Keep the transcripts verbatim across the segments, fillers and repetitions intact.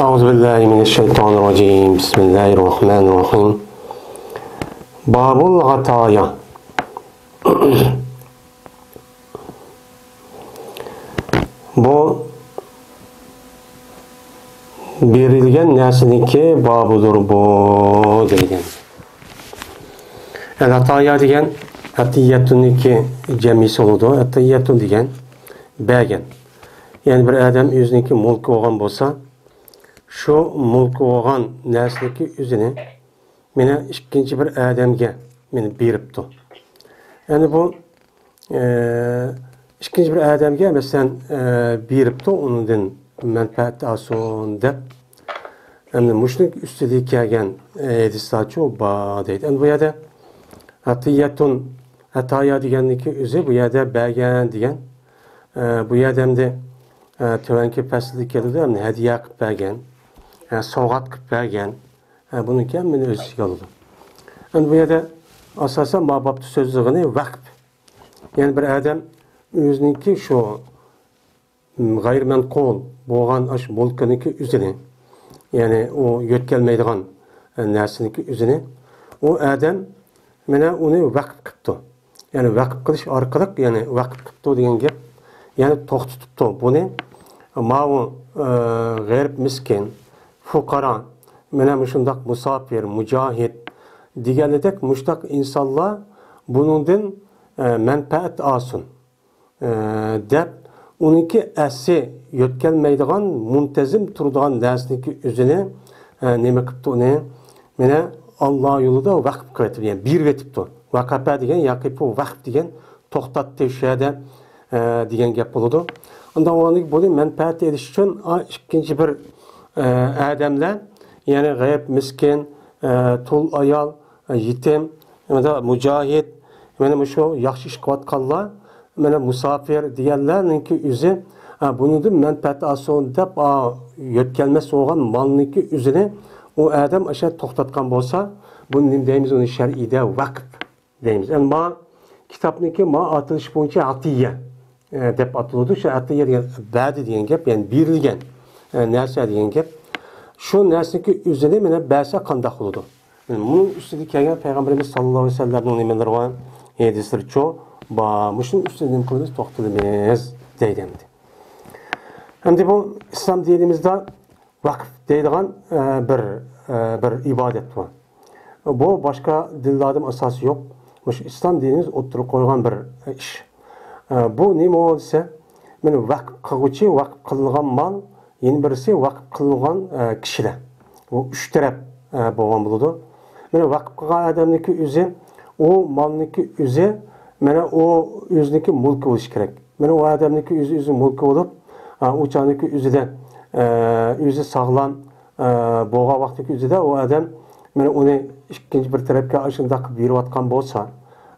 أعوذ بالله من الشيطان الرجيم. بسم الله الرحمن الرحيم. باب العطايا. بۇ بېرىلگەن نەرسىنىڭكى بابىدۇر بۇ دېگەن. ئەل ئاتايا دېگەن ئەتىيەتۇننىڭكى جەمئىسى بولىدۇ. ئەتىيەتۇن دېگەن بەرگەن. يەنى بىر ئادەم ئۆزىنىڭكى مۈلكى بولغان بولسا، شۇ مۈلكى بولغان نەرسىنىڭكى ئۆزىنى مانا ئىككىنچى بىر ئادەمگە مانا بېرىپتۇ. يەنى بۇ، ئە، ئىككىنچى بىر ئادەمگە، مەسىلەن، ئە، بېرىپتۇ، ئۇنىڭدىن مەنپەئەت ئالسۇن دەپ. ئەمدى مۇشۇنىڭ ئۈستىدە كەلگەن، ئە، ھەدىسلەرچۇ بار دەيدۇ. ئەمدى بۇ يەردە ئەتىيەتۇن، ئەتايا دېگەننىڭكى ئۆزى بۇ يەردە بەرگەن دېگەن. ئە، بۇ يەردە ئەمدى، ئە، تۆۋەنكى پەسىلدە كېلىدۇ، ئەمدى ھەدىيە قىلىپ بەرگەن، ئە، سوۋغات قىلىپ بەرگەن. ھە، بۇنىڭكى ھەممىنى ئۆز ئىچىگە ئالىدۇ. ئەمدى بۇ يەردە ئاساسەن ما بابتا سۆزلىگىنى ۋەقىپ. يەنى بىر ئادەم ئۆزىنىڭكى شۇ، م، غەيرىمەنقۇل بولغان ئاشۇ مۈلكىنىڭكى ئۆزىنى، يەنى ئۇ يۆتكەلمەيدىغان، ئە، نەرسىنىڭكى ئۆزىنى ئۇ ئادەم مانا ئۇنى ۋەقىپ قىپتۇ. يەنى ۋەقىپ قىلىش ئارقىلىق، يەنى ۋەقىپ قىپتۇ دېگەن گەپ، يەنى توختىتىپتۇ. بۇنى ماۋۇ، ئە، غېرىب مىسكىن، فۇقارا، مانا مۇشۇنداق مۇساپىر، مۇجاھىد دېگەنلىدەك مۇشۇنداق ئىنسانلار بۇنىڭدىن، ئە، مەنپەئەت ئالسۇن، ئە، دەپ ئۇنىڭكى ئەسلى يۆتكەلمەيدىغان، مۇنتەزىم تۇرىدىغان نەرسىنىڭكى ئۆزىنى، ئە، نېمە قىپتۇ ئۇنى؟ مانا ئاللا يولىدا ۋەقىپ قىلىۋېتىپتۇ، يەنى بېرىۋېتىپتۇ. ۋەقەپە دېگەن ياقى بۇ ۋەقىپ دېگەن توختاتتى شۇ يەردە، ئە، دېگەن گەپ بولىدۇ. ئاندا ئۇنىڭ بۇنى مەنپەئەت ئېلىش ئۈچۈن، ئا، ئىككىنچى بىر، ئە، ئادەملەر، يەنى غېرىب مىسكىن، ئە، تۇل ئايال، ئە، يېتىم، يەنە مۇجاھىد، مانا مۇشۇ ياخشى ئىش قىلىۋاتقانلار، مانا مۇساپىر دېگەنلەرنىڭكى ئۆزى، ئە، بۇنىڭدىن مەنپەئەت ئالسۇن دەپ، ئا، يۆتكەلمەس بولغان مالنىڭكى ئۆزىنى ئۇ ئادەم ئاشۇ توختاتقان بولسا، بۇنى نېمە دەيمىز؟ ئۇنى شەرئىيدە ۋەقىپ دەيمىز. ئەمما كىتابنىڭكى ما ئاتىلىشى بويىچە ئاتىيە، ئە، دەپ ئاتىلىدۇ. شۇ ئاتىيە دېگەن بەدى دېگەن گەپ، يەنى بېرىلگەن، ئە، نەرسە دېگەن گەپ. شۇ نەرسىنىڭكى ئۆزىنى مانا بەرسە قانداق بولىدۇ؟ مانا بۇنىڭ ئۈستىدە كەلگەن پەيغەمبىرىمىز ساللاللاھۇ ئەلەيھى ۋەسەللەمنىڭ نېمىلىرى بار؟ ھەدىسلىرىچۇ بار. مۇشۇنىڭ ئۈستىدە نېمە قىلىمىز؟ توختىلىمىز دەيدۇ ئەمدى. ئەمدى بۇ ئىسلام دىنىمىزدا ۋەقىپ دەيدىغان، ئە، بىر، ئە، بىر ئىبادەت بار. بۇ باشقا دىنلاردىمۇ ئاساسى يوق. مۇشۇ ئىسلام دىنىمىز ئوتتۇرىغا قويغان بىر، ئە، ئىش. ئە، بۇ نېمە دېسە، مانا ۋەقىپ قىلغۇچى، ۋەقىپ قىلىنغان مال، يەنە بىرسى ۋەقىپ قىلىنغان، ئە، كىشىلەر. بۇ ئۈچ تەرەپ، ئە، بولغان بولىدۇ. مانا ۋەقىپ قىلغان ئادەمنىڭكى ئۆزى، ئۇ مالنىڭكى ئۆزى، مانا ئۇ ئۆزىنىڭكى مۈلكى بولۇشى كېرەك. مانا ئۇ ئادەمنىڭكى ئۆزى، ئۆزى مۈلكى بولۇپ، ئا، ئۇ چاغنىڭكى ئۆزىدە، ئە، ئۆزى ساغلام، ئە، بولغان ۋاقتىنىڭكى ئۆزىدە ئۇ ئادەم، مانا ئۇنى ئىككىنچى بىر تەرەپكە ئاشۇنداق قىلىپ بېرىۋاتقان بولسا،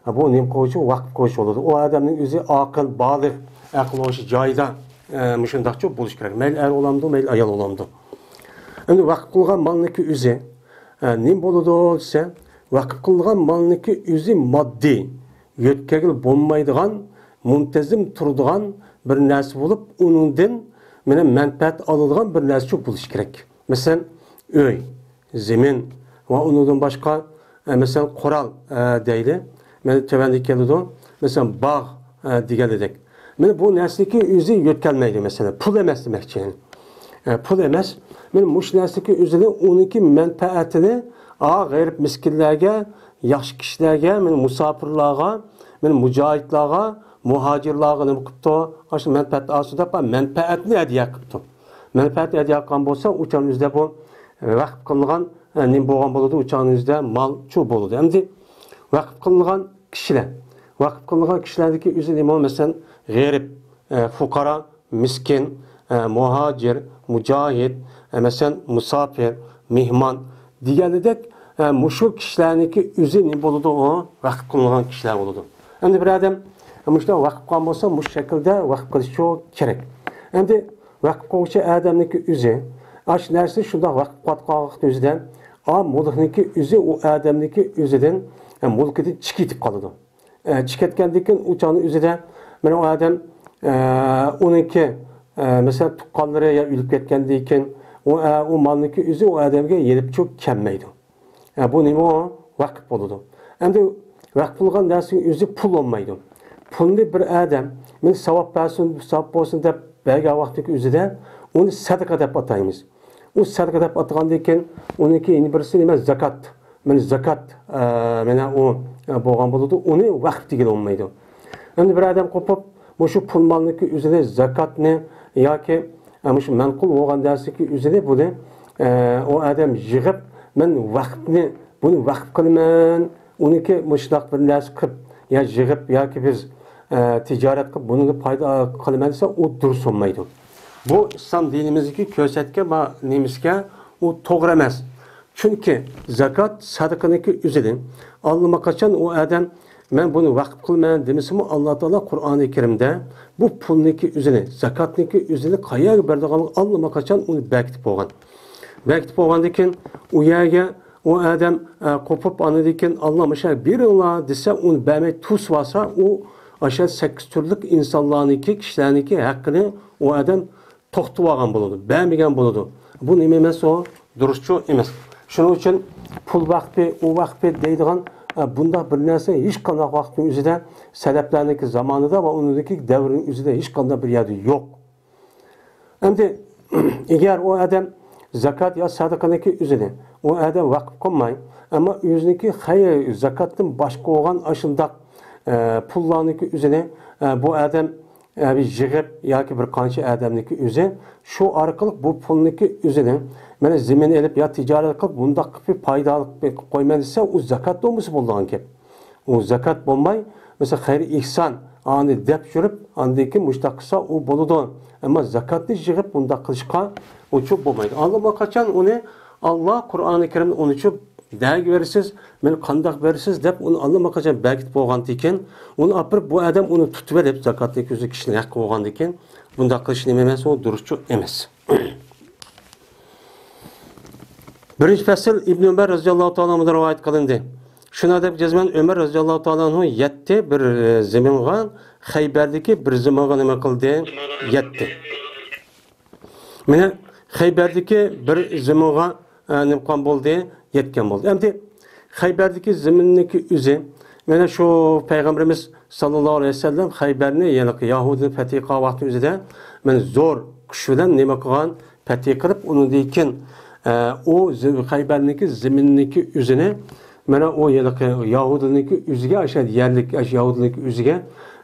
ئە، بۇ نېمە قىلغۇچى؟ ۋەقىپ قىلغۇچى بولىدۇ. ئۇ ئادەمنىڭ ئۆزى ئاقىل، بالىغ، ئەقلى ھوشى جايىدا، ئە، مۇشۇنداقچە بولۇشى كېرەك. مەيلى ئەر بولامدۇ، مەيلى ئايال بولامدۇ. ئەمدى ۋەقىپ قىلغان مالنىڭكى ئۆزى، ئە، نېمە بولىدۇ دېسە، ۋەقىپ قىلغان مالنىڭكى ئۆزى ماددىي، يۆتكەلگىلى بولمايدىغان، مۇنتەزىم تۇرىدىغان بىر نەرسە بولۇپ، ئۇنىڭدىن مانا مەنپەئەت ئالىدىغان بىر نەرسە بولۇشى كېرەك. مەسىلەن، ئۆي، زېمىن ۋە ئۇنىڭدىن باشقا، ئە، مەسىلەن، قورال، ئە، دەيلى. مانا تۆۋەندە كېلىدۇ. مەسىلەن، باغ، ئە، دېگەندەك. مانا بۇ نەرسىنىڭكى ئۆزى يۆتكەلمەيدۇ، مەسىلەن، پۇل ئەمەس دېمەكچى. ئە، پۇل ئەمەس. مانا مۇشۇ نەرسىنىڭكى ئۆزىنى، ئۇنىڭكى مەنپەئەتىنى، ئا، غېرىب مىسكىنلەرگە، ياخشى كىشىلەرگە، مانا مۇساپىرلارغا، مانا مۇجاھىدلارغا، مۇھاجىرلارغا نېمە قىپتۇ؟ ئاشۇ مەنپەئەت ئالسۇن دەپ، مەنپەئەتنى ھەدىيە قىپتۇ. مەنپەئەتنى ھەدىيە قىلغان بولسا، ئۇ چاغنىڭ ئۆزىدە بۇ ۋەقىپ قىلىنغان، ئە، نېمە بولغان بولىدۇ؟ ئۇ چاغنىڭ ئۆزىدە مالچۇ بولىدۇ. ئەمدى ۋەقىپ قىلىنغان كىشىلەر. ۋەقىپ قىلىنغان كىشىلەردىكى ئۆزى نېمە؟ مەسىلەن، غېرىب، ئە، فۇقارا، مىسكىن، ئە، مۇھاجىر، مۇجاھىد، ئە، مەسىلەن، مۇساپىر، مېھمان دېگەنلىدەك، ئە، مۇشۇ كىشىلەرنىڭكى ئۆزى نېمە بولىدۇ؟ ئۇ ۋەقىپ قىلىنغان كىشىلەر بولىدۇ. ئەمدى بىر ئادەم مۇشۇنداق ۋەقىپ قىلغان بولسا، مۇشۇ شەكىلدە ۋەقىپ قىلىشى كېرەك. ئەمدى ۋەقىپ قىلغۇچى ئادەمنىڭكى ئۆزى، ئاشۇ نەرسىنى شۇنداق ۋەقىپ قىلىۋاتقان ۋاقىتنىڭ ئۆزىدە، ئا، مۇلكنىڭكى ئۆزى ئۇ ئادەمنىڭكى ئۆزىدىن، ئە، مۇلكىدىن چىقىپ كېتىپ قالىدۇ. ئە، چىقىپ كەتكەندىن كېيىن ئۇ چاغنىڭ ئۆزىدە مانا ئۇ ئادەم، ئە، ئۇنىڭكى، ئە، مەسىلەن، تۇغقانلىرى يا ئۆلۈپ كەتكەندىن كېيىن ئۇ، ئە، ئۇ مالنىڭكى ئۆزى ئۇ ئادەمگە يېلىپ چوق كەلمەيدۇ. ئە، بۇ نېمە ئۇ؟ ۋەقىپ بولىدۇ. ئەمدى ۋەقىپ قىلغان نەرسىنىڭ ئۆزى پۇل بولمايدۇ. پۇلنى بىر ئادەم، مېنى ساۋاب بەرسۇن، ساۋاب بولسۇن دەپ بەرگەن ۋاقىتنىڭ ئۆزىدە ئۇنى سەدىقە دەپ ئاتايمىز. ئۇ سەدىقە دەپ ئاتىغاندىن كېيىن ئۇنىڭكى يەنە بىرسى نېمە؟ زاكات. مانا زاكات، ئە، مانا ئۇ، ئە، بولغان بولىدۇ. ئۇنى ۋەقىپ دېگىلى بولمايدۇ. ئەمدى بىر ئادەم قوپۇپ، مۇشۇ پۇل مالنىڭكى ئۆزىنى زاكاتنى ياكى، ئە، مۇشۇ مەنقۇل بولغان نەرسىنىڭكى ئۆزىنى بۇنى، ئە، ئۇ ئادەم يىغىپ، مەن ۋەقىپنى، بۇنى ۋەقىپ قىلىمەن، ئۇنىڭكى مۇشۇنداق بىر نەرسە قىلىپ، يا يىغىپ ياكى بىز، ئە، تىجارەت قىلىپ بۇنىڭغا پايدا قىلىمەن دېسە، ئۇ دۇرۇس بولمايدۇ. بۇ ئىسلام دىنىمىزدىكى كۆرسەتكەن بۇ نېمىسىكەن، ئۇ توغرا ئەمەس. چۈنكى زاكات سەدىقىنىڭكى ئۆزىنى ئاللىماقاچان ئۇ ئادەم، مەن بۇنى ۋەقىپ قىلىمەن دېمىسىمۇ، ئاللا تائالا قۇرئانى كەرىمدە بۇ پۇلنىڭكى ئۆزىنى، زاكاتنىڭكى ئۆزىنى قەيەرگە بېرىدىغانلىقى ئاللىماقاچان ئۇنى بەكىتىپ بولغان. بەكىتىپ بولغاندىن كېيىن ئۇ يەرگە ئۇ ئادەم، ئە، قوپۇپ، ئاندىن كېيىن، ئاللا مۇشۇ يەرگە بېرىڭلار دېسە، ئۇنى بەرمەي توسۇۋالسا، ئۇ ئاشۇ سەككىز تۈرلۈك ئىنسانلارنىڭكى، كىشىلەرنىڭكى ھەققىنى ئۇ ئادەم توختىتىۋالغان بولىدۇ، بەرمىگەن بولىدۇ. بۇ نېمە ئەمەس ئۇ؟ دۇرۇسچۇ ئەمەس. شۇنىڭ ئۈچۈن پۇل ۋەقپى، ئۇ ۋەقپى دەيدىغان، ئە، بۇنداق بىر نەرسە ھېچقانداق ۋاقىتنىڭ ئۆزىدە، سەلەفلەرنىڭكى زامانىدا ۋە ئۇنىڭدىكى دەۋرنىڭ ئۆزىدە ھېچقانداق بىر يەردە يوق. ئەمدى ئەگەر ئۇ ئادەم زاكات يا سەدىقىنىڭكى ئۆزىنى ئۇ ئادەم ۋەقىپ قىلماي، ئەمما ئۆزىنىڭكى خەير، زاكاتتىن باشقا بولغان ئاشۇنداق، ئە، پۇللارنىڭكى ئۆزىنى، ئە، بۇ ئادەم، ئە، بىر يىغىپ ياكى بىر قانچە ئادەمنىڭكى ئۆزى شۇ ئارقىلىق بۇ پۇلنىڭكى ئۆزىنى، مانا زېمىن ئېلىپ يا تىجارەت قىلىپ، بۇنداق قىلىپ پايدالىق قىلىپ قويىمەن دېسە، ئۇ زاكات نومۇسى بولىدىغان گەپ. ئۇ زاكات بولماي، مەسىلەن، خەير ئېھسان، ئانى دەپ يۈرۈپ، ئاندىن كېيىن مۇشۇنداق قىلسا، ئۇ بولىدۇ. ئەمما زاكاتنى يىغىپ، بۇنداق قىلىشقا ئۇچۇپ بولمايدۇ. ئاللىماقاچان ئۇنى، ئاللا قۇرئانى كەرىمدە ئۇنى چۈپ دەگە بېرىسىز، مېنى قانداق بېرىسىز دەپ، ئۇنى ئاللىماقاچان بەكىتىپ بولغاندىن كېيىن، ئۇنى ئاپىرىپ، بۇ ئادەم ئۇنى تۇتۇۋېلىپ، زاكاتنى كۆزى كىشىنىڭ ھەققى بولغاندىن كېيىن، بۇنداق قىلىش نېمە ئەمەس، ئۇ دۇرۇسچۇ ئەمەس. بىرىنچى پەسىل ئىبن ئۆمەر رەزىياللاھۇ تائالا ئانھۇدىن رىۋايەت قىلىندى. شۇنداق دەپ جەزمەن ئۆمەر رەزىياللاھۇ تائالا ئانھۇ يەتتى بىر، ئە، زېمىنغا، خەيبەردىكى بىر زېمىنغا نېمە قىلدى؟ يەتتى. مانا خەيبەردىكى بىر زېمىنغا، ئە، نېمە قىلغان بولدى؟ يەتكەن بولدى. ئەمدى خەيبەردىكى زېمىننىڭكى ئۆزى، مانا شۇ پەيغەمبىرىمىز ساللاللاھۇ ئەلەيھى ۋەسەللەم خەيبەرنى، يەنى يەھۇدىينى پەتھى قىلغان ۋاقتىنىڭ ئۆزىدە، مانا زور كۈچ بىلەن نېمە قىلغان؟ پەتھى قىلىپ، ئۇنىڭدىن كېيىن، ئە، ئۇ زى-، خەيبەرنىڭكى زېمىننىڭكى ئۆزىنى، مانا ئۇ ھېلىقى يەھۇدىينىڭكى ئۆزىگە، ئاشۇ يەرلىك، ئاشۇ يەھۇدىينىڭكى ئۆزىگە،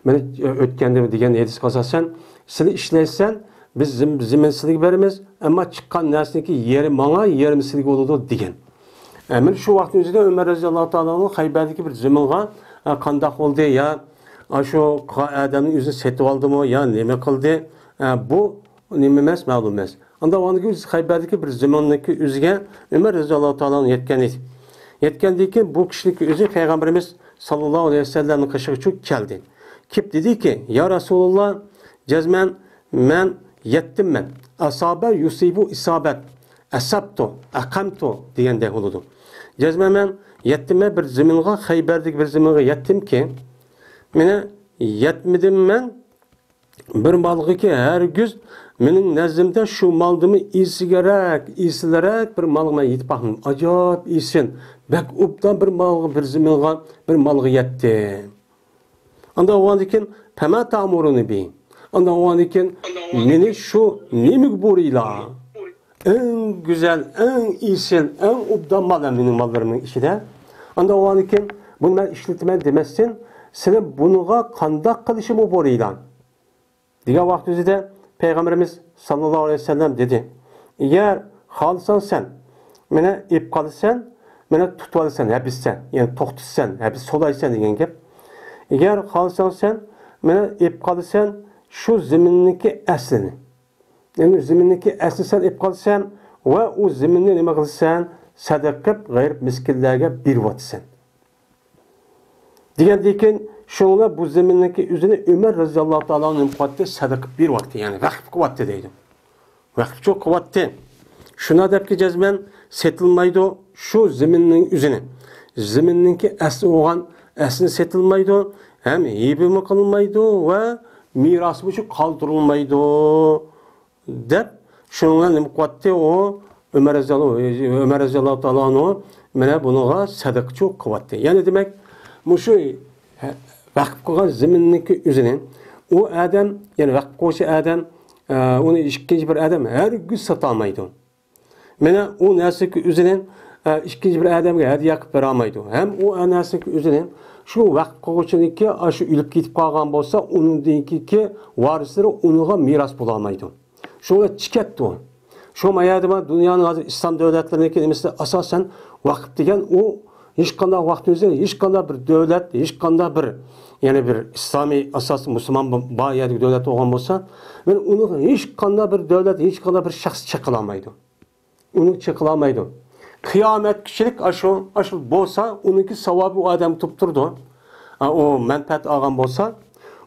مانا، ئۆتكەندە دېگەن ھەدىسكە ئاساسەن، سىلەر ئىشلەيسەن، بىز زېم-، زېمىن سىلىگە بېرىمىز، ئەمما چىققان نەرسىنىڭكى يېرى ماڭا، يېرىمى سىلىگە بولىدۇ، دېگەن. ئە، مانا شۇ ۋاقىتنىڭ ئۆزىدە ئۆمەر رەزىياللاھۇ تائالا ئانھۇ خەيبەردىكى بىر زېمىنغا، ئە، قانداق بولدى؟ يا، ئاشۇ ئادەمنىڭ ئۆزىنى سېتىۋالدىمۇ، يا نېمە قىلدى؟ ئە، بۇ نېمە ئەمەس، مەلۇم ئەمەس. ئاندا ئاندىن كېيىن خەيبەردىكى بىر زېمىننىڭكى ئۆزىگە ئۆمەر رەزىياللاھۇ تائالا ئانھۇ يەتكەن ئىدى. يەتكەندىن كېيىن بۇ كىشىنىڭكى ئۆزى پەيغەمبىرىمىز ساللاللاھۇ ئەلەيھى ۋەسەللەمنىڭ قېشىغا چۈشۈپ كەلدى. كېلىپ دېدىكى، يا رەسۇلاللا، جەزمەن مەن يەتتىممەن. ئەسابە يۇسىبۇ ئىسابەت، ئەسەبتۇ، ئەقەمتۇ دېگەندەك بولىدۇ. جەزمەن مەن يەتتىممەن بىر زېمىنغا، خەيبەردىكى بىر زېمىنغا يەتتىمكى، مانا يەتمىدىممەن بىر مالغىكى، ھەرگىز مېنىڭ نەزدىمدە شۇ مالدىمۇ ئېسىلرەك، ئېسىلرەك بىر مالغا مەن يېتىپ باقمىدىم. ئاجايىپ ئېسىل، بەك ئوبدان بىر مالغا، بىر زېمىنغا، بىر مالغا يەتتىم. ئاندىن بولغاندىن كېيىن، پەما تەئمۇرۇنى بى. ئاندىن بولغاندىن كېيىن، مېنى شۇ نېمىگە بۇيرۇيلا؟ ئەڭ گۈزەل، ئەڭ ئېسىل، ئەڭ ئوبدان مال مېنىڭ ماللىرىمنىڭ ئىچىدە. ئاندىن بولغاندىن كېيىن، بۇنى مەن ئىشلىتىمەن دېمەستىن، سېنى بۇنىڭغا قانداق قىلىشىمغا بۇيرۇيلا؟ دېگەن ۋاقتىمىزدا پەيغەمبىرىمىز ساللاللاھۇ ئەلەيھى ۋەسەللەم دېدى، ئەگەر خالىساڭ سەن، مېنى ئېلىپ قالىسەن، مېنى تۇتۇۋالىسەن، ھەبىستە، يەنى توختىتىسەن، ھەبىستە سولايسەن دېگەن گەپ. ئەگەر خالىساڭ سەن، مېنى ئېلىپ قالىسەن شۇ زېمىننىڭكى ئەسلىنى. يەنى زېمىننىڭكى ئەسلىنى سەن ئېلىپ قالىسەن ۋە ئۇ زېمىننى نېمە قىلىسەن؟ سەدىقە قىلىپ غېرىب مىسكىنلەرگە بېرىۋاتىسەن. دېگەندىن كېيىن، شۇڭلار بۇ زېمىننىڭكى ئۆزىنى ئۆمەر رەزىياللاھۇ تائالا ئەنھۇ نېمە قىلىۋاتتى؟ سەدىقە بېرىۋاتتى، يەنى ۋەقىپ قىلىۋاتتى دەيدۇ. ۋەقىپچۇ قىلىۋاتتى. شۇنا دەپكى جەزمەن سېتىلمايدۇ شۇ زېمىننىڭ ئۆزىنى. زېمىننىڭكى ئەسلى بولغان ئەسلى سېتىلمايدۇ، ھەم ھىبىمۇ قىلىنمايدۇ ۋە مىراسىمۇ شۇ قالدۇرۇلمايدۇ. دەپ، شۇنىڭ بىلەن نېمە قىلىۋاتتى؟ ئۇ ئۆمەر رەزىياللاھۇ، ئۆمەر رەزىياللاھۇ تائالا ئەنھۇ مانا بۇنىڭغا سەدىقىچۇ قىلىۋاتتى. يەنى دېمەك، مۇشۇ ۋەقىپ قىلغان زېمىننىڭكى ئۆزىنى ئۇ ئادەم، يەنى ۋەقىپ قىلغۇچى ئادەم، ئە، ئۇنى ئىككىنچى بىر ئادەم ھەرگىز ساتالمايدۇ. مانا ئۇ نەرسىنىڭكى ئۆزىنى، ئە، ئىككىنچى بىر ئادەمگە ھەدىيە قىلىپ بېرەلمەيدۇ. ھەم ئۇ نەرسىنىڭكى ئۆزىنى شۇ ۋەقىپ قىلغۇچىنىڭكى، ئاشۇ ئۆلۈپ كېتىپ قالغان بولسا، ئۇنىڭدىن كېيىنكى ۋارىسلىرى ئۇنىڭغا مىراس بولالمايدۇ. شۇڭا چىكەتتۇ. شۇ ما يەردە بار دۇنيانىڭ ھازىر ئىسلام دۆلەتلىرىنىڭكى نېمىسىدە ئاساسەن ۋەقىپ دېگەن ئۇ ھېچقانداق ۋەقىپنىڭ ئۆزى، ھېچقانداق بىر دۆلەت، ھېچقانداق بىر، يەنى بىر ئىسلامىي ئاساستا مۇسۇلمان بار يەردىكى دۆلەت بولغان بولسا، مانا ئۇنىڭ ھېچقانداق بىر دۆلەت، ھېچقانداق بىر شەخس چېقىلالمايدۇ. ئۇنى چېقىلالمايدۇ. قىيامەتكىچىلىك ئاشۇ، ئاشۇ بولسا، ئۇنىڭكى ساۋابى ئۇ ئادەمگە تۇرۇپ تۇرىدۇ. ئا، ئۇ مەنپەئەت ئالغان بولسا،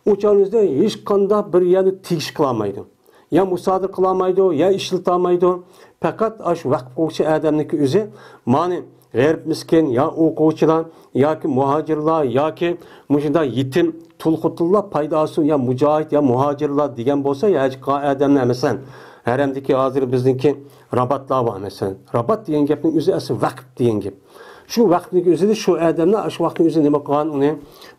ئۇ چاغنىڭ ئۆزىدە ھېچقانداق بىر يەرنى تېگىش قىلالمايدۇ. يا مۇسادىرە قىلالمايدۇ، يا ئىشلىتالمايدۇ. پەقەت ئاشۇ ۋەقىپ قىلغۇچى ئادەمنىڭكى ئۆزى، مانى غېرىب مىسكىن يا ئوقۇغۇچىلار ياكى مۇھاجىرلار ياكى مۇشۇنداق يېتىم، تۇل خوتۇنلار پايدا ئالسۇن يا مۇجاھىد يا مۇھاجىرلار دېگەن بولسا، يا ھەج قىلغان ئادەملەر، مەسىلەن، ھەرەمدىكى ھازىر بىزنىڭكى راباتلار بار، مەسىلەن. رابات دېگەن گەپنىڭ ئۆزى ئەسلى ۋەقىپ دېگەن گەپ. شۇ ۋەقىپنىڭكى ئۆزىدە شۇ ئادەملەر شۇ ۋاقىتنىڭ ئۆزىدە نېمە قىلغان ئۇنى؟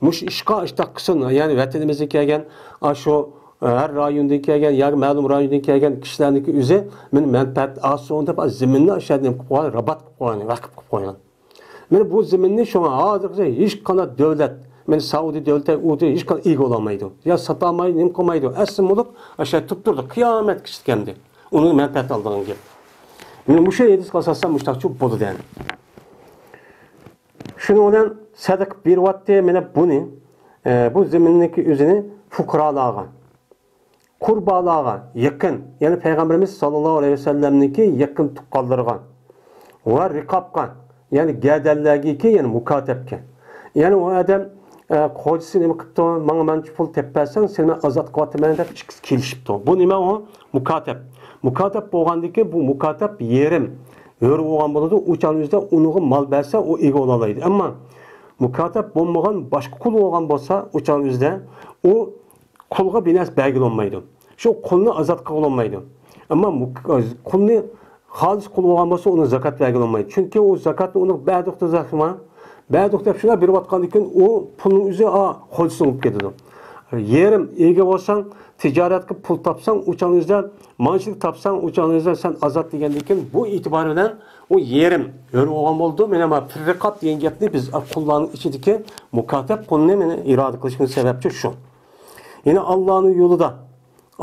مۇشۇ ئىشقا ئىشتاق قىلسۇن، يەنى ۋەتىنىمىزدىن كەلگەن، ئاشۇ، ئە، ھەر رايوندىن كەلگەن ياكى مەلۇم رايوندىن كەلگەن كىشىلەرنىڭكى ئۆزى مانا مەنپەئەت ئالسۇن دەپ زېمىننى ئاشۇ يەردە نېمە قىلىپ قويغان؟ رابات قىلىپ قويغان، ۋەقىپ قىلىپ قويغان. مانا بۇ زېمىننى شۇڭا ھازىرغىچە ھېچقانداق دۆلەت، مانا سەئۇدى دۆلىتى، ئۇ ھېچقانداق ئىگە بولالمايدۇ. يا ساتالمايدۇ، نېمە قىلمايدۇ. ئەسلى مۇلك ئاشۇ يەردە تۇرۇپ تۇرىدۇ. قىيامەتكىچە ئەمدى ئۇنىڭ مەنپەئەت ئالىدىغان گەپ. مانا مۇشۇ ھەدىسكە ئاساسەن مۇشۇنداقچۇ بولىدۇ ئەمدى. شۇنىڭ بىلەن سەدىقە بېرىۋاتتى. مانا بۇنى، ئە، بۇ زېمىننىڭكى ئۆزىنى فۇقرالارغا، قۇربالارغا يېقىن، يەنى پەيغەمبىرىمىز ساللاللاھۇ ئەلەيھى ۋەسەللەمنىڭكى يېقىن تۇغقانلىرىغا ۋە رىقابقا، يەنى گەدەنلەرگىكى، يەنى مۇكاتەبكە. يەنى ئۇ ئادەم، ئە، خوجىسى نېمە قىپتۇ، ماڭا مانچە پۇل تېپىپ بەرسەڭ، سېنى مەن ئازاد قىلىۋاتىمەن دەپ ئىككىسى كېلىشىپتۇ. بۇ نېمە ئۇ؟ مۇكاتەب. مۇكاتەب بولغاندىن كېيىن بۇ مۇكاتەب يېرىم ھۆر بولغان بولىدۇ. ئۇ چاغنىڭ ئۆزىدە ئۇنىڭغا مال بەرسە، ئۇ ئىگە بولالايدۇ. ئەمما مۇكاتەب بولمىغان باشقا قۇل بولغان بولسا، ئۇ چاغنىڭ ئۆزىدە ئۇ قۇلغا بىر نەرسە بەرگىلى بولمايدۇ. شۇ قۇلنى ئازاد قىلغىلى بولمايدۇ. ئەمما مۇك-، قۇلنى خالىس قۇل بولغان بولسا، ئۇنىڭ زاكات بەرگىلى بولمايدۇ. چۈنكى ئۇ زاكاتنى ئۇنىڭ بەردۇق دېسەكمۇ، بەردۇق دەپ شۇنداق بېرىۋاتقاندىن كېيىن، ئۇ پۇلنىڭ ئۆزى، ئا، خوجىسىنىڭ بولۇپ كېتىدۇ. يېرىم ئىگە بولساڭ، تىجارەت قىلىپ پۇل تاپساڭ، ئۇ چاغنىڭ ئۆزىدە، مانچىلىك تاپساڭ، ئۇ چاغنىڭ ئۆزىدە سەن ئازاد دېگەندىن كېيىن، بۇ ئېتىبار بىلەن ئۇ يېرىم ھۆر بولغان بولىدۇ. مانا ما فىررىقاب دېگەن گەپنى بىز قۇللارنىڭ ئىچىدىكى مۇكاتەب قۇلنى مانا ئىرادە قىلىشىمىز سەۋەبچى شۇ. يەنە ئاللانىڭ يولىدا،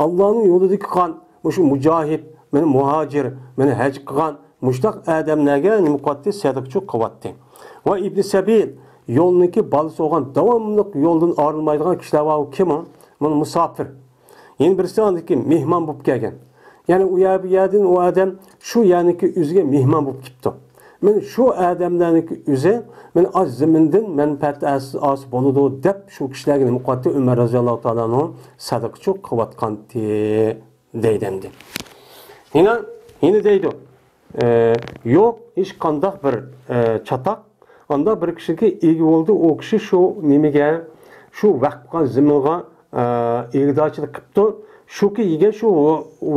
ئاللانىڭ يولىدىكى قان، مۇشۇ مۇجاھىد، مانا مۇھاجىر، مانا ھەج قىلغان مۇشۇنداق ئادەملەرگە نېمە قىلاتتى؟ سەدىقىچۇ قىلاتتى. ۋە ئىبنى سەبىل، يولنىڭكى بالىسى بولغان، داۋاملىق يولدىن ئايرىلمايدىغان كىشىلەر بار، ئۇ كىم ئۇ؟ مانا مۇساپىر. يەنە بىرسى ئاندىكى مېھمان بولۇپ كەلگەن. يەنى ئۇ يەر، بۇ يەردىن ئۇ ئادەم شۇ يەرنىڭكى ئۆزىگە مېھمان بولۇپ كېلىپتۇ. مانا شۇ ئادەملەرنىڭكى ئۆزى مانا ئاز زېمىندىن مەنپەئەت ئاس، ئاس بولىدۇ دەپ شۇ كىشىلەرگە نېمە قىلاتتى؟ ئۆمەر رازىياللاھۇ تائالا ئەنھۇ سەدىقىچۇ قىلىۋاتقانتى دەيدۇ ئەمدى. يەنە، يەنە دەيدۇ، ئە، يوق ھېچقانداق بىر، ئە، چاتاق ئانداق بىر كىشىگە ئىگە بولدى، ئۇ كىشى شۇ نېمىگە، شۇ ۋەقىپ قىلغان زېمىنغا، ئە، ئىگىدارچىلىق قىپتۇ. شۇكى يېگەن شۇ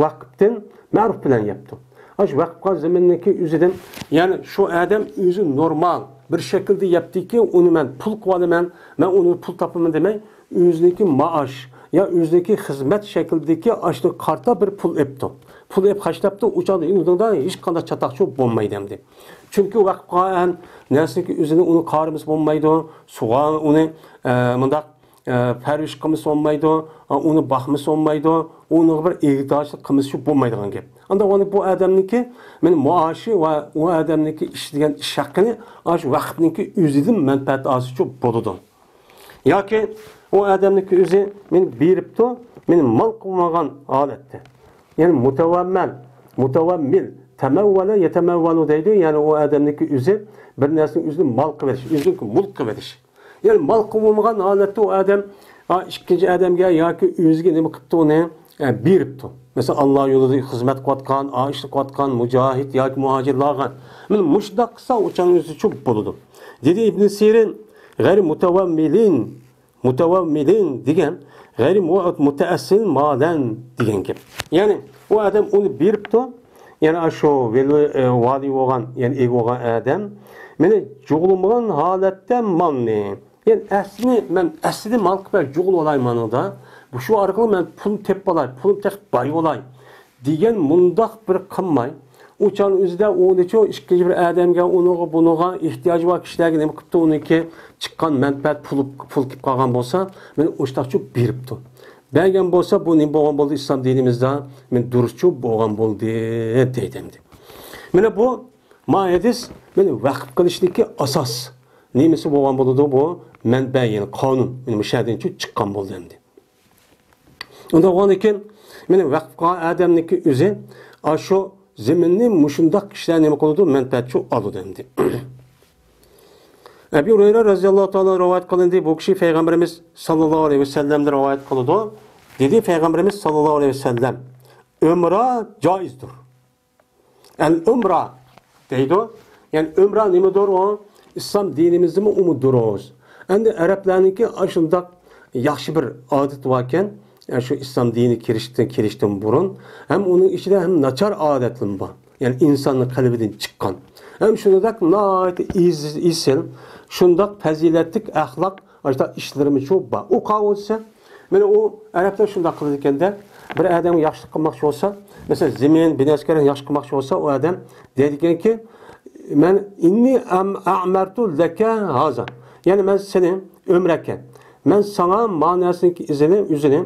ۋەقىپتىن مەرۇپ بىلەن يەپتۇ. ئاشۇ ۋەقىپ قىلغان زېمىننىڭكى ئۆزىدىن، يەنى شۇ ئادەم ئۆزى نورمال بىر شەكىلدە يەپتىكى، ئۇنى مەن پۇل قىلىۋالىمەن، مەن ئۇنى پۇل تاپىمەن دېمەي، ئۆزىنىڭكى مائاش يا ئۆزىنىڭكى خىزمەت شەكلىدىكى ئاشۇنى قارىتا بىر پۇل ئېپتۇ. پۇل ئېپ خەجلەپتۇ، ئۇ چاغدا ئۇنىڭدا ھېچقانداق چاتاقچۇ بولمايدۇ ئەمدى. چۈنكى ۋەقىپ قىلغان نەرسىنىڭكى ئۆزىنى ئۇنى قارىمىسا بولمايدۇ، سۇغا ئۇنى، ئە، مۇنداق، ئە، پەرۋىش قىلمىسا بولمايدۇ، ئۇنى باقمىسا بولمايدۇ، ئۇنىڭغا بىر ئىگىدارچىلىق قىلمىسا بولمايدىغان گەپ. ئانداق بولغاندا بۇ ئادەمنىڭكى مانا مائاشى ۋە ئۇ ئادەمنىڭكى ئىشلىگەن ئىش ھەققىنى ئاشۇ ۋەقىپنىڭكى ئۆزىدىن مەنپەئەت ئالسىچۇ بولىدۇ. ياكى ئۇ ئادەمنىڭكى ئۆزى مانا بېرىپتۇ، مانا مال قىلمىغان ھالەتتە. يەنى مۇتەۋەممەل، مۇتەۋەممىل، تەمەۋۋەلە يەتەمەۋۋەلۇ دەيدۇ. يەنى ئۇ ئادەمنىڭكى ئۆزى بىر نەرسىنى ئۆزىنى مال قىلىۋېلىش، ئۆزىنىڭكى مۇلك قىلىۋېلىش. يەنى مال قىلىۋالمىغان ھالەتتە ئۇ ئادەم، ئا، ئىككىنچى ئادەمگە ياكى ئۆزىگە نېمە قىپتۇ ئۇنى؟ ئە، بېرىپتۇ. مەسىلەن، ئاللا يولىدا خىزمەت قىلىۋاتقان، ئا، ئىشلەپ قىلىۋاتقان مۇجاھىد ياكى مۇھاجىرلارغا. مانا مۇشۇنداق قىلسا ئۇ چاغنىڭ ئۆزىچۇ بولىدۇ. دېدى ئىبنى سىرىن، غەيرى مۇتەۋەممىلىن، مۇتەۋەممىلىن دېگەن، غەيرى مۇ-، مۇتەئەسسىن مالەن دېگەن گەپ. يەنى ئۇ ئادەم ئۇنى بېرىپ دەپتۇ. يەنى ئاشۇ ۋەلى، ئە، ۋالىي بولغان، يەنى ئىگە بولغان ئادەم مېنى جۇغلىمىغان ھالەتتە مالنى، يەنى ئەسلىنى مەن ئەسلىدىن مال قىلىپ جۇغلىۋالاي مانىدا. شۇ ئارقىلىق مەن پۇل تېپىپ ئالاي، پۇل تېپىپ باي بولاي دېگەن مۇنداق بىر قىلماي، ئۇ چاغنىڭ ئۆزىدە ئۇنىچۇ ئىككىنچى بىر ئادەمگە، ئۇنىڭغا، بۇنىڭغا ئېھتىياجى بار كىشىلەرگە نېمە قىپتۇ، ئۇنىڭكى چىققان مەنپەئەت پۇل، پۇل كېلىپ قالغان بولسا، مېنى ئۇشتاقچۇ بېرىپتۇ. بەرگەن بولسا، بۇ نېمە بولغان بولدى؟ ئىسلام دىنىمىزدا مېنى دۇرۇسچۇ بولغان بولدى دەيدۇ ئەمدى. مانا بۇ، ما ھەدىس مېنى ۋەقىپ قىلىشنىڭكى ئاساس نېمىسى بولغان بولىدۇ؟ بۇ مەنبە، يەنى قانۇن، مېنى مۇشۇ يەردىنچۇ چىققان بولدى ئەمدى. ئۇنداق بولغاندىكىن، مېنى ۋەقىپ قىلغان ئادەمنىڭكى ئۆزى ئاشۇ زېمىننى مۇشۇنداق كىشىلەر نېمە قىلىدۇ؟ مەنپەئەتچۇ ئالىدۇ ئەمدى. ئەبى ھۇرەيرە رەزىياللاھۇ تائالا رىۋايەت قىلىندى. بۇ كىشى پەيغەمبىرىمىز ساللاللاھۇ ئەلەيھى ۋەسەللەمدىن رىۋايەت قىلىدۇ. دېدى پەيغەمبىرىمىز ساللاللاھۇ ئەلەيھى ۋەسەللەم، ئۆمرە جائىزدۇر. ئەل ئۆمرە دەيدۇ. يەنى ئۆمرە نېمىدۇر ئۇ؟ ئىسلام دىنىمىزدىمۇ ئۇمۇ دۇرۇس. ئەمدى ئەرەبلەرنىڭكى ئاشۇنداق ياخشى بىر ئادىتى باركەن، يەنى شۇ ئىسلام دىنى كىرىشتىن، كىرىشتىن بۇرۇن. ھەم ئۇنىڭ ئىچىدە ھەم ناچار ئادەتلىرىمۇ بار. يەنى ئىنساننىڭ قەلبىدىن چىققان. ھەم شۇنداق ناھايىتى ئېسىل، شۇنداق پەزىلەتلىك ئەخلاق، ئاشۇنداق ئىشلىرىمىچۇ بار. ئۇ قاۋۇلسە، مانا ئۇ ئەرەبلەر شۇنداق قىلىدىكەن-دە، بىر ئادەمگە ياخشىلىق قىلماقچى بولسا، مەسىلەن، زېمىن، بىنەسكەرگە ياخشى قىلماقچى بولسا، ئۇ ئادەم دەيدىكەنكى، مەن ئىننى ئەم-، ئەمەرتۇ لەكە ھازا. يەنى مەن سېنى ئۆمرەكەن. مەن ساڭا ما نەرسىنىڭكى ئىزىنى، ئۆزىنى،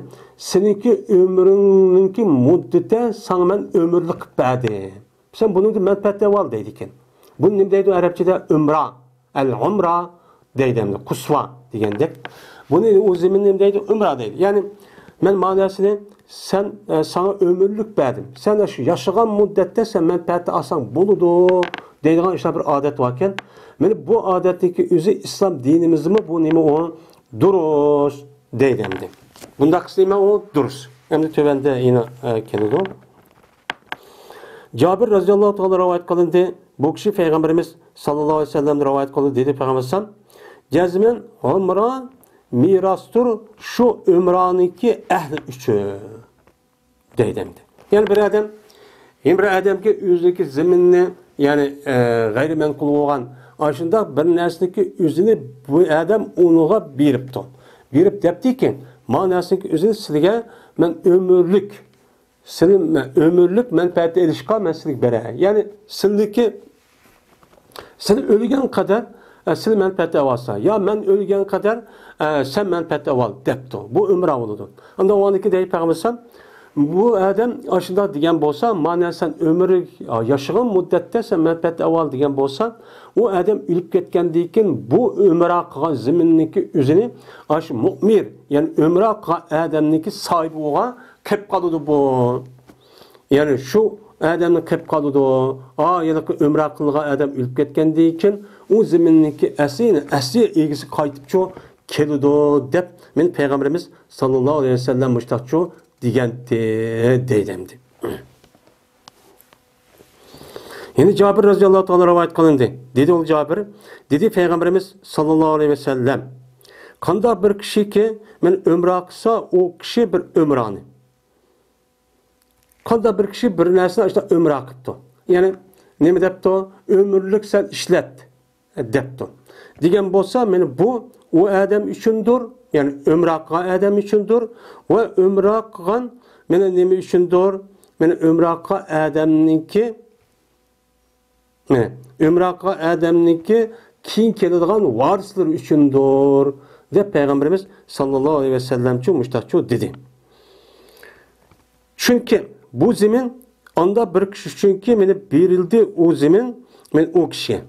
سېنىڭكى ئۆمرۈڭنىڭكى مۇددىتى ساڭا مەن ئۆمۈرلۈك قىلىپ بەردىم. سەن بۇنىڭدىن مەنپەئەت ئەۋال دەيدىكەن. بۇنى نېمە دەيدۇ ئەرەبچىدە؟ ئۆمرا. ئەل ئۇمرا دەيدۇ ئەمدى. قۇسۋا دېگەندەك. بۇنى ئۇ زېمىن نېمە دەيدۇ؟ ئۆمرا دەيدۇ. يەنى مەن مانا سېنى، سەن، ئە، ساڭا ئۆمۈرلۈك بەردىم. سەن شۇ ياشىغان مۇددەتتە سەن مەنپەئەتنى ئالساڭ بولىدۇ دەيدىغان ئىشلار بىر ئادەت باركەن. مانا بۇ ئادەتنىڭكى ئۆزى ئىسلام دىنىمىزدىمۇ بۇ نېمە ئۇ؟ دۇرۇس دەيدۇ ئەمدى. بۇنداق قىلسا نېمە ئۇ؟ دۇرۇس. ئەمدى تۆۋەندە يەنە، ئە، كېلىدۇ. جابىر رەزىياللاھۇ تائالا رىۋايەت قىلىندى. بۇ كىشى پەيغەمبىرىمىز ساللاللاھۇ ئەلەيھى ۋەسەللەمدىن رىۋايەت قىلدى. دېدى پەيغەمبەر ئەلەيھىسسالام، جەزمەن ئۇمرا مىراستۇر شۇ ئۆمرانىڭكى ئەھلى ئۈچۈن دەيدۇ ئەمدى. يەنى بىر ئادەم، يەنە بىر ئادەمگە ئۆزىنىڭكى زېمىننى، يەنى، ئە، غەيرىي مەنقۇل بولغان ئاشۇنداق بىر نەرسىنىڭكى ئۆزىنى بۇ ئادەم ئۇنىڭغا بېرىپتۇ. بېرىپ دەپتىكى، ما نەرسىنىڭكى ئۆزىنى سىلىگە مەن ئۆمۈرلۈك سېنى مەن ئۆمۈرلۈك مەنپەئەت ئېلىشقا مەن سېنى بېرەي. يەنى سېنىڭكى، سەن ئۆلگەن قەدەر، ئە، سېنى مەنپەئەت ئەۋالسا، يا مەن ئۆلگەن قەدەر، ئە، سەن مەنپەئەت ئەۋال دەپتۇ. بۇ ئۆمرا بولىدۇ. ئاندىن ئۇنىڭكى دەيدۇ پەيغەمبەر، بۇ ئادەم ئاشۇنداق دېگەن بولسا، مانا سەن ئۆمۈر ياشىغان مۇددەتتە سەن مەنپەئەت ئەۋال دېگەن بولسا، ئۇ ئادەم ئۆلۈپ كەتكەندىن كېيىن بۇ ئۆمرا قىلغان زېمىننىڭكى ئۆزىنى ئاشۇ مۇئمىر، يەنى ئۆمرا قىلغان ئادەمنىڭكى ساھىبى بولغان قېلىپ قالىدۇ بۇ. يەنى شۇ ئادەمنى قېلىپ قالىدۇ. ئا، ھېلىقى ئۆمرە قىلغان ئادەم ئۆلۈپ كەتكەندىن كېيىن، ئۇ زېمىننىڭكى ئەسلى، ئەسلى ئىگىسى قايتىپچۇ كېلىدۇ، دەپ مېنى پەيغەمبىرىمىز ساللاللاھۇ ئەلەيھى ۋەسەللەم مۇشتاقچۇ دېگەنتى، دەيدۇ ئەمدى. يەنە جابىر رەزىياللاھۇ تائالا رىۋايەت قىلىندى. دېدى ئۇ جابىر، دېدى پەيغەمبىرىمىز ساللاللاھۇ ئەلەيھى ۋەسەللەم، قانداق بىر كىشىكى مېنى ئۆمرە قىلسا، ئۇ كىشى بىر ئۆمرانى. قانداق بىر كىشى بىر نەرسىنى ئاشۇنداق ئۆمرە قىپتۇ. يەنى نېمە دەپتۇ؟ ئۆمۈرلۈك سەن ئىشلەت دەپتۇ. دېگەن بولسا، مانا بۇ ئۇ ئادەم ئۈچۈندۇر، يەنى ئۆمرە قىلغان ئادەم ئۈچۈندۇر ۋە ئۆمرە قىلغان مانا نېمە ئۈچۈندۇر؟ مانا ئۆمرە قىلغان ئادەمنىڭكى، مانا ئۆمرە قىلغان ئادەمنىڭكى كېيىن كېلىدىغان ۋارىسلىرى ئۈچۈندۇر، دەپ پەيغەمبىرىمىز ساللاللاھۇ ئەلەيھى ۋەسەللەمچۇ مۇشتاقچۇ دېدى. چۈنكى بۇ زېمىن ئاندا بىر كىشى ئۈچۈنكى مانا بېرىلدى ئۇ زېمىن، مانا ئۇ كىشىگە.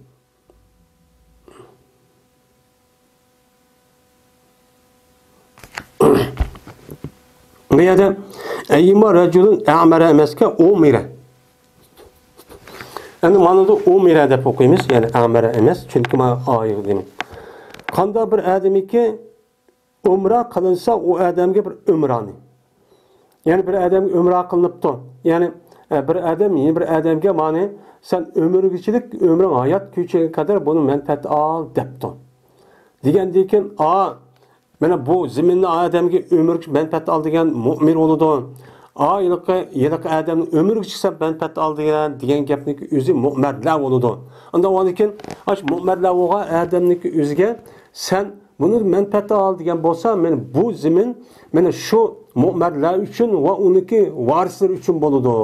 بۇ يەردە ئەييۇما رەجۇلۇن ئەمەرە ئەمەسكەن، ئۇمىرە. ئەمدى مانىدا ئۇمىرە دەپ ئوقۇيمىز، يەنى ئەمەرە ئەمەس، چۈنكى مانا ئايىغ دېمەك. قانداق بىر ئادەمكى ئۆمرە قىلىنسا، ئۇ ئادەمگە بىر ئۆمرانى. يەنى بىر ئادەمگە ئۆمرە قىلىنىپتۇ. يەنى، ئە، بىر ئادەم يەنە بىر ئادەمگە مانى، سەن ئۆمۈرگىچىلىك، ئۆمرۈڭ ھايات كۈچىگە قەدەر بۇنى مەنپەئەت ئال دەپتۇ. دېگەندىن كېيىن، ئا، مانا بۇ زېمىننى ئادەمگە ئۆمۈرگىچە مەنپەئەت ئال دېگەن مۇئمىر بولىدۇ. ئا، ھېلىقى، ھېلىقى ئادەمنىڭ ئۆمرىگە چىقسا مەنپەئەت ئالىدىغان دېگەن گەپنىكى ئۆزى مۇئمەرلەر بولىدۇ. ئاندىن ئاندىن كېيىن، ئاشۇ مۇئمەرلەر بولغان ئادەمنىكى ئۆزىگە سەن بۇنى مەنپەئەت ئال دېگەن بولسا، مانا بۇ زېمىن، مانا شۇ مۇئمەرلەر ئۈچۈن ۋە ئۇنىڭكى ۋارىسلىرى ئۈچۈن بولىدۇ.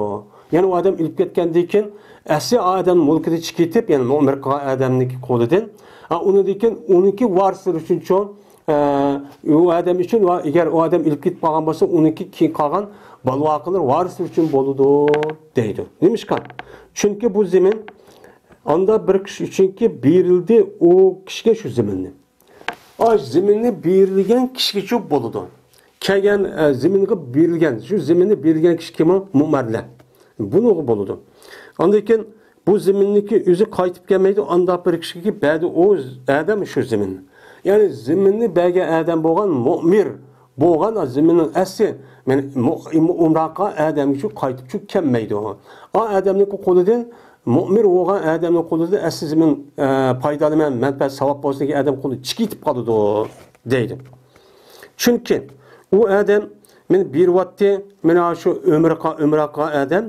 يەنى ئۇ ئادەم ئۆلۈپ كەتكەندىن كېيىن، ئەسلى ئادەم مۈلكىدىن چىقىپ كېتىپ، يەنى مۇئمەر قىلغان ئادەمنىڭكى قولىدىن، ھە، ئۇنىڭدىن كېيىن ئۇنىڭكى ۋارىسلىرى ئۈچۈنچۇ، ئە، ئۇ ئادەم ئۈچۈن ۋە ئەگەر ئۇ ئادەم ئۆلۈپ كېتىپ قالغان بولسا، ئۇنىڭكى كېيىن قالغان بالا-ۋاقىلىرى، ۋارىسلىرى ئۈچۈن بولىدۇ، دەيدۇ. نېمىشقا؟ چۈنكى بۇ زېمىن ئاندا بىر كىشى ئۈچۈنكى بېرىلدى، ئۇ كىشىگە شۇ زېمىننى. ئاش زېمىننى بېرىلگەن كىشىگىچۇ بولىدۇ. كەلگەن، ئە، زېمىنغا بېرىلگەن، شۇ زېمىننى بېرىلگەن كىشى كىم ئۇ؟ مۇئمەرلەر. بۇنىڭغا بولىدۇ. ئاندىن كېيىن بۇ زېمىننىكى ئۆزى قايتىپ كەلمەيدۇ، ئانداق بىر كىشىگە بەردى ئۇ ئادەم شۇ زېمىننى. يەنى زېمىننى بەرگەن ئادەم بولغان مۇئمىر بولغان، زېمىننىڭ ئەسلى، مانا، مۇ-، ئۇمراق قىلغان ئادەمگىچۇ قايتىپچۇ كەلمەيدۇ. ئا ئادەمنىڭكى قولىدىن مۇئمىر بولغان ئادەمنىڭ قولىدا ئەسلى زېمىن، ئە، پايدىلىنىمەن، مەنپەئەت، ساۋاب بولسۇن دېگەن ئادەم قولىدا چىقىپ قالىدۇ، دەيدۇ. چۈنكى ئۇ ئادەم مېنى بېرىۋاتتى، مانا شۇ ئۆمرە قىلغان، ئۆمرە قىلغان ئادەم،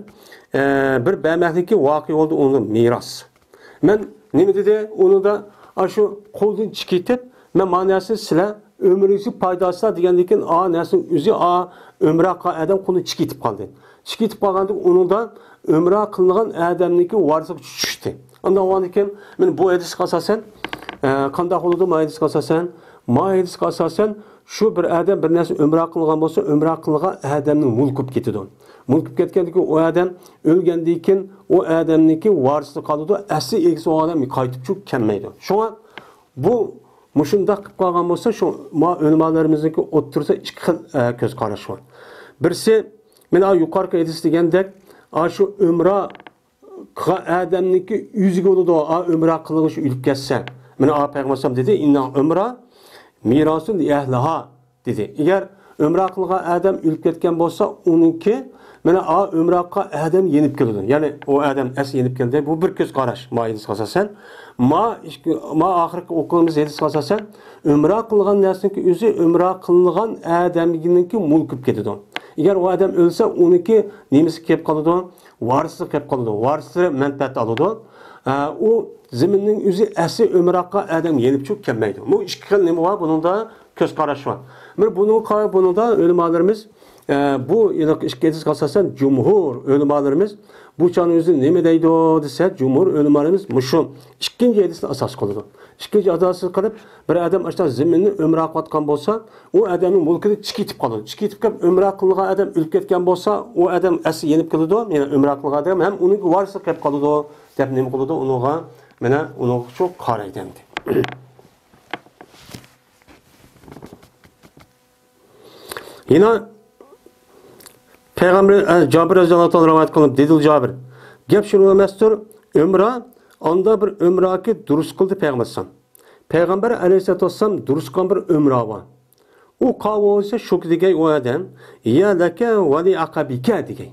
ئە، بىر بەرمەكلىكى ۋاقىئ بولدى ئۇنىڭ مىراس. مەن نېمە دېدى؟ ئۇنىڭدا ئاشۇ قولدىن چىقىپ كېتىپ، مەن مانا نەرسىنى سىلەر ئۆمرىگىچە پايدىلىنىسىلەر دېگەندىن كېيىن، ئا نەرسىنىڭ ئۆزى، ئا ئۆمرە قىلغان ئادەم قولىدىن چىقىپ كېتىپ قالدى. چىقىپ كېتىپ قالغاندىن ئۇنىڭدا ئۆمرە قىلىنغان ئادەمنىڭكى ۋارىسىغا چۈشتى. ئاندىن ئاندىن كېيىن، مانا بۇ ھەدىسكە ئاساسەن، ئە، قانداق بولىدۇ؟ ما ھەدىسكە ئاساسەن، ما ھەدىسكە ئاساسەن، شۇ بىر ئادەم بىر نەرسە ئۆمرە قىلغان بولسا، ئۆمرە قىلغان ئادەمنىڭ مۈلكى بولۇپ كېتىدۇ. مۈلكى بولۇپ كەتكەندىن كېيىن ئۇ ئادەم ئۆلگەندىن كېيىن ئۇ ئادەمنىڭكى ۋارىسى قالىدۇ، ئەسلى ئىگىسى بولغان ئادەم قايتىپچۇ كەلمەيدۇ. شۇڭا بۇ مۇشۇنداق قىلىپ قالغان بولسا، شۇ ما ئۆلىمالىرىمىزنىڭكى ئوتتۇرىسىدا ئىككى خىل، ئە، كۆز قاراش بار. بىرسى، مانا يۇقىرىقى ھەدىس دېگەندەك، ئاشۇ ئۆمرە قىلغان ئادەمنىڭكى ئۆزىگە بولىدۇ، ئا، ئۆمرە قىلغۇچى ئۆلۈپ كەتسە. مانا، ئا، پەيغەمبەر ئەلەيھىسسالام دېدى، ئىننەل ئۆمرە مىراسۇن لىئەھلىھا، دېدى. ئەگەر ئۆمرە قىلغان ئادەم ئۆلۈپ كەتكەن بولسا، ئۇنىڭكى، مانا، ئا، ئۆمرە قىلغان ئادەم يېنىپ كېلىدۇ. يەنى ئۇ ئادەم ئەسلى يېنىپ كەلدى. بۇ بىر كۆز قاراش، ما ھەدىسكە ئاساسەن. ما ئىككى، ما ئاخىرقى ئوقۇغىنىمىز ھەدىسكە ئاساسەن، ئۆمرە قىلغان نەرسىنىڭكى ئۆزى ئۆمرە قىلغان ئادەمنىڭكى مۈلكى بولۇپ كېتىدۇ. ئەگەر ئۇ ئادەم ئۆلسە، ئۇنىڭكى نېمىسى كېلىپ قالىدۇ؟ ۋارىسلىق قىلىپ قالىدۇ، ۋارىسلىرى مەنپەئەت ئالىدۇ. ئە، ئۇ زېمىننىڭ ئۆزى ئەسلى ئۆمرە قىلغان ئادەم يېنىپچۇ كەلمەيدۇ. بۇ ئىككى خىل نېمە بار؟ بۇنىڭدا كۆز قاراش بار. بىر بۇنىڭغا، بۇنىڭدا ئۆلىمالىرىمىز، ئە، بۇ ھېلىقى ئىككى ھەدىسكە ئاساسەن جۇمھۇر ئۆلىمالىرىمىز بۇ چاغنىڭ ئۆزىدە نېمە دەيدۇ دېسە، جۇمھۇر ئۆلىمالىرىمىز مۇشۇ ئىككىنچى ھەدىسنى ئاساس قىلىدۇ. ئىككىنچى ئاساس قىلىپ، بىر ئادەم ئاشۇنداق زېمىننى ئۆمرە قىلىۋاتقان بولسا، ئۇ ئادەمنىڭ مۈلكىدىن چىقىپ كېتىپ قالىدۇ. چىقىپ كېتىپ كېلىپ، ئۆمرە قىلغان ئادەم ئۆلۈپ كەتكەن بولسا، ئۇ ئادەم ئەسلى يېنىپ كېلىدۇ، يەنى ئۆمرە قىلغان ئادەم ھەم ئۇنىڭ ۋارىسى قېلىپ قالىدۇ، دەپ نېمە قىلىدۇ؟ ئۇنىڭغا، مانا، ئۇنىڭغا شۇ قارايدۇ ئەمدى. يەنە پەيغەمبەر، ئە، جابىر رەزىياللاھۇ تائالا رىۋايەت قىلىنىپ، دېدى جابىر، گەپ شۇ ئەمەستۇر، ئۆمرە، ئاندا بىر ئۆمرەكى دۇرۇس قىلدى پەيغەمبەر ئەلەيھىسسالام. پەيغەمبەر ئەلەيھىسسالاتۇ ۋەسسالام دۇرۇس قىلغان بىر ئۆمرە بار. ئۇ قاۋۇ بولسا شۇ دېگەي ئۇ ئادەم، يا لەكە ۋە لىئەقەبىكە دېگەي.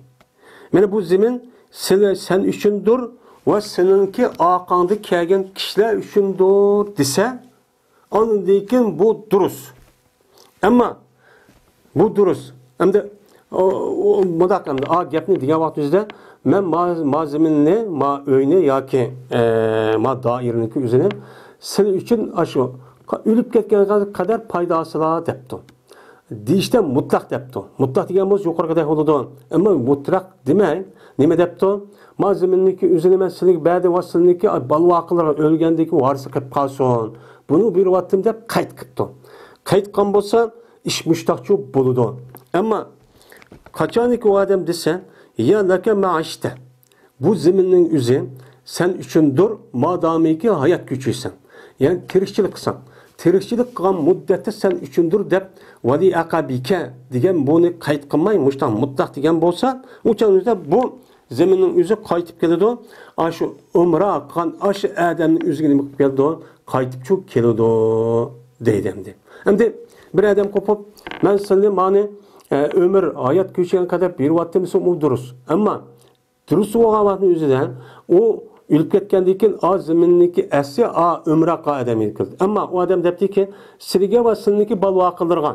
مانا بۇ زېمىن سىلى، سەن ئۈچۈندۇر ۋە سېنىڭكى ئارقاڭدا كەلگەن كىشىلەر ئۈچۈندۇر دېسە، ئاندىن كېيىن بۇ دۇرۇس. ئەمما بۇ دۇرۇس. ئەمدى ئۇ، ئۇ، مۇنداق ئەمدى، ئا، گەپنى دېگەن ۋاقتىمىزدا، مەن ما، ما زېمىننى، ما ئۆينى ياكى، ئە، ما دائىرىنىڭكى ئۆزىنى سىلى ئۈچۈن ئاشۇ ئۆلۈپ كەتكەنگە قەدەر پايدا ئالسىلا دەپتۇ. دېيىشتە مۇتلەق دەپتۇ. مۇتلەق دېگەن بولسا يۇقىرىقىدەك بولىدۇ. ئەمما مۇتلەق دېمەي، نېمە دەپتۇ؟ ما زېمىننىڭكى ئۆزىنى مەن سىلىگە بەردىم ۋە سىلىنىڭكى بالا-ۋاقىلىرىغا ئۆلگەندىكى ۋارىسى قىلىپ قالسۇن. بۇنى بېرىۋاتتىم دەپ قەيت قىپتۇ. قەيت قىلغان بولسا، ئىش مۇشتاقچۇ بولىدۇ. ئەمما قاچانكى ئۇ ئادەم دېسە، يا لەكە ما ئىشتە. بۇ زېمىننىڭ ئۆزى سەن ئۈچۈندۇر، مادامىكى ھايات كۆچۈرسەڭ. يەنى تىرىكچىلىك قىلساڭ. تىرىكچىلىك قىلغان مۇددەتتە سەن ئۈچۈندۇر دەپ، ۋەلى ئەقەبىكە دېگەن بۇنى قەيت قىلماي، مۇشتاق مۇتلەق دېگەن بولسا، ئۇ چاغدا بۇ زېمىننىڭ ئۆزى قايتىپ كېلىدۇ. ئاشۇ ئۆمرە قىلغان ئاشۇ ئادەمنىڭ ئۆزىگە نېمە قىلىپ كېلىدۇ؟ قايتىپچۇ كېلىدۇ، دەيدۇ ئەمدى. ئەمدى بىر ئادەم قوپۇپ، مەن سىلنى مانى، ئە، ئۆمۈر، ھايات كۆچۈرگەن قەدەر بېرىۋاتتىم دېسە، ئۇ دۇرۇس. ئەمما دۇرۇس بولغان ۋاقىتنىڭ ئۆزىدە ئۇ ئۆلۈپ كەتكەندىن كېيىن، ئا زېمىننىڭكى ئەسلى، ئا ئۆمرە قىلغان ئادەم يېنىپ كەلدى. ئەمما ئۇ ئادەم دەپتىكى، سىلىگە ۋە سىلىنىڭكى بالا-ۋاقىلىرىغا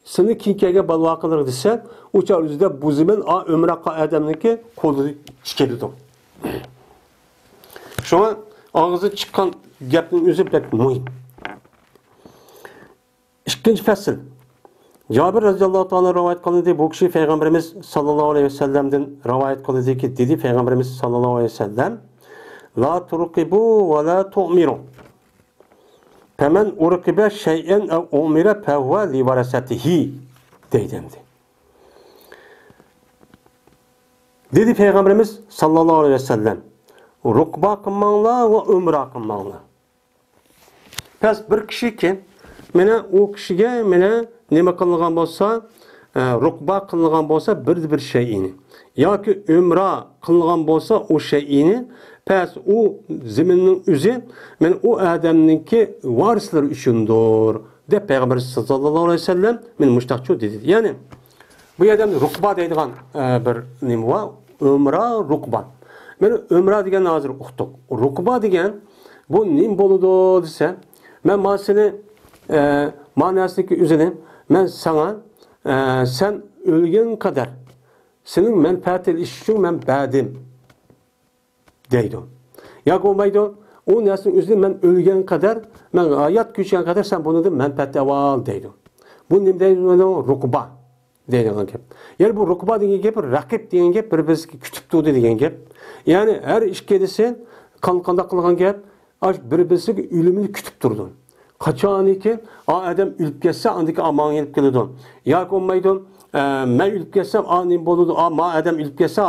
سېنى كېيىن كەلگەن بالىۋاقلىرىغا دېسە، ئۇ چاغ ئۆزىدە بۇ زېمىن ئا ئۆمرە قىلغان ئادەمنىڭكى قولىدا چىقىدۇ. شۇڭا ئاغزىدىن چىققان گەپنىڭ ئۆزى بەك مۇھىم. ئىككىنچى پەسىل. جابىر رەزىياللاھۇ تائالا رىۋايەت قىلىندى. بۇ كىشى پەيغەمبىرىمىز ساللاللاھۇ ئەلەيھى ۋەسەللەمدىن رىۋايەت قىلىندىكى، دېدى پەيغەمبىرىمىز ساللاللاھۇ ئەلەيھى ۋەسەللەم، لا تۇرقىبۇ ۋە لا تۇئمىرۇ. فمن أرقب شيئا أو أمر فهو لورثته دەيدۇ ئەمدى. دېدى پەيغەمبىرىمىز ساللاللاھۇ ئەلەيھى ۋەسەللەم، رۇقبا قىلماڭلار ۋە ئۆمرە قىلماڭلار. پەس بىر كىشىكى، مانا ئۇ كىشىگە مانا نېمە قىلىنغان بولسا، ئە، رۇقبا قىلىنغان بولسا بىر، بىر شەيئىنى ياكى ئۆمرە قىلىنغان بولسا ئۇ شەيئىنى، پەس ئۇ زېمىننىڭ ئۆزى مانا ئۇ ئادەمنىڭكى ۋارىسلىرى ئۈچۈندۇر، دەپ پەيغەمبەر ساللاللاھۇ ئەلەيھى ۋەسەللەم مانا مۇشۇنداقچۇ دېدى. يەنى بۇ يەردە رۇقبا دەيدىغان، ئە، بىر نېمە بار؟ ئۆمرە، رۇقبا. مانا ئۆمرە دېگەننى ھازىر ئۇقتۇق. رۇقبا دېگەن بۇ نېمە بولىدۇ دېسە، مەن مانا سېنى، ئە، مانا نەرسىنىڭكى ئۆزىنى مەن ساڭا، ئە، سەن ئۆلگەن قەدەر سېنىڭ مەنپەئەتىڭ ئۈچۈن مەن بەردىم دەيدۇ. ياكى بولمايدۇ، ئۇ نەرسىنىڭ ئۆزىنى مەن ئۆلگەن قەدەر، مەن ھايات كۆچكەن قەدەر سەن بۇنىڭدىن مەنپەئەت ئېلىۋال دەيدۇ. بۇ نېمە دەيدۇ؟ رۇقبا دەيدىغان گەپ. يەنى بۇ رۇقبا دېگەن گەپ، رەقىب دېگەن گەپ، بىر-بىرسىگە كۈتۈپ تۇردى دېگەن گەپ. يەنى ھەر ئىككىلىسى قان-، قانداق قىلغان گەپ؟ ئاش بىر-بىرسىگە ئۆلۈمىنى كۈتۈپ تۇرىدۇ. قاچانكى ئا ئادەم ئۆلۈپ كەتسە، ئاندىكى ئا ماڭا يېنىپ كېلىدۇ. ياكى بولمايدۇ، ئە، مەن ئۆلۈپ كەتسەم، ئا نېمە بولىدۇ؟ ئا، ما ئادەم ئۆلۈپ كەتسە،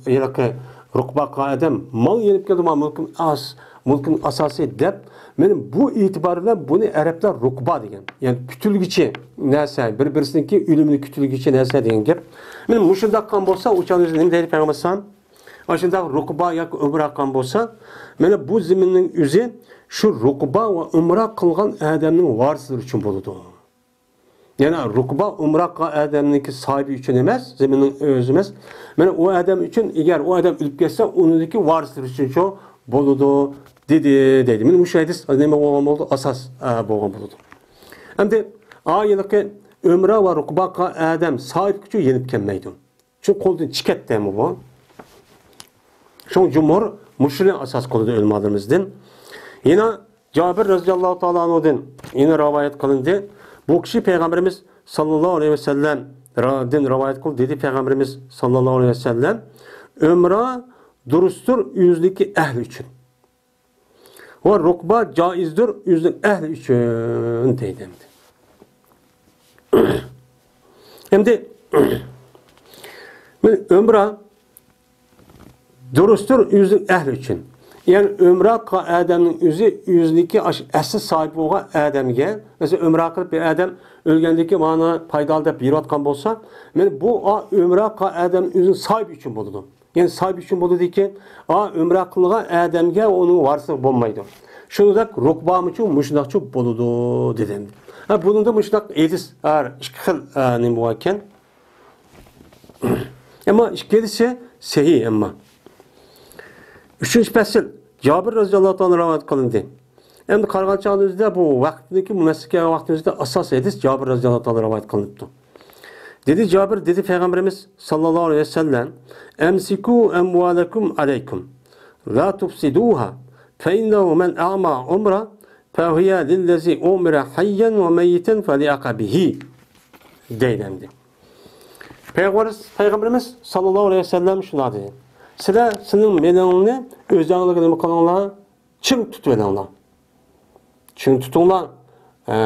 ھېلىقى رۇقبا قىلغان ئادەم ماڭا يېنىپ كېلىدۇ، ما مۈلكۈم ئاس، مۈلكۈم ئاساسى دەپ، مانا بۇ ئېتىبار بىلەن بۇنى ئەرەبلەر رۇقبا دېگەن. يەنى كۈتۈلگۈچى نەرسە، بىر-بىرسىنىڭكى ئۆلۈمىنى كۈتۈلگۈچى نەرسە دېگەن گەپ. مانا مۇشۇنداق قىلغان بولسا، ئۇ چاغدا نېمە دەيدۇ پەيغەمبەر ئەلەيھىسسالام؟ ئاشۇنداق رۇقبا ياكى ئۆمرە قىلغان بولسا، مانا بۇ زېمىننىڭ ئۆزى شۇ رۇقبا ۋە ئۆمرە قىلغان ئادەمنىڭ ۋارىسلىرى ئۈچۈن بولىدۇ. يەنى رۇقبا ئۆمرە قىلغان ئادەمنىڭكى ساھىبى ئۈچۈن ئەمەس، زېمىننىڭ ئۆزى ئەمەس. مانا ئۇ ئادەم ئۈچۈن، ئەگەر ئۇ ئادەم ئۆلۈپ كەتسە، ئۇنىڭدىكى ۋارىسلىرى ئۈچۈنچۇ بولىدۇ، دېدى، دەيدۇ. مانا مۇشۇ ھەدىس نېمە بولغان بولىدۇ؟ ئاساس، ئە، بولغان بولىدۇ. ئەمدى ئا ھېلىقى ئۆمرە ۋە رۇقبا قىلغان ئادەم ساھىبكىچۇ يېنىپ كەلمەيدۇ. چۈنكى قولدىن چىقىپ كەتتىمۇ بۇ. شۇڭا جۇمھۇر مۇشۇنى ئاساس قىلىدۇ ئۆلىمالىرىمىزدىن. يەنە جابىر رەزىياللاھۇ تائالا ئەنھۇدىن يەنە رىۋايەت قىلىندى. بۇ كىشى پەيغەمبىرىمىز ساللاللاھۇ ئەلەيھى ۋەسەللەم را-، دىن رىۋايەت قىلدى. دېدى پەيغەمبىرىمىز ساللاللاھۇ ئەلەيھى ۋەسەللەم، ئۆمرە دۇرۇستۇر ئۆزىنىڭكى ئەھلى ئۈچۈن. ۋە رۇقبا جائىزدۇر ئۆزىنىڭ ئەھلى ئۈچۈن دەيدۇ ئەمدى. ئەمدى مانا ئۆمرە دۇرۇستۇر ئۆزىنىڭ ئەھلى ئۈچۈن. يەنى ئۆمرە قىلغان ئادەمنىڭ ئۆزى ئۆزىنىڭكى ئاشۇ ئەسلى ساھىبى بولغان ئادەمگە، مەسىلەن، ئۆمرە قىلىپ بىر ئادەم ئۆلگەندىن كېيىن مانا پايدا ئال دەپ بېرىۋاتقان بولسا، مانا بۇ ئا-، ئۆمرە قىلغان ئادەمنىڭ ئۆزىنىڭ ساھىبى ئۈچۈن بولىدۇ. يەنى ساھىبى ئۈچۈن بولىدىكەن، ئا، ئۆمرە قىلغان ئادەمگە ئۇنىڭ ۋارىسلىق بولمايدۇ. شۇنداق رۇقبامۇچۇ مۇشۇنداقچۇ بولىدۇ دېدى. ھە، بۇنىڭدا مۇشۇنداق ھەدىس بار، ئىككى خىل، ئە، نېمە باركەن. ئەمما ئىككىلىسى سەھىھ ئەمما. ئۈچىنچى پەسىل، جابىر رەزىياللاھۇ تائالا رىۋايەت قىلىندى. ئەمدى قارىغان چاغدا ئۆزىدە بۇ ۋاقىتنىكى مۇناسىۋەتكە ۋاقىتىمىزدە ئاساس ھەدىس جابىر رەزىياللاھۇ تائالا رىۋايەت قىلىنىپتۇ. دېدى جابىر، دېدى پەيغەمبىرىمىز ساللاللاھۇ ئەلەيھى ۋەسەللەم، ئەمسىكۇ ئەمۋالەكۇم ئەلەيكۇم، لا تۇفسىدۇھا، فەئىننەھۇ مەن ئەئمە ئۇمرە، فەھىيە لىللەزى ئۇمرە ھەييەن ۋە مەييىتەن فەليەقە بىھى. دەيدۇ ئەمدى. پەيغەمبىرىمىز، پەيغەمبىرىمىز ساللاللاھۇ ئەلەيھى ۋەسەللەم شۇنداق دېدى. سىلەر سىلىڭ مېلىڭنى ئۆزەڭلىكى نېمە قىلىڭلار؟ چىڭ تۇتۇۋېلىڭلار. چىڭ تۇتۇڭلار. ئە،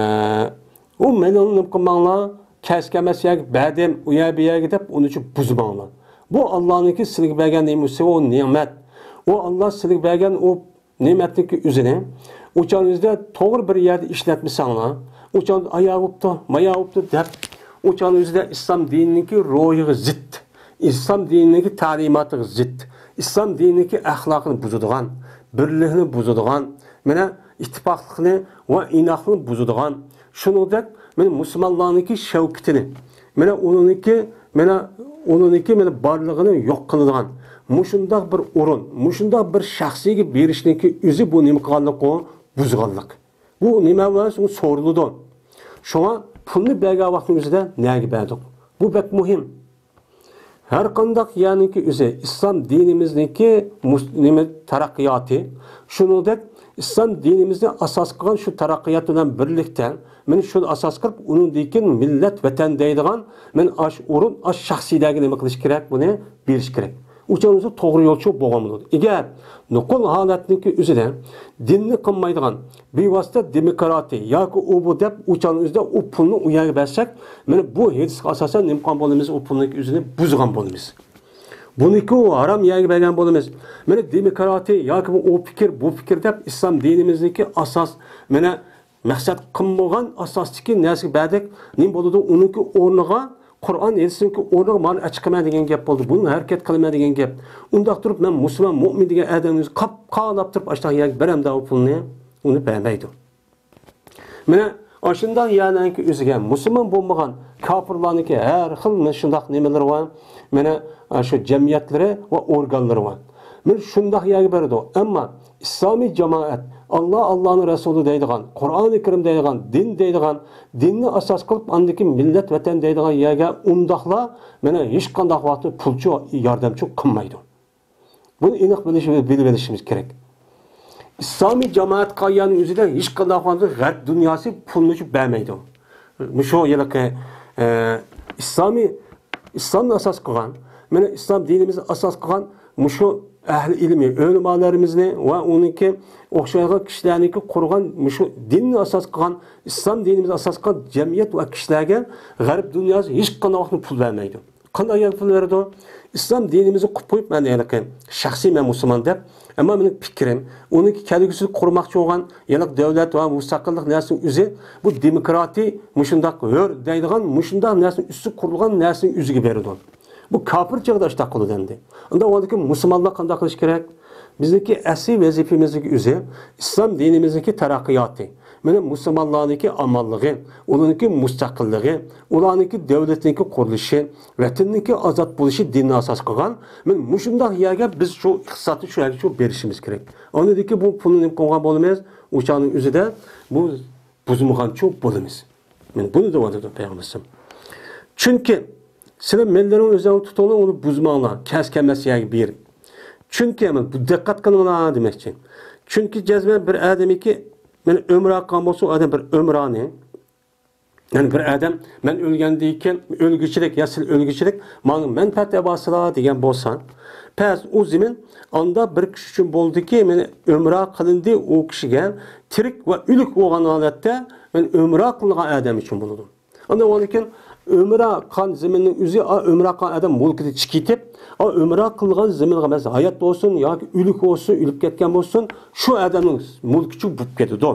ئۇ مېلىڭنى نېمە قىلماڭلار؟ كەس كەلمەس يەرگە بەردىم، ئۇ يەر بۇ يەرگە دەپ ئۇنى چۈ بۇزماڭلار. بۇ ئاللانىڭكى سىلىگە بەرگەن نېمىسى، ئۇ نېمەت. ئۇ ئاللا سىلىگە بەرگەن ئۇ نېمەتنىڭكى ئۆزىنى ئۇچان ئۆزىدە توغرا بىر يەردە ئىشلەتمىسەڭلار، ئۇچان ئايا بوپتۇ، مايا بوپتۇ دەپ، ئۇچان ئۆزىدە ئىسلام دىنىنىڭكى روھىغا زىت، ئىسلام دىنىنىڭكى تەلىماتىغا زىت، ئىسلام دىنىنىڭكى ئەخلاقىنى بۇزىدىغان، بىرلىكنى بۇزىدىغان، مانا ئىتتىپاقلىقنى ۋە ئىناقلىقنى بۇزىدىغان، شۇنىڭدەك مانا مۇسۇلمانلارنىڭكى شەۋكىتىنى، مانا ئۇنىڭكى، مانا ئۇنىڭكى مانا بارلىقىنى يوق قىلىدىغان، مۇشۇنداق بىر ئورۇن، مۇشۇنداق بىر شەخسىيگە بېرىشنىڭكى ئۆزى بۇ نېمە قىلغانلىق ئۇ؟ بۇزغانلىق. بۇ نېمە بىلەن سورىلىدۇ؟ شۇڭا پۇلنى بەرگەن ۋاقتىنىڭ ئۆزىدە نەگە بەردۇق؟ بۇ بەك مۇھىم. ھەر قانداق يەرنىڭكى ئۆزى ئىسلام دىنىمىزنىڭكى مۇس-، نېمە، تەرەققىياتى، شۇنىڭدەك ئىسلام دىنىمىزنى ئاساس قىلغان شۇ تەرەققىيات بىلەن بىرلىكتە، مانا شۇنى ئاساس قىلىپ، ئۇنىڭدىن كېيىن مىللەت، ۋەتەن دەيدىغان، مانا ئاش ئورۇن، ئاش شەخسلەرگە نېمە قىلىش كېرەك؟ بۇنى بېرىش كېرەك. ئۇ چاغدا توغرا يولچۇ بولغان بولىدۇ. ئەگەر نوقۇل ھالەتنىڭكى ئۆزىدە دىننى قىلمايدىغان، بىۋاسىتە دېموكراتىيە ياكى ئۇ بۇ دەپ، ئۇ چاغنىڭ ئۆزىدە ئۇ پۇلنى ئۇ يەرگە بەرسەك، مانا بۇ ھەدىسكە ئاساسەن نېمە قىلغان بولىمىز؟ ئۇ پۇلنىڭكى ئۆزىنى بۇزغان بولىمىز. بۇنىڭكى ئۇ ھارام يەرگە بەرگەن بولىمىز. مانا دېموكراتىيە ياكى بۇ ئۇ پىكىر، بۇ پىكىر دەپ ئىسلام دىنىمىزنىڭكى ئاساس، مانا مەقسەت قىلمىغان ئاساستىكى نەرسىگە بەردەك، نېمە بولىدۇ؟ ئۇنىڭكى ئورنىغا، قۇرئان ھەدىسنىڭكى ئورنىغا مانا ئەچىقىمەن دېگەن گەپ بولدى. بۇنى ھەرىكەت قىلىمەن دېگەن گەپ. ئۇنداق تۇرۇپ، مەن مۇسۇلمان، مۇئمىن دېگەن ئادەمنى قاپ-قاراپ تۇرۇپ، ئاشۇنداق يەرگە بېرەمدۇ ئۇ پۇلنى؟ ئۇنى بەرمەيدۇ. مانا ئاشۇنداق يەرنىڭكى ئۆزىگە مۇسۇلمان بولمىغان كاپىرلارنىڭكى ھەر خىل مانا شۇنداق نېمىلىرى بار. مانا شۇ جەمئىيەتلىرى ۋە ئورگانلىرى بار. مانا شۇنداق يەرگە بېرىدۇ. ئەمما ئىسلامىي جامائەت، ئاللا، ئاللانىڭ رەسۇلى دەيدىغان، قۇرئانى كەرىم دەيدىغان، دىن دەيدىغان، دىننى ئاساس قىلىپ، ئاندىكى مىللەت، ۋەتەن دەيدىغان يەرگە ئۇنداقلا مانا ھېچقانداق ۋاقىتتا پۇلچۇ، ياردەمچۇ قىلمايدۇ. بۇنى ئېنىق بىلىش، بىلىۋېلىشىمىز كېرەك. ئىسلامىي جامائەت قالغاننىڭ ئۆزىدە ھېچقانداق ۋاقىتتا غەرب دۇنياسى پۇلنى بەرمەيدۇ. مۇشۇ ھېلىقى، ئە، ئىسلامىي، ئىسلامنى ئاساس قىلغان، مانا ئىسلام دىنىمىزنى ئاساس قىلغان مۇشۇ ئەھلى ئىلمى ئۆلىمالىرىمىزنى ۋە ئۇنىڭكى ئوخشايدىغان كىشىلەرنىڭكى قۇرغان مۇشۇ دىننى ئاساس قىلغان، ئىسلام دىنىمىزنى ئاساس قىلغان جەمئىيەت ۋە كىشىلەرگە غەرب دۇنياسى ھېچقانداق ۋاقىتتا پۇل بەرمەيدۇ. قانداق يەرگە پۇل بېرىدۇ؟ ئىسلام دىنىمىزنى قۇپ قويۇپ، مەن ھېلىقى شەخسىي مەن مۇسۇلمان دەپ، ئەمما مېنىڭ پىكرىم، ئۇنىڭكى كەلگۈسىدە قۇرماقچى بولغان ھېلىقى دۆلەت ۋە مۇستەقىللىق نەرسىنىڭ ئۆزى، بۇ دېموكراتىي، مۇشۇنداق ھۆر دەيدىغان، مۇشۇنداق نەرسىنىڭ ئۈستىدە قۇرۇلغان نەرسىنىڭ ئۆزىگە بېرىدۇ. بۇ كاپىر چېغىدا ئاشۇنداق قىلىدۇ ئەمدى. ئۇنداق بولغاندىكىن مۇسۇلمانلار قانداق قىلىش كېرەك؟ بىزنىڭكى ئەسلىي ۋەزىپىمىزنىڭ ئۆزى ئىسلام دىنىمىزنىڭكى تەرەققىياتى. مانا مۇسۇلمانلارنىڭكى ئامانلىقى، ئۇلارنىڭكى مۇستەقىللىقى، ئۇلارنىڭكى دۆلىتىنىڭكى قۇرۇلۇشى، ۋەتىنىڭكى ئازاد بولۇشى دىننى ئاساس قىلغان. مانا مۇشۇنداق يەرگە بىز شۇ ئىقتىسادنى شۇ يەرگە شۇ بېرىشىمىز كېرەك. ئاندىن كېيىن بۇ پۇلنى نېمە قىلغان بولىمىز؟ ئۇ چاغنىڭ ئۆزىدە بۇ بۇزمىغانچۇ بولىمىز. مانا بۇنى دەۋاتىدۇ پەيغەمبىرىمىز. چۈنكى سىلەر مەنلەرنىڭ ئۆزەڭنى تۇتۇڭلار، ئۇنى بۇزماڭلار، كەس كەلمەس يەرگە بېرىپ. چۈنكى، مانا بۇ دىققەت قىلىڭلار دېمەكچى. چۈنكى جەزمەن بىر ئادەمكى، مانا ئۆمرە قىلغان بولسا، ئۇ ئادەم بىر ئۆمرانى، يەنى بىر ئادەم مەن ئۆلگەندىن كېيىن ئۆلگۈچىلىك يا سىلەر ئۆلگۈچىلىك ماڭا مەنپەئەت ئەۋالسىلا دېگەن بولسا، پەس ئۇ زېمىن ئاندا بىر كىشى ئۈچۈن بولدىكى، مانا ئۆمرە قىلىندى ئۇ كىشىگە، تىرىك ۋە ئۆلۈك بولغان ھالەتتە، مانا ئۆمرە قىلغان ئادەم ئۈچۈن بولىدۇ. ئاندىن ئۇنىڭدىن كېيىن ئۆمرە قىلغان زېمىننىڭ ئۆزى، ئا، ئۆمرە قىلغان ئادەم مۈلكىدىن چىقىپ كېتىپ، ئا، ئۆمرە قىلغان زېمىنغا، مەسىلەن، ھايات بولسۇن ياكى ئۆلۈك بولسۇن، ئۆلۈپ كەتكەن بولسۇن، شۇ ئادەمنىڭ مۈلكىچۇ بولۇپ كېتىدۇ.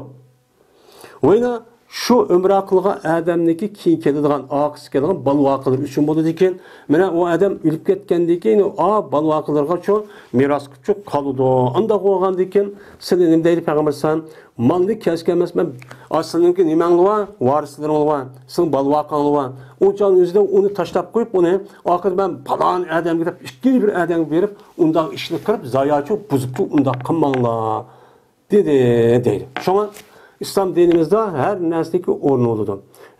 ۋەينا شۇ ئۆمرە قىلغان ئادەمنىڭكى كېيىن كېلىدىغان، ئارقىسى كېلىدىغان بالىۋاقىلىرى ئۈچۈن بولىدىكەن. مانا ئۇ ئادەم ئۆلۈپ كەتكەندىن كېيىن ئا، بالىۋاقىلىرىغا شۇ مىراس قىلىپ قالىدۇ. ئانداق بولغاندىن كېيىن سىلى نېمە دەيدۇ پەيغەمبەر ئەلەيھىسسالام؟ مالنى كەس كەلمەس مەن، سىلىنىڭكى نېمەڭلار بار، ۋارىسلىرىڭلار بار، سىلىنىڭ بالىۋاقىڭلار بار. ئۇ چاغنىڭ ئۆزىدە ئۇنى تاشلاپ قويۇپ، ئۇنى ئاخىرى مەن پالان ئادەمگە دەپ ئىككىنچى بىر ئادەمگە بېرىپ، ئۇنداق ئىشنى قىلىپ، زاياچۇ بۇزۇپچۇ ئۇنداق قىلماڭلار، دېدى، دەيدۇ. شۇڭا ئىسلام دىنىمىزدا ھەر نەرسىنىڭكى ئورنى بولىدۇ.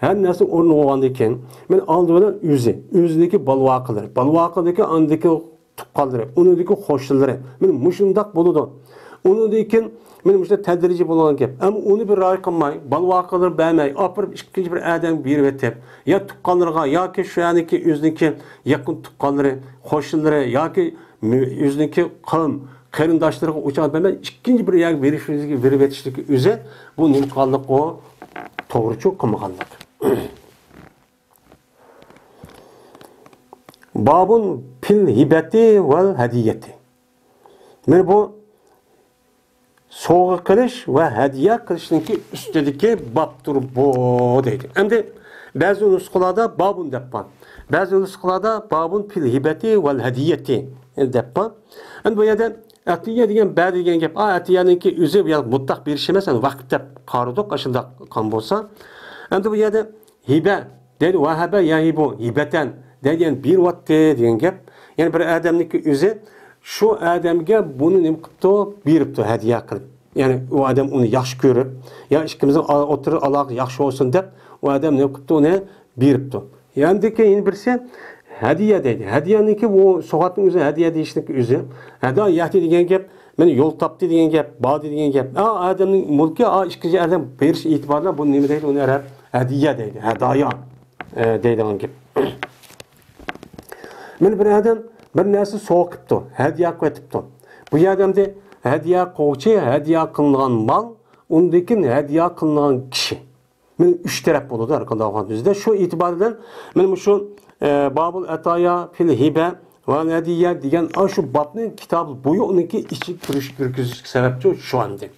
ھەر نەرسىنىڭ ئورنى بولغاندىن كېيىن، مانا ئالدى بىلەن ئۆزى، ئۆزىنىڭكى بالىۋاقىلىرى، بالىۋاقىدىكى ئاندىكى تۇغقانلىرى، ئۇنىڭدىكى قوشنىلىرى. مانا مۇشۇنداق بولىدۇ. ئۇنىڭدىن كېيىن مانا مۇشۇنداق تەدرىجىي بولغان گەپ. ئەمما ئۇنى بىر رايى قىلماي، بالىۋاقىلىرى بەرمەي، ئاپىرىپ ئىككىنچى بىر ئادەمگە بېرىۋېتىپ، يا تۇغقانلىرىغا ياكى شۇ يەردىكى ئۆزىنىڭكى يېقىن تۇغقانلىرى، قوشنىلىرى ياكى مۆ-، ئۆزىنىڭكى قەۋم قېرىنداشلىرىغا ئۇچاق بەرمەي، ئىككىنچى بىر يەرگە بېرىشلىكى، بېرىۋېتىشلىكى ئۆزى بۇ نېمە قىلغانلىق ئۇ؟ توغرىچۇ قىلمىغانلىق. بابۇن پىل ھىبەتى ۋەل ھەدىيەتى. مانا بۇ سوۋغا قىلىش ۋە ھەدىيە قىلىشنىڭكى ئۈستىدىكى بابتۇر بۇ دەيدۇ. ئەمدى بەزى نۇسخىلاردا بابۇن دەپ بار. بەزى نۇسخىلاردا بابۇن پىل ھىبەتى ۋەل ھەدىيەتى دەپ بار. ئەمدى بۇ يەردە ئەتىيە دېگەن بەر دېگەن گەپ. ئا، ئەتىيەنىڭكى ئۆزى بۇ يەر مۇتلەق بېرىش ئەمەس، يەنى ۋاقىت دەپ قارىدۇق، ئاشۇنداق قىلغان بولسا. ئەمدى بۇ يەردە ھىبە دەيدۇ، ۋەھەبە يەھىبۇ ھىبەتەن دەيدۇ، يەنى بېرىۋاتتى دېگەن گەپ. يەنى بىر ئادەمنىڭكى ئۆزى شۇ ئادەمگە بۇنى نېمە قىپتۇ؟ بېرىپتۇ، ھەدىيە قىلىپ. يەنى ئۇ ئادەم ئۇنى ياخشى كۆرۈپ، يا ئىككىمىزنىڭ ئا-، ئوتتۇرا ئالاقە ياخشى بولسۇن دەپ، ئۇ ئادەم نېمە قىپتۇ، ئۇنى بېرىپتۇ. يەنىكىن يەنە بىرسى ھەدىيە دەيدۇ. ھەدىيەنىڭكى ئۇ سوغاتنىڭ ئۆزى، ھەدىيە دېيىشنىڭكى ئۆزى. ھەدىيە يەتتى دېگەن گەپ، مېنى يول تاپتى دېگەن گەپ، باردى دېگەن گەپ. ئا، ئادەمنىڭ مۈلكى، ئا، ئىككىنچى ئادەم بېرىش ئېتىبارى بىلەن بۇنى نېمە دەيدۇ، ئۇنى ئەرەب ھەدىيە دەيدۇ، ھەدايا، ئە، دەيدىغان گەپ. مانا بىر ئادەم بىر نەرسە سوۋغا قىپتۇ، ھەدىيە قىلىۋېتىپتۇ. بۇ ئادەمدە ھەدىيە قىلغۇچى، ھەدىيە قىلىنغان مال، ئۇندىن كېيىن ھەدىيە قىلىنغان كىشى. مانا ئۈچ تەرەپ بولىدۇ ھەر قانداق ۋاقىت بىزدە. شۇ ئېتىبار بىلەن مانا مۇشۇ، ئە، بابۇل ئەتايا فىل ھىبە ۋە ھەدىيە دېگەن ئاشۇ بابنىڭ كىتابى بۇيۇقنىڭكى ئىچىگە كىرىش-، كىرگۈزۈشكە سەۋەبچى شۇ ئاندىن.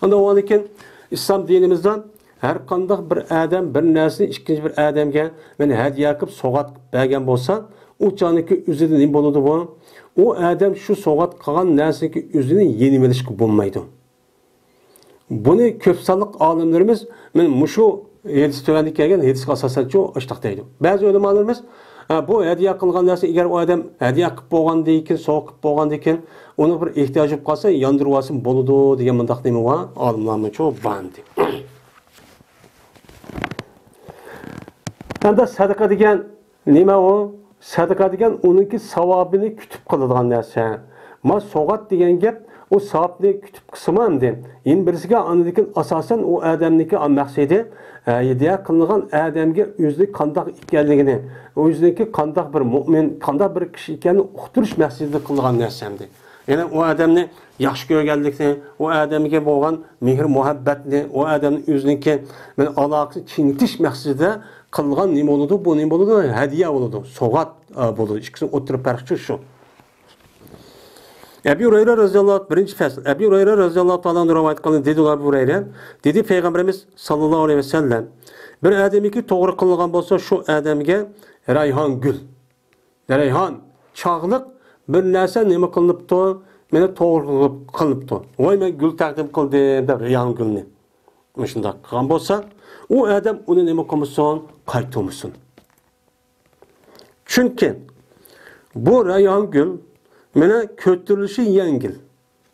ئاندىن كېيىن ئىسلام دىنىمىزدا ھەر قانداق بىر ئادەم بىر نەرسىنى ئىككىنچى بىر ئادەمگە مانا ھەدىيە قىلىپ سوغات قىلىپ بەرگەن بولسا، ئۇ چاغنىڭكى ئۆزىدە نېمە بولىدۇ بۇ؟ ئۇ ئادەم شۇ سوغات قىلغان نەرسىنىڭكى ئۆزىنى يېنىۋېلىشقا بولمايدۇ. بۇنى كۆپ سانلىق ئالىملىرىمىز مانا مۇشۇ ھەدىس، تۆۋەندە كەلگەن ھەدىسكە ئاساسەن شۇ ئاشتاق دەيدۇ. بەزى ئۆلىمالىرىمىز، ئە، بۇ ھەدىيە قىلغان نەرسە، ئەگەر ئۇ ئادەم ھەدىيە قىلىپ بولغاندىن كېيىن، سوۋغا قىلىپ بولغاندىن كېيىن، ئۇنىڭ بىر ئېھتىياجى بولۇپ قالسا، ياندۇرۇۋالسىمۇ بولىدۇ دېگەن مۇنداق نېمە بار، ئالىملارمۇ شۇ بار ئەمدى. ئەمدى سەدىقە دېگەن نېمە ئۇ؟ سەدىقە دېگەن ئۇنىڭكى ساۋابىنى كۈتۈپ قىلىدىغان نەرسە. ما سوغات دېگەن گەپ، ئۇ ساۋابنى كۈتۈپ قىلسىمۇ ئەمدى يەنە بىرسىگە، ئاندىن كېيىن ئاساسەن ئۇ ئادەمنىڭكى مەقسىتى، ھەدىيە قىلىنغان ئادەمگە ئۆزىنىڭ قانداق ئىكەنلىكىنى، ئۆزىنىڭكى قانداق بىر مۆمىن، قانداق بىر كىشى ئىكەنلىكىنى ئۇقتۇرۇش مەقسىتىدە قىلىدىغان نەرسە ئەمدى. يەنى ئۇ ئادەمنى ياخشى كۆرگەنلىكنى، ئۇ ئادەمگە بولغان مېھىر-مۇھەببەتنى، ئۇ ئادەمنى ئۆزىنىڭكى بىلەن ئالاقىسىنى كېڭىتىش مەقسىتىدە قىلغان نېمە بولىدۇ؟ بۇ نېمە بولىدۇ؟ ھەدىيە بولىدۇ، سوغات، ئا، بولىدۇ. ئىككىسىنىڭ ئوتتۇرا پەرقى شۇ. ئەبى ھۇرەيرە رازىياللاھۇ، بىرىنچى پەسىل. ئەبى ھۇرەيرە رازىياللاھۇ تائالا ئەنھۇ رىۋايەت قىلغان، دېدى ئەبى ھۇرەيرە، دېدى پەيغەمبىرىمىز ساللاللاھۇ ئەلەيھى ۋەسەللەم، بىر ئادەمگە توغرا قىلىنغان بولسا، شۇ ئادەمگە رەيھان گۈل، رەيھان چاغلىق بىر نەرسە نېمە قىلىنىپتۇ؟ مانا توغرا قىلىنىپتۇ. ۋاي، مەن گۈل تەقدىم قىلدىم دەپ رەيھان گۈلنى. مۇشۇنداق قىلغان بولسا، ئۇ ئادەم ئۇنى نېمە قىلمىسۇن؟ قايتۇرمىسۇن. چۈنكى بۇ رەيھان گۈل مانا كۆتۈرۈلۈشى يەڭگىل.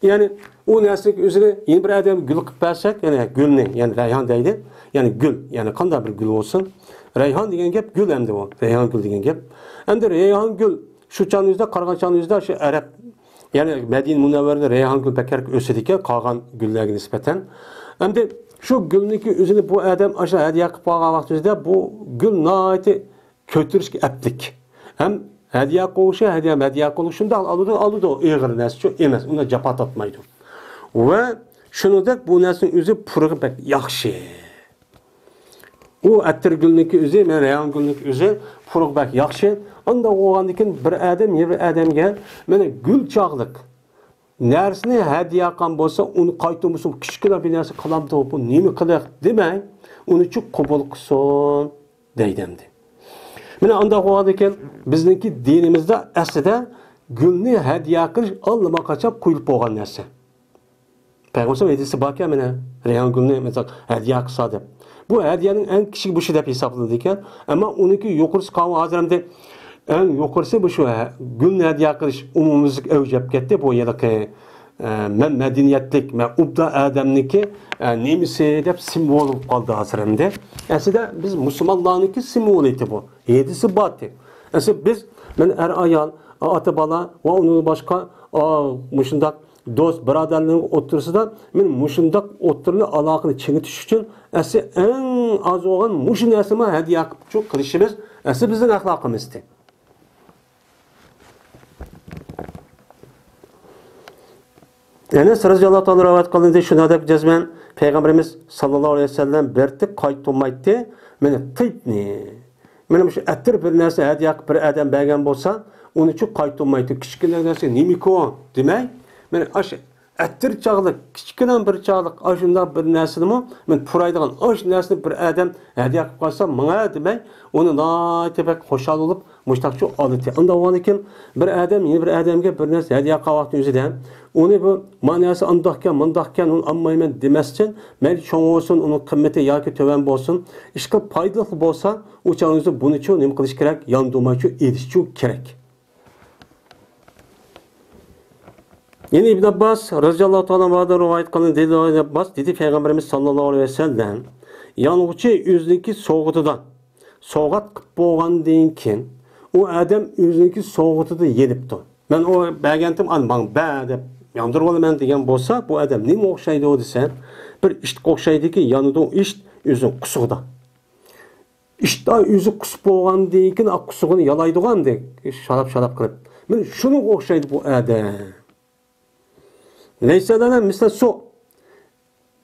يەنى ئۇ نەرسىنىڭ ئۆزىنى يەنە بىر ئادەمگە گۈل قىلىپ بەرسەك، يەنى گۈلنى، يەنى رەيھان دەيلى، يەنى گۈل، يەنى قانداق بىر گۈل بولسۇن، رەيھان دېگەن گەپ گۈل ئەمدى بۇ، رەيھان گۈل دېگەن گەپ. ئەمدى رەيھان گۈل شۇ چاغنىڭ ئۆزىدە، قارىغان چاغنىڭ ئۆزىدە شۇ ئەرەب، يەنى مەدىنە مۇنەۋۋەردە رەيھان گۈل بەكرەك ئۆسىدىكەن قالغان گۈللەرگە نىسبەتەن. ئەمدى شۇ گۈلنىڭكى ئۆزىنى بۇ ئادەم ئاشۇ ھەدىيە قىلىپ قالغان ۋاقتىمىزدا بۇ گۈل ناھايىتى كۆتۈرۈشكە ئەپلىك. ھەم ھەدىيە قويۇشى، ھەدىيە، ھەدىيە قويۇش شۇنداق ئالىدۇ، ئالىدۇ، ئېغىر نەرسىچۇ ئەمەس، ئۇنى جاپا تارتمايدۇ. ۋە شۇنىڭدەك بۇ نەرسىنىڭ ئۆزى پۇرىقى بەك ياخشى. ئۇ ئەتىر گۈلنىڭكى ئۆزى، مەن رەيھان گۈلنىڭكى ئۆزى پۇرىقى بەك ياخشى. ئانداق بولغاندىن كېيىن بىر ئادەم يەنە بىر ئادەمگە مانا گۈل چاغلىق نەرسىنى ھەدىيە قىلغان بولسا، ئۇنى قايتۇرمىسۇن، كىچىككىنە بىر نەرسە قىلامدۇ، بۇ نېمە قىلىق دېمەي، ئۇنىچۇ قوبۇل قىلسۇن دەيدۇ ئەمدى. مانا ئانداق بولغاندىكىن، بىزنىڭكى دىنىمىزدا ئەسلىدە گۈلنى ھەدىيە قىلىش ئاللىماقاچان قويۇلۇپ بولغان نەرسە. پەيغەمبەرنىڭ ھەدىسى باركەن، مانا، رەيھان گۈلنى، مەسىلەن، ھەدىيە قىلسا دەپ. بۇ ھەدىيەنىڭ ئەڭ كىچىك بۇشى دەپ ھېسابلىنىدىكەن. ئەمما ئۇنىڭكى يۇقىرىسى قالغان، ھازىر ئەمدى ئەڭ يۇقىرىسى بۇ شۇ ھە-، گۈلنى ھەدىيە قىلىش ئومۇميۈزلۈك ئەۋج ئېلىپ كەتتى. بۇ ھېلىقى، ئە، مەن مەدەنىيەتلىك، مەن ئوبدان ئادەمنىڭكى، ئە، نېمىسى دەپ سىمۋول بولۇپ قالدى ھازىر ئەمدى. ئەسلىدە بىز مۇسۇلمانلارنىڭكى سىمۋولى ئىدى بۇ. ھەدىسى بار ئىدى. ئەسلى بىز، مەن ئەر-ئايال، ئاتا-بالا ۋە ئۇنىڭدىن باشقا، ئا، مۇشۇنداق دوست، بۇرادەرلەرنىڭ ئوتتۇرىسىدا مانا مۇشۇنداق ئوتتۇرىنى، ئالاقىنى چىڭىتىش ئۈچۈن ئەسلى ئەڭ ئاز بولغان مۇشۇ نەرسىنى ھەدىيە قىلىپ شۇ قىلىشىمىز ئەسلى بىزنىڭ ئەخلاقىمىزدى. ئەنەس رەزىياللاھۇ تائالا رىۋايەت قىلىندى، شۇنداق دەپ جەزمەن پەيغەمبىرىمىز ساللاللاھۇ ئەلەيھى ۋەسەللەم بەرتى قايتۇرمايتتى. مانا تىپنى مانا مۇشۇ ئەتىر بىر نەرسە ھەدىيە قىلىپ بىر ئادەم بەرگەن بولسا، ئۇنىچۇ قايتۇرمايدۇ. كىچىككىنە نەرسە نېمىكۇ دېمەي، مانا ئاشۇ ئەتىر چاغلىق، كىچىككىنە بىر چاغلىق ئاشۇنداق بىر نەرسىنىمۇ، مانا پۇرايدىغان ئاشۇ نەرسىنى بىر ئادەم ھەدىيە قىلىپ قالسا، ماڭا دېمەي، ئۇنى ناھايىتى بەك خۇشال بولۇپ، مۇشتاقچۇ ئالىتى. ئانداق بولغاندىكىن بىر ئادەم يەنە بىر ئادەمگە بىر نەرسە ھەدىيە قىلغان ۋاقتىنىڭ ئۆزىدە، ئۇنى بۇ ماناسى ئانداقكەن، مۇنداقكەن، ئۇنى ئالمايمەن دېمەستىن، مەيلى چوڭ بولسۇن، ئۇنىڭ قىممىتى ياكى تۆۋەن بولسۇن، ئىشقىلىپ پايدىلىق بولسا، ئۇ چاغنىڭ ئۆزىدە بۇنىچۇ نېمە قىلىش كېرەك؟ ياندۇرمايچۇ ئېلىشچۇ كېرەك. يەنە ئىبن ئابباس رەزىياللاھۇ تائالا ئانھۇدىن رىۋايەت قىلىندى، دېدى ئىبن ئابباس، دېدى پەيغەمبىرىمىز ساللاللاھۇ ئەلەيھى ۋەسەللەم، يانغۇچى ئۆزىنىڭكى سوۋغىتىدا، سوۋغات قىلىپ بولغاندىن كېيىن، ئۇ ئادەم ئۆزىنىڭكى سوۋغىتىدا يېنىپتۇ. مەن ئۇ بەرگەنتىم، ئان ماڭ بەر دەپ ياندۇرۇۋالىمەن دېگەن بولسا، بۇ ئادەم نېمىگە ئوخشايدۇ دېسە، بىر ئىتقا ئوخشايدىكى، يانىدۇ ئىت ئۆزىنىڭ قۇسۇقىدا. ئىت ئۆزى قۇسۇپ بولغاندىن كېيىن، قۇسۇقىنى يالايدىغاندەك، شالاپ-شالاپ قىلىپ. مانا شۇنىڭغا ئوخشايدۇ بۇ ئادەم. لەيسە لەنا مىسلە سۇ.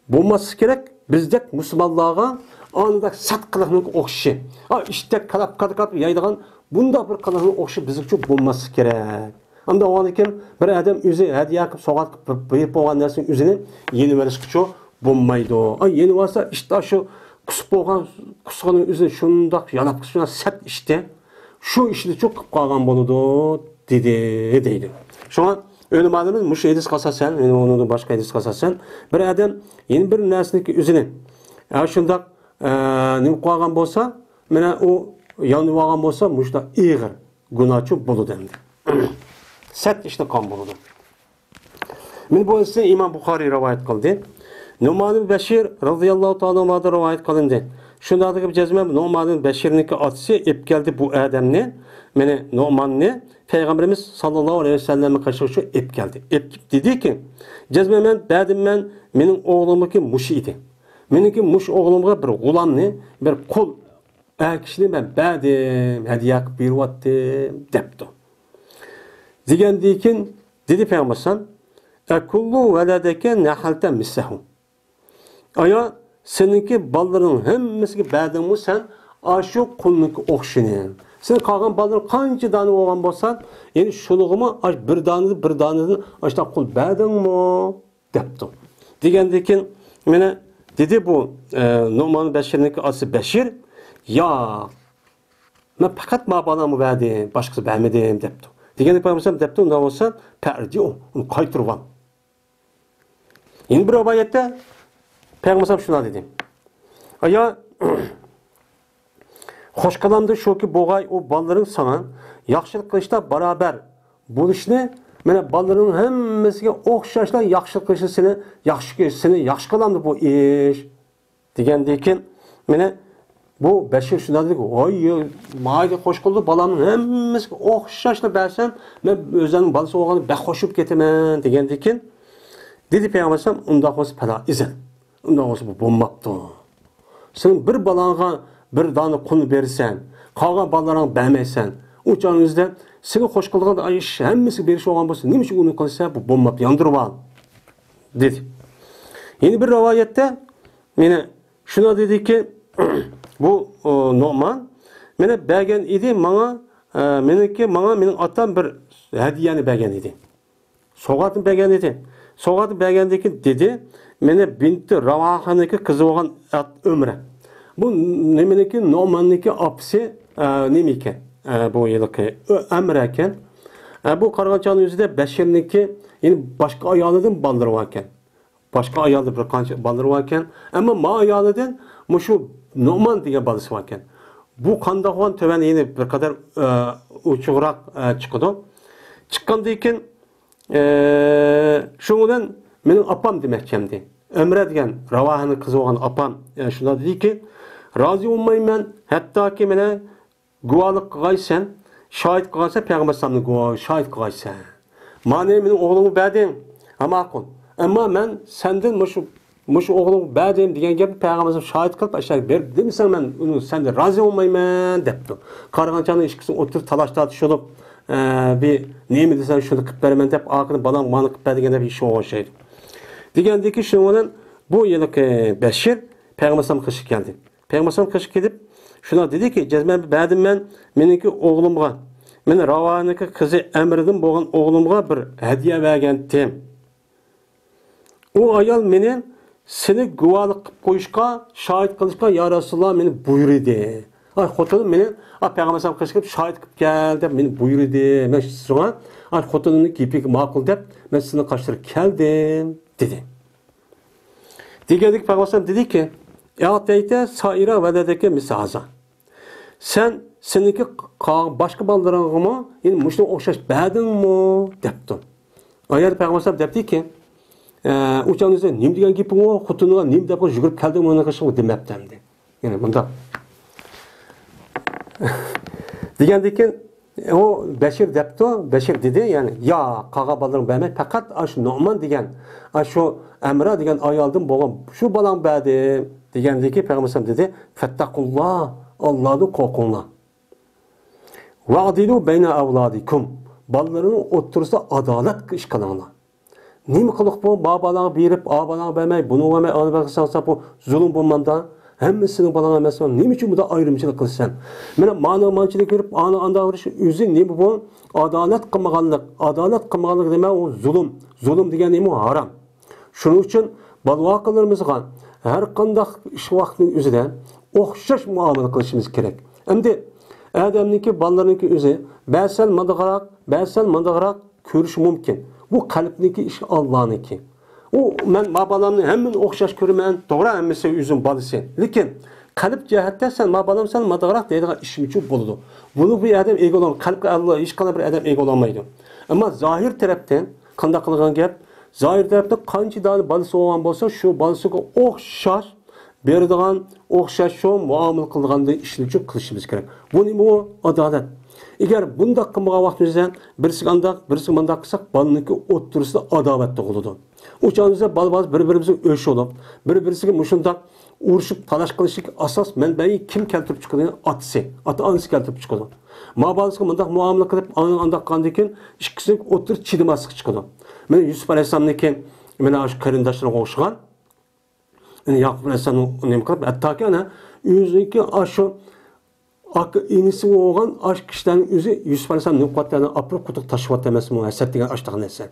بولماسلىقى كېرەك، بىزدەك مۇسۇلمانلارغا ئانداق سەت قىلىقنىڭ ئوخشىشى. ئا، ئىتتەك كالاپ-كالاپ يەيدىغان بۇنداق بىر قىلىقنىڭ ئوخشىشى بىزگىچۇ بولماسلىقى كېرەك. ئاندا ئۇنىڭدىن كېيىن بىر ئادەم ئۆزى ھەدىيە قىلىپ، سوۋغات قىلىپ بېرىپ بولغان نەرسىنى ئۆزىنى يېنىۋېلىشقىچۇ بولمايدۇ. ئا، يېنىۋالسا ئىت شۇ قۇسۇپ بولغان قۇسۇقىنىڭ ئۆزىنى شۇنداق يالاپ، شۇنداق سەت ئىتتى. شۇ ئىشنىچۇ قىلىپ قالغان بولىدۇ، دېدى، دەيدۇ. شۇڭا ئۆلىمالىرىمىز مۇشۇ ھەدىسكە ئاساسەن، يەنى ئۇنىڭدىن باشقا ھەدىسكە ئاساسەن، بىر ئادەم يەنە بىر نەرسىنىڭكى ئۆزىنى، ئە، شۇنداق، ئە، نېمە قىلىۋالغان بولسا، مانا ئۇ ياندۇرۇۋالغان بولسا، مۇشۇنداق ئېغىر گۇناھچۇ بولىدۇ ئەمدى. سەت ئىشنى قىلغان بولىدۇ. مانا بۇ ھەدىسنى ئىمام بۇخارىي رىۋايەت قىلدى. نۇئمان ئىبن بەشىر رەزىياللاھۇ تائالا ئانھۇدىن رىۋايەت قىلىندى. شۇنداق دېگەن جەزمەن نۇئمان ئىبن بەشىرنىڭكى ئاتىسى ئېلىپ كەلدى بۇ ئادەمنى، مانا نۇئماننى پەيغەمبىرىمىز ساللاللاھۇ ئەلەيھى ۋەسەللەمنىڭ قېشىغا شۇ ئېلىپ كەلدى. ئېلىپ كېلىپ دېدىكى، جەزمەن مەن بەردىم، مەن، مېنىڭ ئوغلۇمنىڭكى مۇشۇ ئىدى. مېنىڭكى مۇشۇ ئوغلۇمغا بىر غۇلامنى، بىر قۇل ئەر كىشىنى مەن بەردىم، ھەدىيە قىلىپ بېرىۋاتتىم، دەپتۇ. دېگەندىن كېيىن دېدى پەيغەمبەر ئەلەيھىسسالام، ئەكۇللۇ ۋەلەدەكە نەھەلتە مىسسەھۇ. ئايا، سېنىڭكى بالىلىرىڭ ھەممىسىگە بەردىڭمۇ سەن ئاشۇ قۇلنىڭكى ئوخشىشىنى؟ سېنىڭ قالغان بالىلىرىڭ قانچە دانە بولغان بولسا، يەنى شۇلىغىمۇ ئاش بىر دانىدىن، بىر دانىدىن ئاشۇنداق قۇل بەردىڭمۇ؟ دەپتۇ. دېگەندىن كېيىن مانا دېدى بۇ، ئە، نۇئمان بەشىرنىڭكى ئاتىسى بەشىر، ياق، مەن پەقەت ما بالامغا بەردىم، باشقىسىغا بەرمىدىم، دەپتۇ. دېگەندە پەيغەمبەر دەپتۇ، ئۇنداق بولسا، پەرجىئۇ، ئۇنى قايتۇرۇۋال. يەنە بىر رىۋايەتتە پەيغەمبەر شۇنداق دېدى، ئايا، خوش قىلامدۇ شۇكى بولغاي ئۇ بالىلىرىڭ ساڭا ياخشىلىق قىلىشتا بارابەر بولۇشنى، مانا بالىلىرىڭ ھەممىسىگە ئوخشاشلا ياخشىلىق قىلىشنى سېنى ياخشى، سېنى ياخشى قىلامدۇ بۇ ئىش؟ دېگەندىن كېيىن، مانا بۇ بەشىر شۇنداق دېدى، ۋاي، ماڭا خوش قىلدى، بالامنىڭ ھەممىسىگە ئوخشاشلا بەرسەم، مەن ئۆزۈمنىڭ بالىسى بولغاندا بەك خوش بولۇپ كېتىمەن، دېگەندىن كېيىن، دېدى پەيغەمبەر ئەلەيھىسسالام، ئۇنداق بولسا پەلا ئىزەن. ئۇنداق بولسا بۇ بولماپتۇ. سېنىڭ بىر بالاڭغا بىر دانە قۇلنى بېرىسەن، قالغان بالىلىرىڭغا بەرمەيسەن. ئۇ چاغنىڭ ئۆزىدە سېنى خوش قىلىدىغان ئىش ھەممىسىگە بېرىش بولغان بولسا، نېمە ئۈچۈن ئۇنى قىلىسەن؟ بۇ بولماپتۇ، ياندۇرۇۋال، دېدى. يەنە بىر رىۋايەتتە، مانا شۇنداق دېدىكى، بۇ، ئۇ، نومان، مانا بەرگەن ئىدى ماڭا، ئە، مېنىڭكى، ماڭا مېنىڭ ئاتام بىر ھەدىيەنى بەرگەن ئىدى. سوۋغاتنى بەرگەن ئىدى. سوۋغاتنى بەرگەندىن كېيىن دېدى، مانا بىنتى راۋاھانىڭكى قىزى بولغان ئات ئۆمرە. بۇ نېمىنىڭكى، نوماننىڭكى ئاپىسى، ئە، نېمە ئىكەن؟ ئە، بۇ ھېلىقى ئۆ-، ئەمرە ئىكەن. ئە، بۇ قارىغان چاغنىڭ ئۆزىدە بەشىرنىڭكى، يەنى باشقا ئايالىدىن بالىلىرى بار ئىكەن. باشقا ئايالدا بىر قانچە بالىلىرى بار ئىكەن. ئەمما ما ئايالىدىن مۇشۇ نومان دېگەن بالىسى بار ئىكەن. بۇ قانداق بولغان تۆۋەن يەنە بىر قەدەر، ئە، ئوچۇقراق، ئە، چىقىدۇ. چىققاندىن كېيىن، ئە، شۇنىڭ بىلەن مېنىڭ ئاپام دېمەكچى ئەمدى. ئەمرە دېگەن راۋاھىنىڭ قىزى بولغان ئاپام، ئە، شۇنداق دېدىكى، رازى بولمايمەن، ھەتتاكى مانا گۇۋاھلىق قىلغايسەن، شاھىت قىلغايسەن، پەيغەمبەر ئەلەيھىسسالامنى گۇۋاھ، شاھىت قىلغايسەن. مانا مېنىڭ ئوغلۇمغا بەردىڭ، ھە، ماقۇل. ئەمما مەن سەندىن مۇشۇ، مۇشۇ ئوغلۇڭغا بەردىم دېگەن گەپنى پەيغەمبەر ئەلەيھىسسالام شاھىت قىلىپ، ئاشۇ بېرىپ دېمىسەڭ، مەن ئۇنى سەندىن رازى بولمايمەن، دەپتۇ. قارىغان چاغدا ئىككىسىنىڭ ئوتتۇرىدا تالاش تارتىشىپ، ئە، بىر نېمە دېسەڭ، شۇنى قىلىپ بېرىمەن دەپ، ئاخىرىدا بالام مانا قىلىپ بەر دېگەن گەپ ئىش بولغان ئوخشايدۇ. دېگەندىكى شۇنىڭ بىلەن بۇ ھېلىقى بەشىر پەيغەمبەر ئەلەيھىسسالام قېشىغا كەلدى. پەيغەمبەر ئەلەيھىسسالام قېشىغا كېلىپ، شۇنداق دېدىكى، جەزمەن بەردىم مەن مېنىڭكى ئوغلۇمغا، مېنىڭ راۋاھىنىڭكى قىزى ئەمرىدىن بولغان ئوغلۇمغا بىر ھەدىيە بەرگەنتىم. ئۇ ئايال مېنى سېنى گۇۋاھلىق قىلىپ قويۇشقا، شاھىت قىلىشقا، يا رەسۇلاللا، مېنى بۇيرۇدى. ئاي، خوتۇنۇم مېنى، ئا، پەيغەمبەر ئەلەيھىسسالام قېشىغا كېلىپ شاھىت قىلىپ كەل دەپ مېنى بۇيرۇدى. مەن شۇڭا، ئاي، خوتۇنۇمنىڭ گېپىگە ماقۇل دەپ، مەن سېنىڭ قېشىڭغا كەلدىم، دېدى. دېگەندىكى پەيغەمبەر ئەلەيھىسسالام دېدىكى، ئەتەيتە سائىرە ۋەلەدىكە مىسلە ھازا. سەن سېنىڭكى قا-، باشقا بالىلىرىڭغىمۇ يەنە مۇشۇنىڭغا ئوخشاش بەردىڭمۇ؟ دەپتۇ. ئايەت پەيغەمبەر دەپتىكى، ئە، ئۇ چاغدا نېمە دېگەن گېپىڭ ئۇ؟ خوتۇنۇڭغا نېمە دەپ يۈگۈرۈپ كەلدىڭ، مانا قىلىشىڭ دېمەپتۇ ئەمدى. يەنى مۇنداق. دېگەندىكىن، ئۇ بەشىر دەپتۇ، بەشىر دېدى، يەنى، يا، قالغان بالىلىرىڭ بەرمەي، پەقەت ئاشۇ نۇئمان دېگەن، ئاشۇ ئەمرا دېگەن ئايالدىن بولغان شۇ بالاڭ بەردىم، دېگەندىكى پەيغەمبەر دېدى، فەتتەقۇللا، ئاللادىن قورقۇڭلار. ۋەئدىلۇ بەينە ئەۋلادىكۇم، بالىلىرىنىڭ ئوتتۇرىسىدا ئادالەت ئىش قىلىڭلار. نېمە قىلدۇق بۇ؟ ما بالاڭ بېرىپ، ئا بالاڭ بەرمەي، بۇنى بەرمەي، ئانى بەرسەڭ، بۇ زۇلۇم بولمامدا؟ ھەممىسى سېنىڭ بالاڭ ئەمەسمۇ؟ نېمە ئۈچۈن بۇنداق ئايرىمچىلىق قىلىسەن؟ مانا مانىڭ مانچىلىك بېرىپ، ئانى ئانداق بېرىش ئۆزى نېمە بۇ؟ ئادالەت قىلمىغانلىق. ئادالەت قىلمىغانلىق نېمە؟ ئۇ زۇلۇم. زۇلۇم دېگەن نېمە؟ ھارام. شۇنىڭ ئۈچۈن بالىۋاقىلىرىمىزغا ھەر قانداق ئىش ۋاقتىنىڭ ئۆزىدە ئوخشاش مۇئامىلە قىلىشىمىز كېرەك. ئەمدى ئادەمنىڭكى، بالىلارنىڭكى ئۆزى بەزىسەل مانداقراق، بەزىسەل مانداقراق كۆرۈشى مۇمكىن. بۇ قەلبنىڭكى ئىشى، ئاللانىڭكى. ئۇ، مەن ما بالامنى ھەممىنى ئوخشاش كۆرىمەن، توغرا، ھەممىسى ئۆزۈم بالىسى. لېكىن قەلب جەھەتتە سەن ما بالام، سەن مانداقراق دەيدىغان ئىشمۇچۇ بولىدۇ. بۇنى بۇ ئادەم ئىگە بولالمايدۇ. قەلبكە ئاللا ھېچقانداق بىر ئادەم ئىگە بولالمايدۇ. ئەمما زاھىر تەرەپتىن قانداق قىلغان گەپ؟ زاھىر تەرەپتە قانچە دانە بالىسى بولغان بولسا، شۇ بالىسىغا ئوخشاش بېرىدىغان، ئوخشاش شۇ مۇئامىلە قىلىدىغاندەك ئىشنى قىلىشىمىز كېرەك. بۇ نېمە؟ ئۇ ئادالەت. ئەگەر بۇنداق قىلمىغان ۋاقتىمىزدا بىرسىگە ئانداق، بىرسىگە مۇنداق قىلساق، بالىنىڭكى ئوتتۇرىسىدا ئاداۋەت تۇغۇلىدۇ. ئۇ چاغدا بىز بالا-بالا بىر-بىرىمىزگە ئۆچ بولۇپ، بىر-بىرسىگە مۇشۇنداق ئۇرۇشۇپ، تالاش قىلىشتىكى ئاساس مەنبەيى كىم كەلتۈرۈپ چىقىدۇ؟ ئاتىسى، ئاتا-ئانىسى كەلتۈرۈپ چىقىدۇ. ما بالىسىغا مۇنداق مۇئامىلە قىلىپ، ئاندىن ئانداق قىلغاندىن كېيىن ئىككىسىنىڭ ئوتتۇرا چىدىماسلىق چىقىدۇ. مانا يۈسۈپ ئەلەيھىسسالامنىڭكى مانا شۇ قېرىنداشلىرىغا ئوخشىغان، ياقۇپ ئەلەيھىسسالام نېمە قىلىپ، ھەتتاكى ئانا ئۆزىنىڭكى ئاشۇ ئاكا ئىنىسى بولغان ئاشۇ كىشىلەرنىڭ ئۆزى يۈسۈپ ئەلەيھىسسالام نېمە قىلىۋاتىدۇ؟ ئاپىرىپ قۇتۇق تاشلىۋاتىدۇ ئەمەسمۇ؟ ھەسەت دېگەن ئاشۇنداق نەرسە.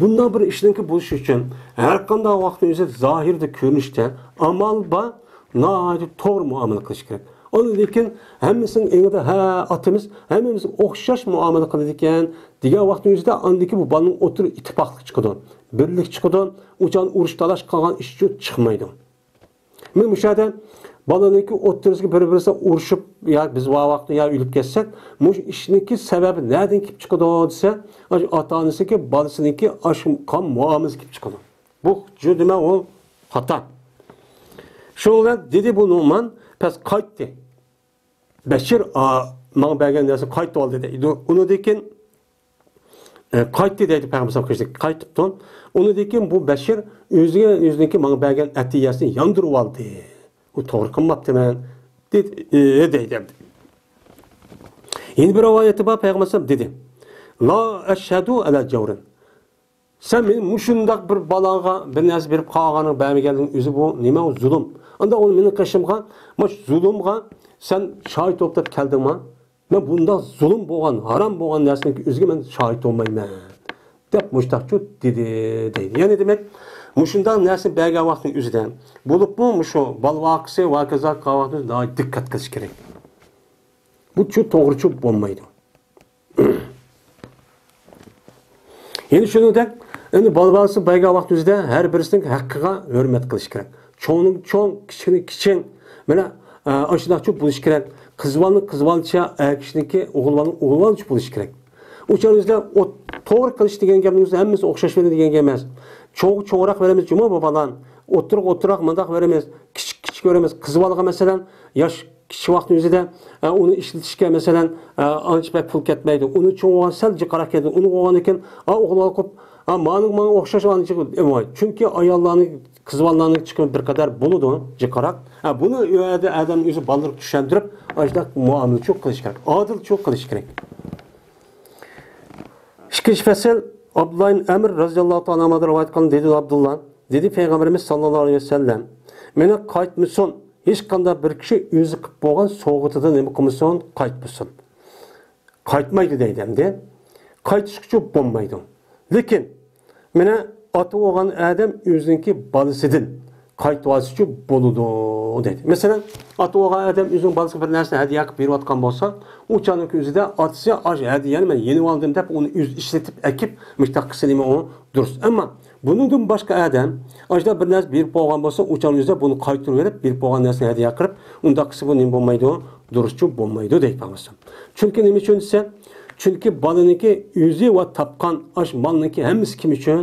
بۇنداق بىر ئىشنىڭكى بولۇشى ئۈچۈن ھەر قانداق ۋاقىتنىڭ ئۆزىدە زاھىردا كۆرۈنۈشتە ئامال بار، ناھايىتى توغرا مۇئامىلە قىلىش كېرەك. ئاندىن كېيىن ھەممىسىنىڭ ئېڭىدا، ھە، ئاتىمىز ھەممىمىزگە ئوخشاش مۇئامىلە قىلىدىكەن دېگەن ۋاقىتنىڭ ئۆزىدە ئاندىن كېيىن بۇ بالىنىڭ ئوتتۇرىدا ئىتتىپاقلىق چىقىدۇ، بىرلىك چىقىدۇ. ئۇ چاغدا ئۇرۇش تالاش قىلغان ئىش چىقمايدۇ. مانا مۇشۇ يەردە بالىنىڭكى ئوتتۇرىسىغا بىر-بىرسى ئۇرۇشۇپ، يا بىز ۋاقىتتا يا ئۆلۈپ كەتسەك، مۇشۇ ئىشنىڭكى سەۋەبى نەدىن كېلىپ چىقىدۇ دېسە، ئاشۇ ئاتا-ئانىسىنىڭكى، بالىسىنىڭكى ئاشۇ قان مۇئامىلىسى كېلىپ چىقىدۇ. بۇ جۈدىمە ئۇ خاتا. شۇنىڭ بىلەن دېدى بۇ نۇئمان، پەس قايتتى. بەشىر، ئا، ماڭا بەرگەن نەرسە قايتىۋالدى دەيدۇ. ئۇنىڭدىن كېيىن، ئە، قايتتى دەيدۇ پەيغەمبەر قېشىدىن، قايتىپتۇ. ئۇنىڭدىن كېيىن بۇ بەشىر ئۆزىگە، ئۆزىنىڭكى ماڭا بەرگەن ئەتىيەسىنى ياندۇرۇۋالدى. ئۇ توغرا قىلماپتىمەن، دېدى، ئە، دەيدۇ ئەمدى. يەنە بىر رىۋايىتى بار، پەيغەمبەر دېدى، لا ئەشھەدۇ ئەلە جەۋرىن. سەن مېنى مۇشۇنداق بىر بالاڭغا بىر نەرسە بېرىپ قالغانىڭ، بەرمىگەنلىكىڭ ئۆزى بۇ نېمە؟ ئۇ زۇلۇم. ئانداق ئۇنى مېنىڭ قېشىمغا، مانا شۇ زۇلۇمغا سەن شاھىت بولۇپ دەپ كەلدىڭما؟ مەن بۇنداق زۇلۇم بولغان، ھارام بولغان نەرسىنىڭ ئۆزىگە مەن شاھىت بولمايمەن، دەپ مۇشتاقچۇ دېدى، دەيدۇ. يەنى دېمەك، مۇشۇنداق نەرسە بەرگەن ۋاقتىنىڭ ئۆزىدە، بولۇپمۇ مۇشۇ بالا ۋەقەسى ۋە ھاكازا قىلغان ۋاقتىمىزدا ناھايىتى دىققەت قىلىش كېرەك. بۇ چۇ توغرىچۇ بولمايدۇ. يەنە شۇنىڭدەك، ئەمدى بالا بالىسى بەرگەن ۋاقىت ئۆزىدە ھەر بىرسىنىڭ ھەققىگە ھۆرمەت قىلىش كېرەك. چوڭنىڭ چوڭ، كىچىكنىڭ كىچىك. مانا، ئە، ئاشۇنداقچۇ بولۇش كېرەك. قىز بالىنىڭ قىز بالىچە، ئەر كىشىنىڭكى ئوغۇل بالىنىڭ ئوغۇل بالىچە بولۇش كېرەك. ئۇ چاغدا بىزدە ئوت-، توغرا قىلىش دېگەن گەپنىڭ ئۆزى ھەممىسى ئوخشاش بېرىدۇ دېگەن گەپ ئەمەس. چوڭغا چوڭراق بېرىمىز، جۇمۇ بۇ بالام. ئوتتۇرىغا ئوتتۇراق مۇنداق بېرىمىز، كىچىك كىچىك بېرىمىز. قىز بالىغا مەسىلەن، ياش كىچىك ۋاقتىمىزدا، ئە، ئۇنى ئىشلىتىشكە، مەسىلەن، ئە، ئانچە بەك پۇل كەتمەيدۇ. ئۇنى چوڭ بولغان سەل جىقراق كەتتى. ئۇنى بولغاندىن كېيىن، ئا، ئوغۇل بالا قىلىپ، ئا، ماڭا، ماڭا ئوخشاش ئانچە، ئە، چۈنكى ئاياللارنىڭ، قىز بالىلارنىڭ چىقىمى بىر قەدەر بولىدۇ، جىقراق. ئە، بۇنى ئۇ يەردە ئادەم ئۆزى بالىلىرىغا چۈشەندۈرۈپ، ئاشۇنداق مۇئامىلىچۇ قىلىش كېرەك، ئادىلچۇ قىلىش كېرەك. ئىككىنچى پەسىل، ئابدۇللا ئىبن ئەمر رەزىياللاھۇ تائالا ئەنھۇدىن رىۋايەت قىلىنغان، دېدى ئابدۇللا، دېدى پەيغەمبىرىمىز ساللاللاھۇ ئەلەيھى ۋەسەللەم، مانا قايتمىسۇن، ھېچقانداق بىر كىشى ئۆزى قىلىپ بولغان سوۋغىتىدىن نېمە قىلمىسۇن، قايتمىسۇن. قايتمايدۇ دەيدۇ ئەمدى. قايتىشقىچۇ بولمايدۇ. لېكىن، مانا ئاتا بولغان ئادەم ئۆزىنىڭكى بالىسىدىن قايتىۋالسىچۇ بولىدۇ دەيدۇ. مەسىلەن، ئاتا بولغان ئادەم ئۆزىنىڭ بالىسىغا بىر نەرسىنى ھەدىيە قىلىپ بېرىۋاتقان بولسا، ئۇ چاغنىڭ ئۆزىدە ئاتىسى ئاشۇ ھەدىيەنى مەن يېنىۋالدىم دەپ ئۇنى ئۆزى ئىشلىتىپ ئەكىپ مۇشۇنداق قىلسا نېمە ئۇ دۇرۇس. ئەمما بۇنىڭدىن باشقا ئادەم ئاشۇنداق بىر نەرسە بېرىپ بولغان بولسا، ئۇ چاغنىڭ ئۆزىدە بۇنى قايتۇرۇۋېلىپ، بېرىپ بولغان نەرسىنى ھەدىيە قىلىپ، ئۇنداق قىلسا بۇ نېمە بولمايدۇ؟ دۇرۇسچۇ بولمايدۇ دەيدۇ پەيغەمبەر. چۈنكى نېمە ئۈچۈن دېسە، چۈنكى بالىنىڭكى ئۆزى ۋە تاپقان ئاش مالنىڭكى ھەممىسى كىم ئۈچۈن؟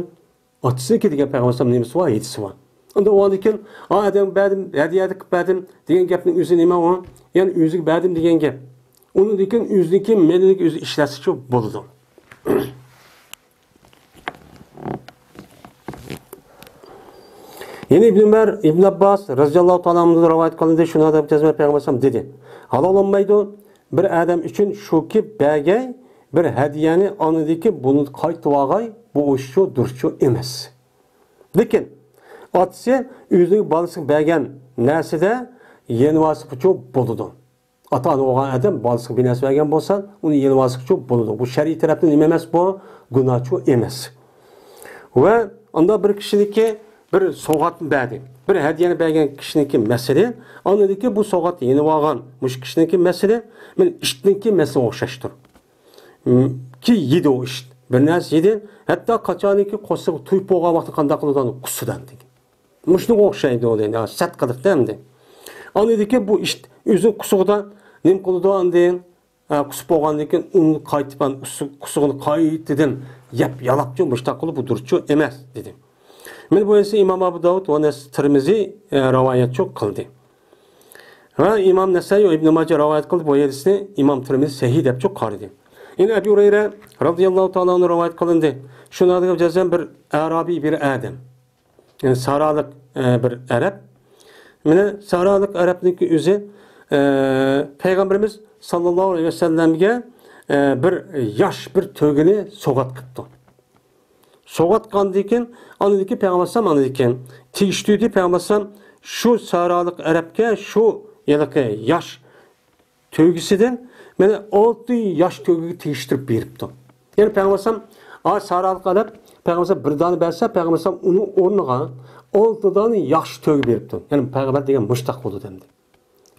ئاتىسىنىڭكى دېگەن پەيغەمبەر ئەلەيھىسسالام نېمىسى بار؟ ھەدىسى بار. ئەمدى ئۇنىڭدىن كېيىن، ئا، ئادەمگە بەردىم، ھەدىيە قىلىپ بەردىم دېگەن گەپنىڭ ئۆزى نېمە ئۇ؟ يەنى ئۆزىگە بەردىم دېگەن گەپ. ئۇنىڭدىن كېيىن ئۆزىنىڭكى مېلىنى ئۆزى ئىشلەتسىچۇ بولىدۇ. يەنە ئىبن ئۆمەر، ئىبن ئابباس رەزىياللاھۇ تائالا ئەنھۇدىن رىۋايەت قىلىندى، شۇنىڭ دەپ جەزمەن پەيغەمبەر ئەلەيھىسسالام دېدى: ھالال بولمايدۇ بىر ئادەم ئۈچۈن شۇ كى بەگەي بىر ھەدىيەنى ئاندىكى بۇنى قايتىۋالغاي، بۇ ئىشچۇ دۇرۇسچۇ ئەمەس. لېكىن ئاتىسى ئۆزىنىڭ بالىسىغا بەرگەن نەرسىدە يېنىۋالسىغۇچۇ بولىدۇ. ئاتا-ئانا بولغان ئادەم بالىسىغا بىر نەرسە بەرگەن بولسا، ئۇنى يېنىۋالسىغۇچۇ بولىدۇ. بۇ شەرئىي تەرەپتىن نېمە ئەمەس بۇ؟ گۇناھچۇ ئەمەس. ۋە ئاندا بىر كىشىنىڭكى بىر سوۋغاتنى بەردى. بىر ھەدىيەنى بەرگەن كىشىنىڭكى مەسىلى، ئاندىكى بۇ سوۋغاتنى يېنىۋالغان مۇشۇ كىشىنىڭكى مەسىلى، مەن ئىتنىڭكى مەسىلىگە ئوخشاشتۇر. كى يېدى ئۇ ئىت. بىر نەرسە يېدى. ھەتتا قاچانكى قورسىقى تويۇپ بولغان ۋاقتى قانداق قىلىدۇ؟ قۇسىدۇ دېگەن. مۇشۇنىڭغا ئوخشايدۇ دەيدۇ. سەت قىلىقتا ئەمدى. ئاندىن كېيىن بۇ ئىت ئۆزى قۇسۇغىدا نېمە قىلىدۇ ئاندىن؟ ھە، قۇسۇپ بولغاندىن كېيىن ئۇنى قايتىپ، قۇسۇغىنى قايتىدىن يەپ يالاپچۇ، مۇشتاق قىلىپ، بۇ دۇرۇسچۇ ئەمەس دېدى. مانا بۇ ھەدىسنى ئىمام ئابۇ داۋۇد ۋە نەس-، تىرمىزى، ئە، رىۋايەتچۇ قىلدى. ۋە ئىمام نەسائىي ۋە ئىبن ماجە رىۋايەت قىلدى، بۇ ھەدىسنى ئىمام تىرمىزى سەھىھ دەپچۇ قارىدى. يەنە ئەبۇ ھۇرەيرە رەزىياللاھۇ تائالا ئەنھۇ رىۋايەت قىلىندى. شۇنىڭدىن جەزمەن بىر ئەرابىي بىر ئادەم. يەنى سارالىق، ئە، بىر ئەرەب. مانا سارالىق ئەرەبنىڭكى ئۆزى، ئە، پەيغەمبىرىمىز ساللاللاھۇ ئەلەيھى ۋەسەللەمگە، ئە، بىر ياش، بىر تۆگىنى سوۋغات قىپتۇ. سوۋغات قىلغاندىن كېيىن، ئاندىن كېيىن پەيغەمبەر ئەلەيھىسسالام ئاندىن كېيىن تېگىشتۈردى، پەيغەمبەر ئەلەيھىسسالام شۇ سارالىق ئەرەبكە شۇ ھېلىقى ياش تۆگىسىدىن مانا ئالتە ياش تۆگىگە تېگىشتۈرۈپ بېرىپتۇ. يەنى پەيغەمبەر ئەلەيھىسسالام، ئا، سارالىق ئەرەب پەيغەمبەر ئەلەيھىسسالام بىر دانە بەرسە، پەيغەمبەر ئەلەيھىسسالام ئۇنىڭ ئورنىغا ئالتە دانە ياخشى تۆگە بېرىپتۇ. يەنى پەيغەمبەر دېگەن مۇشتاق بولىدۇ ئەمدى.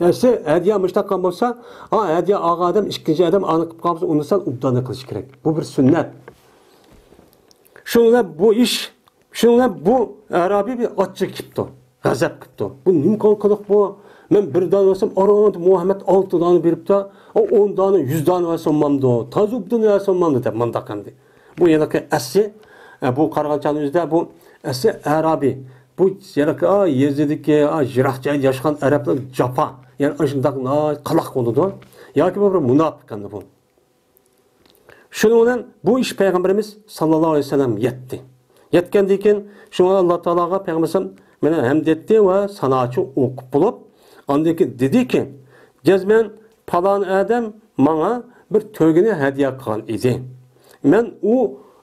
ئەسلى ھەدىيە مۇشتاق قىلغان بولسا، ئا، ھەدىيە ئالغان ئادەم ئىككىنچى ئادەم ئانا قىلىپ قالمىسا، ئۇنى سەل ئوبدانراق قىلىش كېرەك. بۇ بىر سۈننەت. شۇنىڭ بىلەن بۇ ئىش، شۇنىڭ بىلەن بۇ ئەرابىي بىر ئاچچىق كېپتۇ، غەزەپ قىپتۇ. بۇ نېمە قىلغان قىلىق بۇ؟ مەن بىر دانە بەرسەم، ئاران مۇھەممەد ئالتە دانە بېرىپتۇ. ئۇ ئون دانە، يۈز دانە بەرسە بولمامدۇ؟ تازا ئوبدان بەرسە بولمامدۇ دەپ مۇنداق ئەمدى. بۇ ھېلىقى ئەسلى، ئە، بۇ قارىغان چاغدا ئۆزىدە بۇ ئەسلى ئەرابىي. بۇ ھېلىقى، ئا، يېزىدىكى، ئا، يىراق جايدا ياشىغان ئەرەبلەر جاپا. يەنى ئاشۇنداق ناھايىتى قالاق بولىدۇ. ياكى بۇ بىر مۇناپىق ئەمدى بۇ. شۇنىڭ بىلەن بۇ ئىش پەيغەمبىرىمىز ساللاللاھۇ ئەلەيھى ۋەسەللەم يەتتى. يەتكەندىن كېيىن شۇڭا ئاللا تائالاغا پەيغەمبەر ئەلەيھىسسالام مانا ھەمد ئېيتتى ۋە ساناچۇ ئوقۇپ بولۇپ، ئاندىن كېيىن دېدىكى، جەزمەن پالان ئادەم ماڭا بىر تۆگىنى ھەدىيە قىلغان ئىدى. مەن ئۇ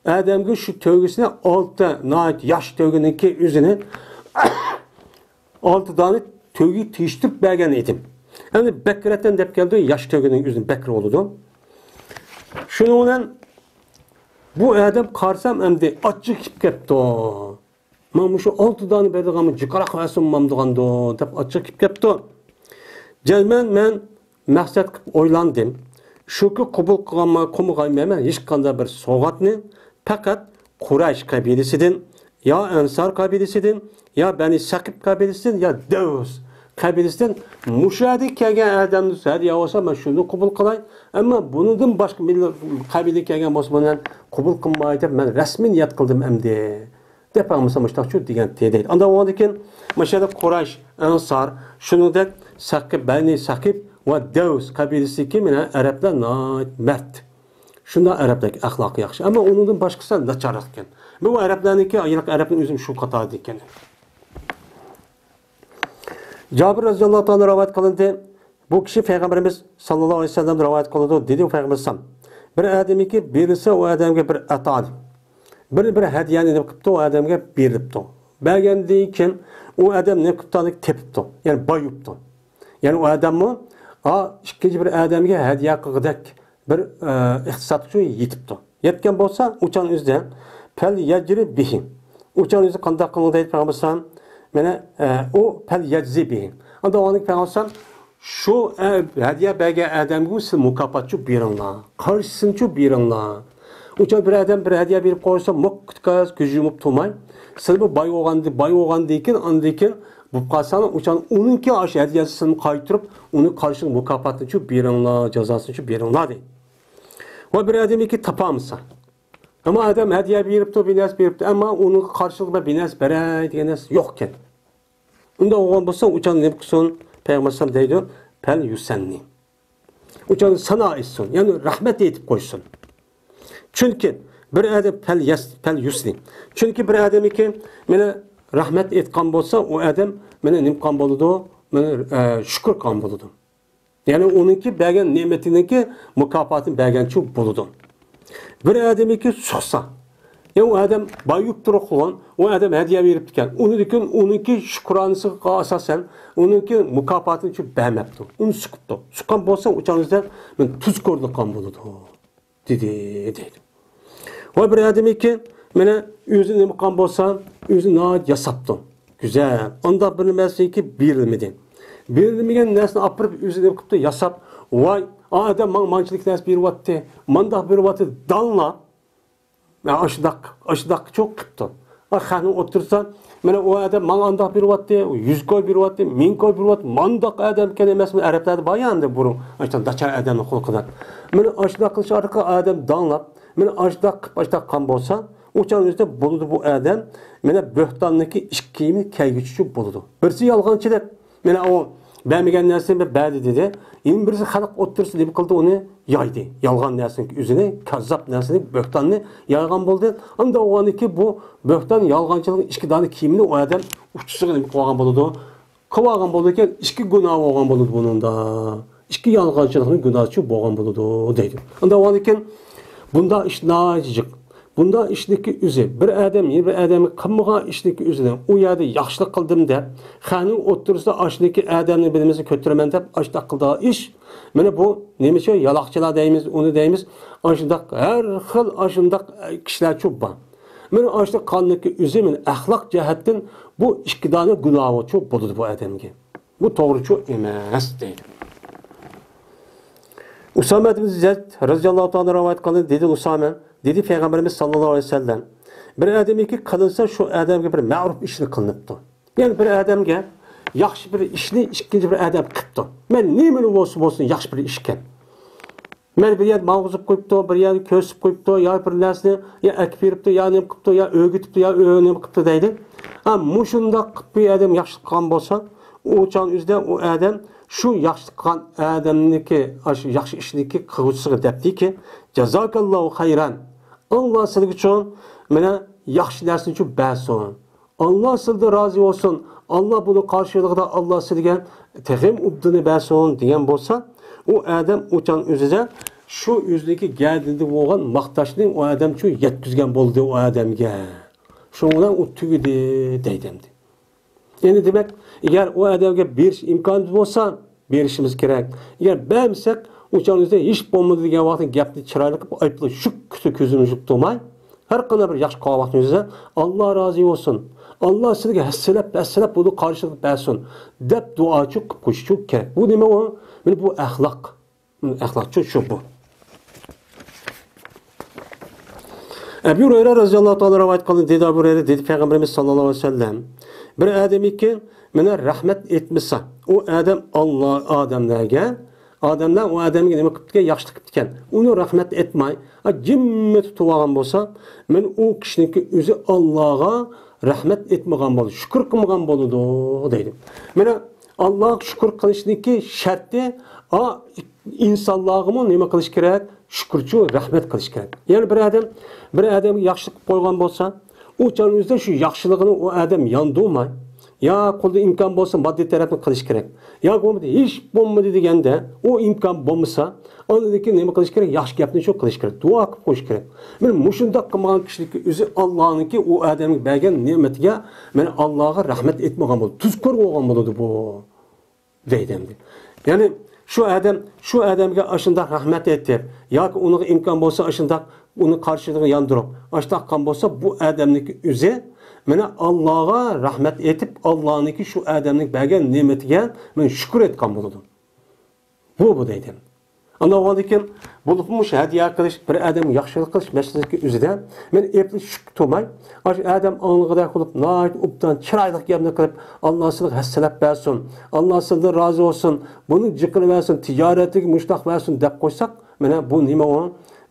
ئادەمگە شۇ تۆگىسىنى ئالتە ناھايىتى ياخشى تۆگىنىڭكى ئۆزىنى ئالتە دانە تۆگە تېگىشتۈرۈپ بەرگەن ئىدىم. ئەمدى بەكرەتەن دەپ كەلدى، ياش تۆگىنىڭ ئۆزىنى بەكرە بولىدۇ. شۇنىڭ بىلەن بۇ ئادەم قارىسام ئەمدى ئاچچىقى كېلىپ كەپتۇ. مانا مۇشۇ ئالتە دانە بېرىدىغانمۇ جىقراق بەرسە بولمامدىغاندۇ دەپ ئاچچىقى كېلىپ كەپتۇ. جەزمەن مەن مەقسەت قىلىپ ئويلاندىم. شۇكى قوبۇل قىلغانمۇ، قىلمىغانمۇ ھېچقانداق بىر سوۋغاتنى پەقەت قۇرەيش قەبىلىسىدىن، يا ئەنسار قەبىلىسىدىن، يا بەنى سەقىپ قەبىلىسىدىن، يا دەۋس قەبىلىسىدىن مۇشۇ يەردىن كەلگەن ئادەمنى ھەدىيە بولسا، مەن شۇنى قوبۇل قىلاي. ئەمما بۇنىڭدىن باشقا مىللەت، قەبىلىدىن كەلگەن بولسا، بۇنى قوبۇل قىلماي دەپ مەن رەسمىي نىيەت قىلدىم ئەمدى. دەپ ھەممىسى مۇشتاقچۇ دېگەن دەيدۇ. ئاندىن بولغاندىن كېيىن مۇشۇ يەردە قۇرەيش، ئەنسار، شۇنىڭدەك سەقىپ، بەنى سەقىپ ۋە دەۋس قەبىلىسىدىكى مانا ئەرەبلەر ناھايىتى مەرد. شۇنداق ئەرەبلەرگە ئەخلاقى ياخشى. ئەمما ئۇنىڭدىن باشقىسى ناچارراق ئىكەن. بۇ ئەرەبلەرنىڭكى، ئايرىق ئەرەبنىڭ ئۆزى شۇ قاتاردا ئىكەن. جابىر رەزىياللاھۇ تائالا رىۋايەت قىلىندى. بۇ كىشى پەيغەمبىرىمىز ساللاللاھۇ ئەلەيھى ۋەسەللەمدىن رىۋايەت قىلىدۇ، دېدى پەيغەمبىرىمىز، بىر ئادەمنىڭكى بېرىلسە، ئۇ ئادەمگە بىر ئاتانى، بىر، بىر ھەدىيەنى نېمە قىپتۇ، ئۇ ئادەمگە بېرىپتۇ. بەرگەندىن كېيىن ئۇ ئادەم نېمە قىپتۇ، تېپىپتۇ، يەنى باي بوپتۇ. يەنى ئۇ ئادەممۇ، ئا، ئىككىنچى بىر ئادەمگە ھەدىيە قىلغۇدەك بىر، ئە، ئىقتىسادقا يېتىپتۇ. يەتكەن بولسا، ئۇچان ئۆزىدە، پەل يەجرى بىھى. ئۇچان ئۆزى قانداق قىلىڭ دەيدۇ پەيغەمبەر ئەلەيھىسسالام. مانا، ئە، ئۇ پەل يەجزى بىھى. ئاندىن ئۇنىڭ پەيغەمبەر ئەلەيھىسسالام، شۇ، ئە، ھەدىيە بەرگەن ئادەمگە سىز مۇكاپاتچۇ بېرىڭلار، قارشىسىنىچۇ بېرىڭلار. ئۇچان بىر ئادەم بىر ھەدىيە بېرىپ قويسا، موققۇتقا كۆز يۇمۇپ تۇرماي، سىلمۇ باي بولغاندىن، باي بولغاندىن كېيىن، ئاندىن كېيىن بولۇپ قالساڭلار، ئۇچان ئۇنىڭكى ئاشۇ ھەدىيەسىنى سىلمۇ قايتۇرۇپ، ئۇنى قارشىسىنىڭ مۇكاپاتىنىچۇ بېرىڭلار، جازاسىنىچۇ بېرىڭلار دەيدۇ. ۋە بىر ئادەمكى تاپالمىسا، ئەمما ئادەم ھەدىيە بېرىپتۇ، بىر نەرسە بېرىپتۇ، ئەمما ئۇنىڭغا قارشىلىق بىر نەرسە بېرەي دېگەن نەرسە يوقكەن. ئۇنداق بولغان بولسا، ئۇ چاغدا نېمە قىلسۇن؟ پەيغەمبەر ئەلەيھىسسالام دەيدۇ، پەل يۇسەننى. ئۇ چاغدا سانا ئېيتسۇن، يەنى رەھمەت ئېيتىپ قويسۇن. چۈنكى بىر ئادەم پەل يەس-، پەل يۇسنى. چۈنكى بىر ئادەمكى مانا رەھمەت ئېيتقان بولسا، ئۇ ئادەم مانا نېمە قىلغان بولىدۇ؟ مانا، ئە، شۈكۈر قىلغان بولىدۇ. يەنى ئۇنىڭكى بەرگەن نېمىتىنىڭكى مۇكاپاتىنى بەرگەنچۇ بولىدۇ. بىر ئادەمكى سۇقسا، يا ئۇ ئادەم بايىپ تۇرۇپ قالغان، ئۇ ئادەم ھەدىيە بېرىپتىكەن. ئۇنىڭدىن كېيىن ئۇنىڭكى شۈكرانىسىغا ئاساسەن، ئۇنىڭكى مۇكاپاتىنى شۇ بەرمەپتۇ. ئۇنى سۇقۇپتۇ. سۇققان بولسا، ئۇ چاغدا مانا تۇزكورلۇق قىلغان بولىدۇ، دېدى، دەيدۇ. ۋە بىر ئادەمكى مانا ئۆزى نېمە قىلغان بولسا، ئۆزى ناھايىتى ياساپتۇ. گۈزەل. ئانداق بىر نەرسىنىڭكى بېرىلمىدى. بېرىلمىگەن نەرسىنى ئاپىرىپ، ئۆزى نېمە قىپتۇ؟ ياساپ، ۋاي، ئا ئادەم ماڭا مانچىلىك نەرسە بېرىۋاتتى، مانداق بېرىۋاتتى، داڭلاپ، مانا ئاشۇنداق، ئاشۇنداق چوق قىپتۇ. ئا، خەقنىڭ ئوتتۇرىسىدا، مانا ئۇ ئادەم ماڭا ئانداق بېرىۋاتتى، يۈز كوي بېرىۋاتتى، مىڭ كوي بېرىۋاتتى، مانداق ئادەمكەن ئەمەسمۇ؟ ئەرەبلەردە بار يا ئەمدى بۇرۇن، ئاشۇنداق داچا ئادەمنىڭ خۇلقىدا. مانا ئاشۇنداق قىلىش ئارقىلىق ئادەم داڭلاپ، مانا ئاشۇنداق قىلىپ، ئاشۇنداق قىلغان بولسا، ئۇ چاغنىڭ ئۆزىدە بولىدۇ بۇ ئادەم، مانا بۆھتاننىڭكى ئىككى كىيىمى كەلگۈچىچۇ بولىدۇ. بىرسى يالغانچى دەپ، مانا ئۇ بەرمىگەن نەرسىنى بىر بەردى دېدى. يەنە بىرسى خەلق ئوتتۇرىسىدا نېمە قىلدى، ئۇنى يايدى. يالغان نەرسىنىڭ ئۆزىنى، كاززاپ نەرسىنى، بۆھتاننى يايغان بولدى. ئاندىن ئۇنىڭدىن كېيىن بۇ بۆھتان، يالغانچىلىقنىڭ ئىككى دانە كىيىمىنى ئۇ ئادەم ئۇچىسىغا نېمە قىلىۋالغان بولىدۇ؟ قىلىۋالغان بولىدىكەن، ئىككى گۇناھ بولغان بولىدۇ بۇنىڭدا. ئىككى يالغانچىلىقنىڭ گۇناھىچۇ بولغان بولىدۇ، دەيدۇ. ئاندىن ئۇنىڭدىن كېيىن بۇنداق ئىش ناھايىتى جىق. بۇنداق ئىشنىڭكى ئۆزى، بىر ئادەم يەنە بىر ئادەمگە قىلمىغان ئىشنىڭكى ئۆزىنى، ئۇ يەردە ياخشىلىق قىلدىم دەپ، خەقنىڭ ئوتتۇرىسىدا ئاشۇنىڭكى ئادەمنىڭ بىلىمىسىنى كۆتۈرىمەن دەپ، ئاشۇنداق قىلىدىغان ئىش. مانا بۇ نېمىشۇ، يالاقچىلار دەيمىز، ئۇنى دەيمىز، ئاشۇنداق ھەر خىل ئاشۇنداق كىشىلەرچۇ بار. مانا ئاشۇنداق قىلغاننىڭكى ئۆزى مانا ئەخلاق جەھەتتىن بۇ ئىككى دانە گۇناھچۇ بولىدۇ بۇ ئادەمگە. بۇ توغرىچۇ ئەمەس، دەيدۇ. ئۇسامە ئىبن زەيد رەزىياللاھۇ تائالا رىۋايەت قىلغان، دېدى ئۇسامە، دېدى پەيغەمبىرىمىز ساللاللاھۇ ئەلەيھى ۋەسەللەم، بىر ئادەمكى قىلىنسا، شۇ ئادەمگە بىر مەرۇپ ئىشنى قىلىنىپتۇ. يەنى بىر ئادەمگە ياخشى بىر ئىشنى ئىككىنچى بىر ئادەم قىپتۇ. مەن نېمىنى بولسا بولسۇن، ياخشى بىر ئىشكەن. مەن بىر يەردە مالغا ئۇزۇپ قويۇپتۇ، بىر يەردە كۆرسىتىپ قويۇپتۇ، يا بىر نەرسىنى يا ئەكىپ بېرىپتۇ، يا نېمە قىپتۇ، يا ئۆگىتىپتۇ، يا ئۆ-، نېمە قىپتۇ دەيدۇ. ھە، مۇشۇنداق قىپ بىر ئادەم ياخشىلىق قىلغان بولسا، ئۇ چاغ ئۆزىدە ئۇ ئادەم شۇ ياخشىلىق قىلغان ئادەمنىكى، ئاشۇ ياخشى ئىشنىكى قىلغۇچىسىغا دەپتىكى، جازاكاللاھۇ خەيران. ئاللا سىلىگىچۇ مانا ياخشى نەرسىنىچۇ بەرسۇن. ئاللا سىلدىن رازى بولسۇن. ئاللا بۇنىڭ قارشىلىقىدا ئاللا سىلىگە تېخىمۇ ئوبداننى بەرسۇن دېگەن بولسا، ئۇ ئادەم ئۇ چاغ ئۆزىدە شۇ ئۆزىنىڭكى گەدىنىدە بولغان ماختاشنى ئۇ ئادەمچۇ يەتكۈزگەن بولدى ئۇ ئادەمگە. شۇنىڭ بىلەن ئۇ تۈگىدى دەيدۇ ئەمدى. يەنى دېمەك، ئەگەر ئۇ ئادەمگە بېرىش ئىمكانىمىز بولسا، بېرىشىمىز كېرەك. ئەگەر بەرمىسەك، ئۇ چاغنىڭ ئۆزىدە ھېچ بولمىدى دېگەن ۋاقىتتا گەپنى چىرايلىق قىلىپ ئايىپلا شۇ كۆزىنى يۇمۇپ تۇرماي، ھەر قانداق بىر ياخشى قىلغان ۋاقتىنىڭ ئۆزىدە، ئاللا رازى بولسۇن، ئاللا سىلىگە ھەسسىلەپ، ھەسسىلەپ بۇنى قارشىلىق بەرسۇن، دەپ دۇئاچۇ قىلىپ قويۇشچۇ كېرەك. بۇ نېمە ئۇ؟ مانا بۇ ئەخلاق. ئەخلاقچۇ شۇ بۇ. ئەبۇ ھۇرەيرە رەزىياللاھۇ تائالا رىۋايەت قىلدى، دېدى ئەبۇ ھۇرەيرە، دېدى پەيغەمبىرىمىز ساللاللاھۇ ئەلەيھى ۋەسەللەم، بىر ئادەمكى مانا رەھمەت ئېيتمىسا، ئۇ ئادەم ئاللا ئادەملەرگە، ئادەملەر ئۇ ئادەمگە نېمە قىپتىكەن؟ ياخشىلىق قىپتىكەن. ئۇنى رەھمەت ئېيتماي، ھە، جىممىدە تۇرۇۋالغان بولسا، مانا ئۇ كىشىنىڭكى ئۆزى ئاللاغا رەھمەت ئېيتمىغان بولىدۇ، شۈكۈر قىلمىغان بولىدۇ، دەيدۇ. مانا ئاللاغا شۈكۈر قىلىشنىڭكى شەرتى، ئا، ئىنسانلارغىمۇ نېمە قىلىش كېرەك؟ شۈكۈرچۇ، رەھمەت قىلىش كېرەك. يەنى بىر ئادەم، بىر ئادەمگە ياخشىلىق قىلىپ قويغان بولسا، ئۇ چاغنىڭ ئۆزىدە شۇ ياخشىلىقىنى ئۇ ئادەم ياندۇرماي، يا قولىدا ئىمكان بولسا ماددىي تەرەپنى قىلىش كېرەك. يا بولمىدى، ھېچ بولمىدى دېگەندە، ئۇ ئىمكان بولمىسا، ئاندىن كېيىن نېمە قىلىش كېرەك؟ ياخشى گەپنى شۇ قىلىش كېرەك. دۇئا قىلىپ قويۇش كېرەك. مانا مۇشۇنداق قىلمىغان كىشىنىڭكى ئۆزى ئاللانىڭكى ئۇ ئادەمگە بەرگەن نېمىتىگە، مانا ئاللاغا رەھمەت ئېيتمىغان بولىدۇ. تۇزكور بولغان بولىدۇ بۇ. دەيدۇ ئەمدى. يەنى شۇ ئادەم، شۇ ئادەمگە ئاشۇنداق رەھمەت ئېيتىپ، ياكى ئۇنىڭغا ئىمكان بولسا ئاشۇنداق ئۇنى قارشىلىقىغا ياندۇرۇپ، ئاشۇنداق قىلغان بولسا، بۇ ئادەمنىڭكى ئۆزى مانا ئاللاغا رەھمەت ئېيتىپ، ئاللانىڭكى شۇ ئادەمنىڭ بەرگەن نېمىتىگە مانا شۈكۈر ئېيتقان بولىدۇ. بۇ، بۇ دەيدۇ. ئاندىن ئۇنىڭدىن كېيىن بولۇپمۇ مۇشۇ ھەدىيە قىلىش، بىر ئادەمگە ياخشىلىق قىلىش مەسىلىسىدىكى ئۆزىدە مەن ئېپلىشىپ تۇرماي، ئاشۇ ئادەم ئاڭلىغۇدەك قىلىپ، ناھايىتى ئوبدان، چىرايلىق گەپنى قىلىپ، ئاللا سىلىگە ھەسسىلەپ بەرسۇن، ئاللا سىلدىن رازى بولسۇن، بۇنىڭ جىقىنى بەرسۇن، تىجارەتلىكى مۇشۇنداق بەرسۇن دەپ قويساق، مانا بۇ نېمە ئۇ؟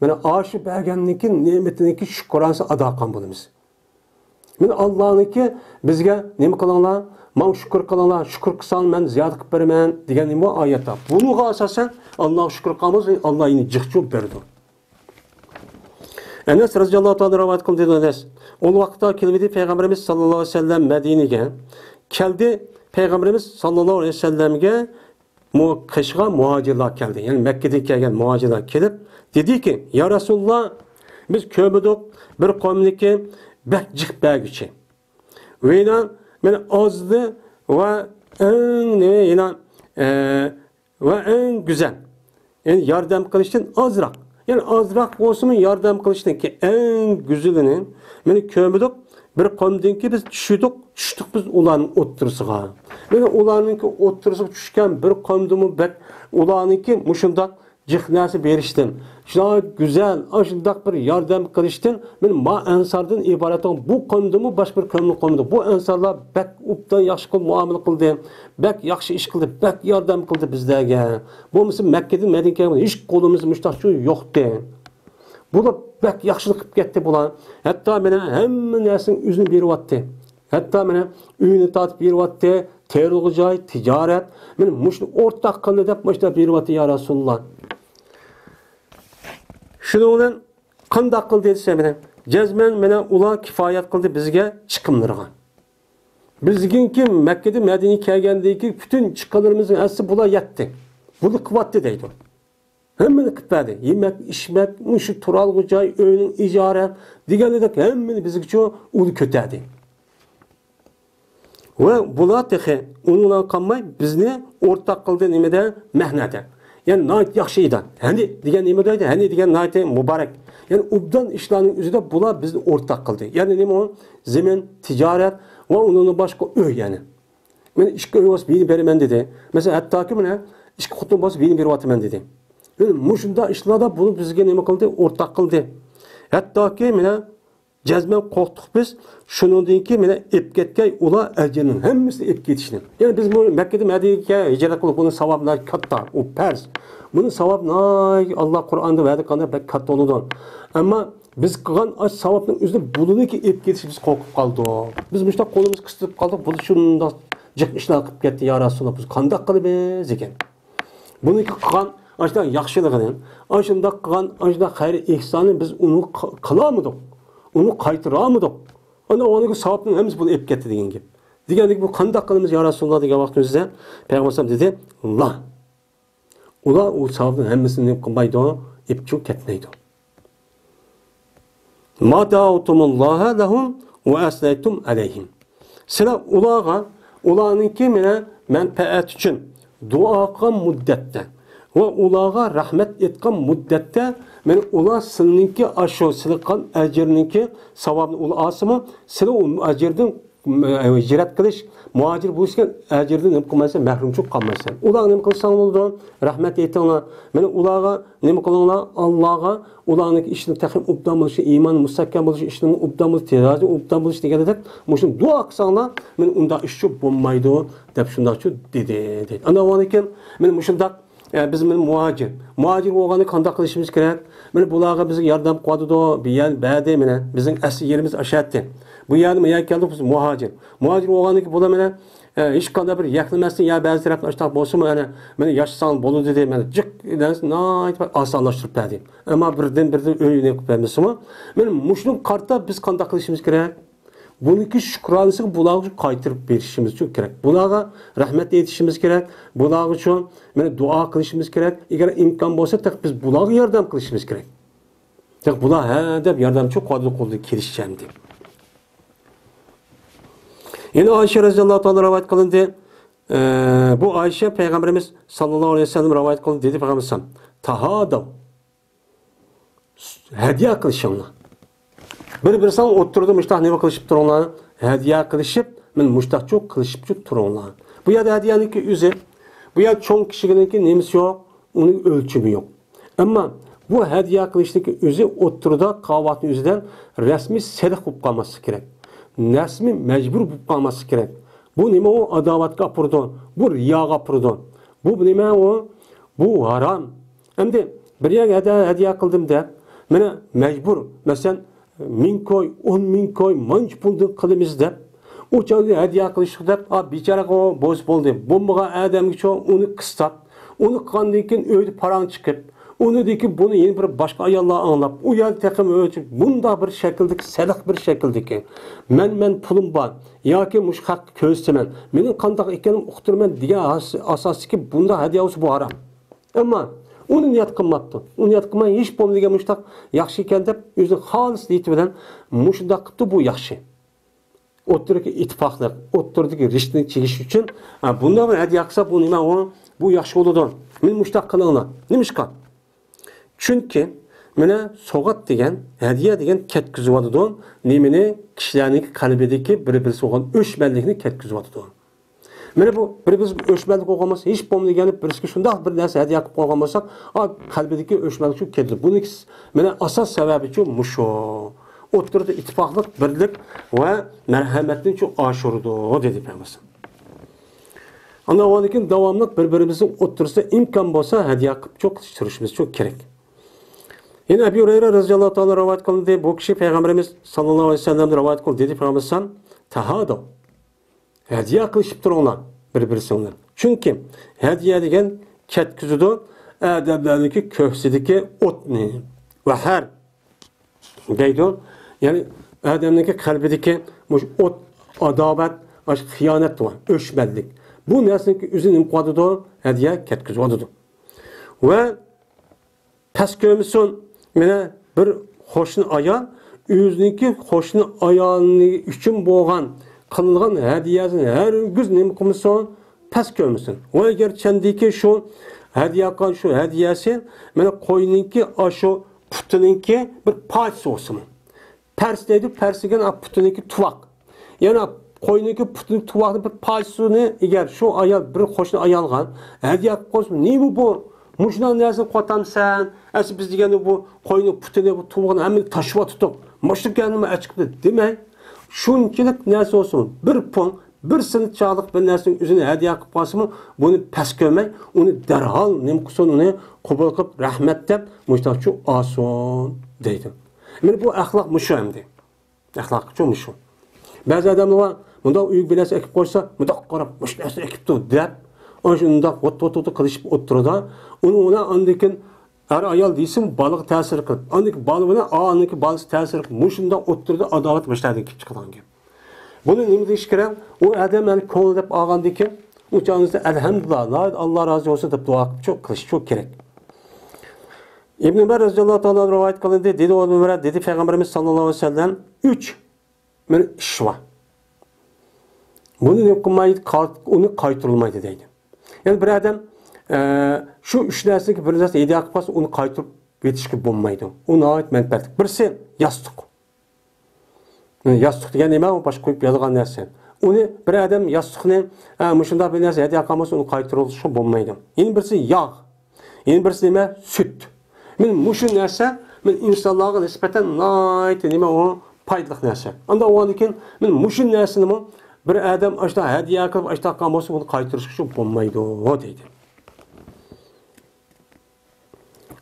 مانا ئاشۇ بەرگەننىڭكى نېمىتىنىڭكى شۈكرانىسىنى ئادا قىلغان بولىمىز. مانا ئاللانىڭكى بىزگە نېمە قىلىڭلار، ماڭا شۈكۈر قىلىڭلار، شۈكۈر قىلساڭلار مەن زىيادە قىلىپ بېرىمەن دېگەن نېمە بۇ ئايەتتە. بۇنىڭغا ئاساسەن ئاللاغا شۈكۈر قىلىمىز، ئاللا يەنە جىق جۇ بېرىدۇ. ئەنەس رەزىياللاھۇ تائالا رىۋايەت قىلدى، دېدى ئەنەس. ئۇ ۋاقىتتا كېلىۋىدى پەيغەمبىرىمىز ساللاللاھۇ ئەلەيھى ۋەسەللەم مەدىنىگە. كەلدى پەيغەمبىرىمىز ساللاللاھۇ ئەلەيھى ۋەسەللەمگە مۇ-، قېشىغا مۇھاجىرلار كەلدى. يەنى مەككىدىن كەلگەن مۇھاجىرلار كېلىپ دېدىكى، يا رەسۇلاللا، بىز كۆرمىدۇق بىر قومنىكى بەك جىق بەرگۈچى. ۋە يەنە مانا ئازلىق ۋە ئەڭ نېمە يەنە، ئە، ۋە ئەڭ گۈزەل. يەنى ياردەم قىلىشتىن ئازراق. يەنى ئازراق بولسىمۇ ياردەم قىلىشنىڭكى ئەڭ گۈزىلىنى مانا كۆرمىدۇق. بىر قومدىنكى بىز چۈشتۇق، چۈشتۇق بىز ئۇلارنىڭ ئوتتۇرىسىغا. مانا ئۇلارنىڭكى ئوتتۇرىسىغا چۈشكەن بىر قومدىمۇ بەك ئۇلارنىڭكى مۇشۇنداق جىق نەرسە بېرىشتىن، شۇنداق گۈزەل، ئاشۇنداق بىر ياردەم قىلىشتىن، مانا ما ئەنساردىن ئىبارەت بولغان بۇ قومدىمۇ باشقا بىر قومنى قومدى. بۇ ئەنسارلار بەك ئوبدان ياخشى قىلىپ مۇئامىلە قىلدى، بەك ياخشى ئىش قىلدى، بەك ياردەم قىلدى بىزلەرگە. بولمىسا مەككىدىن مەدىنىگە كەلگەن ھېچ قولىمىزدا مۇشتاق شۇ يوقتى. بۇلار بەك ياخشىلىق قىلىپ كەتتى بۇلار. ھەتتا مانا ھەممە نەرسىنىڭ ئۆزىنى بېرىۋاتتى. ھەتتا مانا ئۆينى تارتىپ بېرىۋاتتى، تېرىلغۇ جاي، تىجارەت. مانا مۇشۇنى ئورتاق قىلدى دەپ مۇشۇنداق بېرىۋاتتى، يا رەسۇلاللا. شۇنىڭ بىلەن قانداق قىلدى دېسە، مانا جەزمەن مانا ئۇلار كىپايەت قىلدى بىزگە چىقىملىرىغا. بىزنىڭكى مەككىدىن مەدىنىگە كەلگەندىكى پۈتۈن چىقىملىرىمىزنىڭ ھەممىسى بۇلار يەتتى. بۇلار قىلىۋاتتى دەيدۇ. ھەممىنى قىلىپ بەردى. يېمەك، ئىچمەك، مۇشۇ تۇرالغۇ جاي، ئۆينىڭ ئىجارە دېگەندەك ھەممىنى بىزگىچۇ ئۇلار كۆتەردى. ۋە بۇلار تېخى ئۇنىڭغا قالماي بىزنى ئورتاق قىلدى نېمىدە؟ مەھنەدە. يەنى ناھايىتى ياخشى ئىدى. ھەنى دېگەن نېمە دەيدۇ؟ ھەنى دېگەن ناھايىتى مۇبارەك. يەنى ئوبدان ئىشلارنىڭ ئۆزىدە بۇلار بىزنى ئورتاق قىلدى. يەنى نېمە ئۇ؟ زېمىن، تىجارەت ۋە ئۇنىڭدىن باشقا ئۆي يەنى. مەن ئىككى ئۆي بولسا بىرنى بېرىمەن دېدى. مەسىلەن، ھەتتاكى مانا ئىككى خوتۇن بولسا بىرنى بېرىۋاتىمەن دېدى. يەنى مۇشۇنداق ئىشلاردا بۇنى بىزگە نېمە قىلدى؟ ئورتاق قىلدى. ھەتتاكى مانا جەزمەن قورقتۇق بىز شۇنىڭدىن كېيىن مانا ئېلىپ كەتكەي ئۇلار ئەجىرنىڭ ھەممىسىنى ئېلىپ كېتىشنى. يەنى بىز بۇ مەككىدىن مەدىنىگە ھىجرەت قىلىپ بۇنىڭ ساۋابى ناھايىتى كاتتا، ئۇ پەرز. بۇنىڭ ساۋابى ناھايىتى ئاللا قۇرئاندا ۋەدە قىلغاندەك بەك كاتتا بولىدۇ. ئەمما بىز قىلغان ئاش ساۋابنىڭ ئۆزىنى بۇلىنىڭكى ئېلىپ كېتىشى بىز قورقۇپ قالدۇق. بىز مۇشۇنداق قولىمىزنى قىستىرىپ قالدۇق. بۇ شۇنداق جىق ئىشلار قىلىپ كەتتى، يا رەسۇلاللا، بىز قانداق قىلىمىز دېگەن. بۇنىڭكى قىلغان ئاشۇنداق ياخشىلىقىنى، ئاشۇنداق قىلغان ئاشۇنداق خەير ئېھساننى بىز ئۇنى ق-، قىلالمىدۇق. ئۇنى قايتۇرالمىدۇق. ئانا ئۇنىڭكى ساۋابنىڭ ھەممىسى بۇنى ئېلىپ كەتتى دېگەن گەپ. دېگەندىكىن بۇ قانداق قىلىمىز يا رەسۇلاللا دېگەن ۋاقتىمىزدا پەيغەمبەر ئەلەيھىسسالام دېدى، لا. ئۇلار ئۇ ساۋابنىڭ ھەممىسىنى قىلمايدۇ، ئېلىپ چىقىپ كەتمەيدۇ. ما داۋتۇمۇللاھە لەھۇم ۋە ئەسنەيتۇم ئەلەيھىم. سىلەر ئۇلارغا، ئۇلارنىڭكى مانا مەنپەئەت ئۈچۈن دۇئا قىلغان مۇددەتتە ۋە ئۇلارغا رەھمەت ئېيتقان مۇددەتتە، مانا ئۇلار سىلىنىڭكى ئاشۇ سىلى قىلغان ئەجىرنىڭكى ساۋابىنى ئۇلار ئالسىمۇ، سىلى ئۇ ئەجىردىن ھىجرەت قىلىش، مۇھاجىر بولۇشتىن ئەجىردىن نېمە قىلمايسەن، مەھرۇم چىقىپ قالمايسەن. ئۇلارغا نېمە قىلساڭ بولىدۇ؟ رەھمەت ئېيتىڭلار. مانا ئۇلارغا نېمە قىلىڭلار؟ ئاللاغا ئۇلارنىڭ ئىشىنىڭ تېخى ئوبدان بولۇشى، ئىمانى مۇستەھكەم بولۇشى، ئىشىنىڭ ئوبدان بولۇشى، تىجارىتى ئوبدان بولۇشى دېگەندەك، مۇشۇنى دۇئا قىلساڭلار، مانا ئۇنداق ئىش شۇ بولمايدۇ، دەپ شۇنداقچۇ دېدى، دەيدۇ. ئانا ئۇنىڭكىن مانا مۇشۇنداق ئە، بىز مانا مۇھاجىر. مۇھاجىر بولغاندا قانداق قىلىشىمىز كېرەك؟ مانا بۇلارغا بىزگە ياردەم قىلىۋاتىدۇ، بىر يەر بەردى مانا. بىزنىڭ ئەسلى يېرىمىز ئاشۇ يەتتى. بۇ يەردىن بۇ يەرگە كەلدۇق، بىز مۇھاجىر. مۇھاجىر بولغاندىن كېيىن بۇلار مانا، ئە، ھېچقانداق بىر يەكلىمەستىن يەر بەزى تەرەپتە ئاشۇنداق بولسىمۇ، ئەنە، مانا ياشىساڭ بولىدۇ دېدى. مانا جىق نەرسە ناھايىتى بىر ئاسانلاشتۇرۇپ بەردى. ئەمما بىردىن بىردىن ئۆينى قىلىپ بەرمىسىمۇ، مانا مۇشۇنىڭغا قارىتا بىز قانداق قىلىشىمىز كېرەك؟ بۇنىڭكى شۈكرانىسىنى بۇلارغا قايتۇرۇپ بېرىشىمىز ئۈچۈن كېرەك. بۇلارغا رەھمەت ئېيتىشىمىز كېرەك. بۇلارغا شۇ، مانا، دۇئا قىلىشىمىز كېرەك. ئەگەر ئىمكان بولسا، تېخى بىز بۇلارغا ياردەم قىلىشىمىز كېرەك. تېخى بۇلار ھە دەپ ياردەمچى قولدىن قولدىن كېلىشىچە ئەمدى. يەنە ئائىشە رەزىياللاھۇ تائالا رىۋايەت قىلىندى. ئە، بۇ ئائىشە پەيغەمبىرىمىز ساللاللاھۇ ئەلەيھى ۋەسەللەم رىۋايەت قىلدى، دېدى پەيغەمبىرىمىز، تاھاداۋ. ھەدىيە قىلىشىڭلار. بىر-بىرسىڭلار ئوتتۇرىدا مۇشتاق نېمە قىلىشىپ تۇرۇڭلار؟ ھەدىيە قىلىشىپ، مانا مۇشتاقچۇ قىلىشىپچۇ تۇرۇڭلار. بۇ يەردە ھەدىيەنىڭكى ئۆزى، بۇ يەردە چوڭ كىچىكىنىڭكى نېمىسى يوق، ئۇنىڭ ئۆلچىمى يوق. ئەمما بۇ ھەدىيە قىلىشنىڭكى ئۆزى ئوتتۇرىدا قاۋاقنىڭ ئۆزىدە رەسمىي سېلىق بولۇپ قالماسلىقى كېرەك. رەسمىي مەجبۇر بولۇپ قالماسلىقى كېرەك. بۇ نېمە ئۇ؟ ئاداۋەتكە ئاپىرىدۇ. بۇ رىياغا ئاپىرىدۇ. بۇ نېمە ئۇ؟ بۇ ھارام. ئەمدى بىر يەرگە ھەدە-، ھەدىيە قىلدىم دەپ، مانا مەجبۇر، مەسىلەن، مىڭ كوي، ئون مىڭ كوي، مانچە پۇلدىن قىلىمىز دەپ، ئۇ چاغدا ھەدىيە قىلىشلىق دەپ، ئا، بىچارىغا بولسا بولدى. بولمىغان ئادەمگىچۇ ئۇنى قىستاپ، ئۇنى قىلغاندىن كېيىن ئۆيدە پاراڭ چىقىپ، ئۇنىدىكى بۇنى يەنە بىر باشقا ئاياللار ئاڭلاپ، ئۇ يەردە تېخىمۇ ئۆچۈپ، بۇنداق بىر شەكىلدىكى، سېلىق بىر شەكىلدىكى، مەن، مەن پۇلۇم بار ياكى مۇشۇ خەققە كۆرسىتىمەن، مېنىڭ قانداق ئىكەنلىكىمنى ئۇقتۇرىمەن دېگەن ئاس-، ئاساستىكى بۇنداق ھەدىيە بولسا، بۇ ھارام. ئەمما ئۇنى نىيەت قىلماپتۇ. ئۇنى نىيەت قىلماي، ھېچ بولمىدى دېگەن مۇشۇنداق ياخشى ئىكەن دەپ، ئۆزىنىڭ خالىس نىيىتى بىلەن مۇشۇنداق قىپتۇ، بۇ ياخشى. ئوتتۇرىدىكى ئىتتىپاقلىق، ئوتتۇرىدىكى رىشتىنى چىگىش ئۈچۈن، ھە، بۇنداق بىر ھەدىيە قىلسا، بۇ نېمە ئۇ؟ بۇ ياخشى بولىدۇ. مېنى مۇشۇنداق قىلىڭلار. نېمىشقا؟ چۈنكى مانا سوۋغات دېگەن، ھەدىيە دېگەن كەتكۈزۈۋاتىدۇ نېمىنى؟ كىشىلەرنىڭ قەلبىدىكى بىر-بىرسىگە بولغان ئۆچمەنلىكنى كەتكۈزۈۋاتىدۇ. مانا بۇ بىر-بىرىمىز ئۆچمەنلىك بولغان بولسا، ھېچ بولمىدى دېگەن بىرسىگە شۇنداق بىر نەرسە ھەدىيە قىلىپ قويغان بولساق، ئا، قەلبىدىكى ئۆچمەنلىك شۇ كېتىدۇ. بۇنىڭكى مانا ئاساس سەۋەبى شۇ مۇشۇ. ئوتتۇرىدا ئىتتىپاقلىق، بىرلىك ۋە مەرھەمەتنى شۇ ئاشۇرىدۇ، دېدى پەيغەمبەر. ئاندىن كېيىن داۋاملىق بىر-بىرىمىزنىڭ ئوتتۇرىسىدا ئىمكان بولسا ھەدىيە قىلىپ شۇ قىلىشتۇرۇشىمىز شۇ كېرەك. يەنە ئەبۇ ھۇرەيرە رەزىياللاھۇ تائالا رىۋايەت قىلىندى. بۇ كىشى پەيغەمبىرىمىز ساللاللاھۇ ئەلەيھى ۋەسەللەمدىن رىۋايەت قىلدى. دېدى پەيغەمبەر تەھادۇ. ھەدىيە قىلىشىپ تۇرۇڭلار بىر-بىرسىڭلار. چۈنكى ھەدىيە دېگەن كەتكۈزىدۇ ئادەملەرنىڭكى كۆكسىدىكى ئوتنى. ۋەھەر دەيدۇ. يەنى ئادەمنىڭكى قەلبىدىكى مۇشۇ ئوت، ئاداۋەت، مۇشۇ خىيانەت بار، ئۆچمەنلىك. بۇ نەرسىنىڭكى ئۆزىنى نېمە قىلىۋاتىدۇ؟ ھەدىيە كەتكۈزۈۋاتىدۇ. ۋە پەس كۆرمىسۇن. مانا بىر قوشنا ئايال ئۆزىنىڭكى قوشنا ئايالى ئۈچۈن بولغان قىلىنغان ھەدىيەسىنى ھەرگىز نېمە قىلمىسۇن، پەس كۆرمىسۇن. ۋە ئەگەر چەندىكى شۇ ھەدىيە قىلغان شۇ ھەدىيەسى مانا قوينىڭكى ئاشۇ پۇتىنىڭكى بىر پارچىسى بولسىمۇ، پەرس دەيدۇ، پەرس دېگەن پۇتىنىڭكى تۇۋاق. يەنە قوينىڭكى پۇتىنىڭ تۇۋاقنى بىر پارچىسىنى ئەگەر شۇ ئايال بىر قوشنا ئايالغا ھەدىيە قىلىپ قويسا، نېمە بۇ؟ مۇشۇنداق نەرسىنى قوتامسەن؟ ئەسلى بىز دېگەندە بۇ قوينىڭ پۇتىنى، بۇ تۇۋىقىنى ھەممىنى تاشلىۋاتىدۇق. مۇشۇ گەپنىمۇ ئەچىقىپتۇ دېمەي، شۇنچىلىك نەرسە بولسىمۇ، بىر پۇڭ، بىر سىنىت چاغلىق بىر نەرسىنىڭ ئۆزىنى ھەدىيە قىلىپ قالسىمۇ، بۇنى پەس كۆرمەي، ئۇنى دەرھال نېمە قىلسۇن، ئۇنى قوبۇل قىلىپ، رەھمەت دەپ، مۇشۇنداقچۇ ئالسۇن دەيدۇ. مانا بۇ ئەخلاق مۇشۇ ئەمدى. ئەخلاقچۇ مۇشۇ. بەزى ئادەملەر بار، مۇنداق ئۆيگە بىر نەرسە ئەكىپ قويسا، مۇنداق قاراپ، مۇشۇ نەرسىنى ئەكىپتۇ دەپ، ئاشۇ ئۇنداق ۋوت، ۋوت، ۋوت قىلىشىپ ئوتتۇرىدا، ئۇنى، ئۇنى ئاندىن كېيىن ئەر ئايال دېسىمۇ بالىغا تەسىر قىلىپ، ئاندىن كېيىن بالا بىلەن ئانىڭكى بالىسى تەسىر قىلىپ، مۇشۇنداق ئوتتۇرىدا ئاداۋەت باشلاردىن كېلىپ چىقىدىغان گەپ. بۇنى نېمە دېيىش كېرەك؟ ئۇ ئادەم مېنى كۆڭۈل دەپ ئالغاندىن كېيىن، ئۇ چاغنىڭدا ئەلھەمدۇلىللا، ناھايىتى ئاللا رازى بولسۇن دەپ دۇئا قىلىپ قىلىشچۇ كېرەك. ئىبن ئۆمەر رەزىياللاھۇ تائالا رىۋايەت قىلىندى. دېدى ئۇ ئىبن ئۆمەر، دېدى پەيغەمبىرىمىز ساللاللاھۇ ئەلەيھى ۋەسەللەم، ئۈچ بىر ئىش بار. بۇنى نېمە قىلمايدۇ؟ قا-، ئۇنى قايتۇرۇلمايدۇ دەيدۇ. يەنى بىر ئادەم، ئە، شۇ ئۈچ نەرسىدىكى بىر نەرسىنى ھەدىيە قىلىپ قالسا، ئۇنى قايتۇرۇپ يېتىشكە بولمايدۇ. ئۇ ناھايىتى مەنپەئەتلىك. بىرسى ياستۇق. ياستۇق دېگەن نېمە؟ ئۇ باشقا قويۇپ ياتىدىغان نەرسە. ئۇنى بىر ئادەم ياستۇقنى، ھە، مۇشۇنداق بىر نەرسە ھەدىيە قىلمىسا، ئۇنى قايتۇرۇلۇشقا بولمايدۇ. يەنە بىرسى ياغ. يەنە بىرسى نېمە؟ سۈت. مانا مۇشۇ نەرسە، مانا ئىنسانلارغا نىسبەتەن ناھايىتى نېمە ئۇ؟ پايدىلىق نەرسە. ئانداق بولغاندىن كېيىن، مانا مۇشۇ نەرسىنىمۇ بىر ئادەم ئاشۇنداق ھەدىيە قىلىپ، ئاشۇنداق قىلغان بولسا، بۇنى قايتۇرۇشقا بولمايدۇ، دەيدۇ.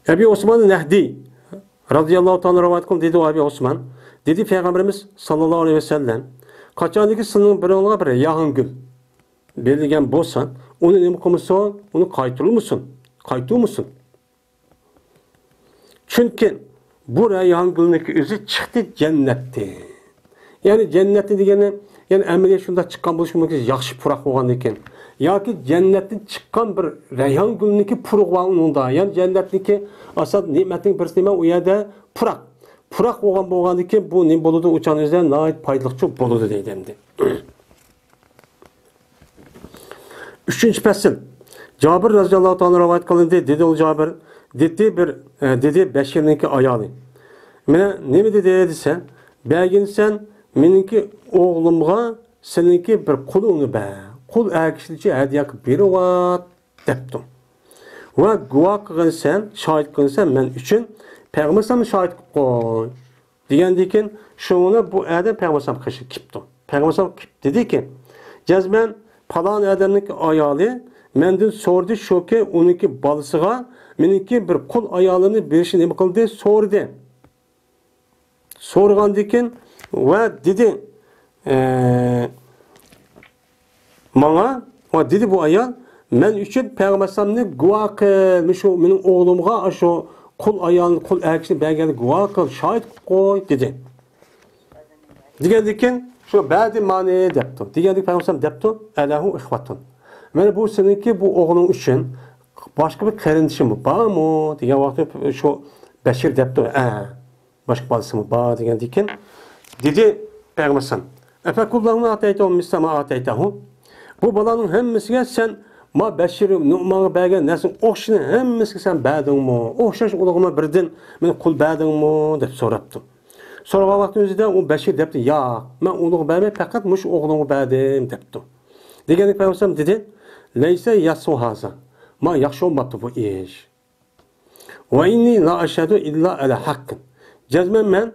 ئەبى ئوسمان نەھدى رازىياللاھۇ تائالا رىۋايەت قىلدى، دېدى ئەبى ئوسمان، دېدى پەيغەمبىرىمىز ساللاللاھۇ ئەلەيھى ۋەسەللەم، قاچاندىكى سىلىنىڭ بىرىڭلارغا بىر رەيھان گۈل بېرىلگەن بولسا، ئۇنى نېمە قىلمىسۇن؟ ئۇنى قايتۇرمىسۇن، قايتۇرمىسۇن. چۈنكى بۇ رەيھان گۈلنىڭكى ئۆزى چىقتى جەننەتتىن. يەنى جەننەتتىن دېگەننى، يەنى ئەمەلىيەت شۇنداق چىققان بولۇشى مۇمكىن، ياخشى پۇراق بولغاندىن كېيىن. ياكى جەننەتتىن چىققان بىر رەيھان گۈلنىڭكى پۇرىقى بار ئۇنىڭدا. يەنى جەننەتنىڭكى ئاساسىي نېمەتنىڭ بىرسى نېمە؟ ئۇ يەردە پۇراق. پۇراق بولغان بولغاندىن كېيىن بۇ نېمە بولىدۇ؟ ئۇ چاغنىڭ ئۆزىدە ناھايىتى پايدىلىقچۇ بولىدۇ دەيدۇ ئەمدى. ئۈچىنچى پەسىل. جابىر رەزىياللاھۇ تائالا رىۋايەت قىلىندى. دېدى ئۇ جابىر، دېدى بىر، ئە، دېدى بەشىرنىڭكى ئايالى. مانا نېمە دېدى دېسە، بەرگىنسەن مېنىڭكى ئوغلۇمغا سېنىڭكى بىر قۇلۇڭنى بەر. قۇل ئەر كىشىنى ھەدىيە قىلىپ بېرىۋات دەپتۇ. ۋە گۇۋاھ قىلغىنسەن، شاھىت قىلغىنسەن مەن ئۈچۈن، پەيغەمبەر شاھىت قىلىپ قوي. دېگەندىن كېيىن، شۇڭا بۇ ئادەم پەيغەمبەر ئەلەيھىسسالام قېشىغا كېلىپتۇ. پەيغەمبەر ئەلەيھىسسالام كېلىپ دېدىكى، جەزمەن پالان ئادەمنىڭ ئايالى مەندىن سورىدى، شۇكى ئۇنىڭكى بالىسىغا مېنىڭكى بىر قۇل ئايالىمنى بېرىشنى نېمە قىلدى؟ سورىدى. سورىغاندىكىن ۋە دېدى، ئە، ماڭا، ۋە دېدى بۇ ئايال، مەن ئۈچۈن پەيغەمبەر ئەلەيھىسسالامنى گۇۋاھ قىل، مۇشۇ مېنىڭ ئوغلۇمغا شۇ قۇل ئايالنى، قۇل ئەركىشىنى بەرگەننى گۇۋاھ قىل، شاھىت قىلىپ قوي، دېدى. دېگەندىكىن، شۇ بەدى مانى دەپتۇ. دېگەندىكىن پەيغەمبەر دەپتۇ، ئەلەھۇ ئىخۋەتۇن. مانا بۇ سېنىڭكى بۇ ئوغلۇڭ ئۈچۈن باشقا بىر قېرىندىشىمۇ بارمۇ؟ دېگەن ۋاقىتتا شۇ بەشىر دەپتۇ، ئە، باشقا بالىسىمۇ بار دېگەندىكىن، دېدى پەيغەمبەر ئەلەيھىسسالام، ئەفەكۇللەھۇ ئاتەيتەھۇ مىسلە ما ئاتەيتەھۇ. بۇ بالانىڭ ھەممىسىگە سەن ما بەشىر نۇئمانغا بەرگەن نەرسىنىڭ ئوخشىشىنى ھەممىسىگە سەن بەردىڭمۇ؟ ئوخشاش ئۇلىغىمۇ بىردىن مېنى قۇل بەردىڭمۇ؟ دەپ سوراپتۇ. سورىغان ۋاقتىمىزدا ئۇ بەشىر دەپتۇ، ياق، مەن ئۇلۇغ بەرمەي، پەقەت مۇشۇ ئوغلۇڭغا بەردىم، دەپتۇ. دېگەندىكىن پەيغەمبەر دېدى، لەيسە يەسۇ ھازا، ما ياخشى بولماپتۇ بۇ ئىش. ۋە ئىننى لا ئەشھەدۇ ئىللا ئەلە ھەققىن. جەزمەن مەن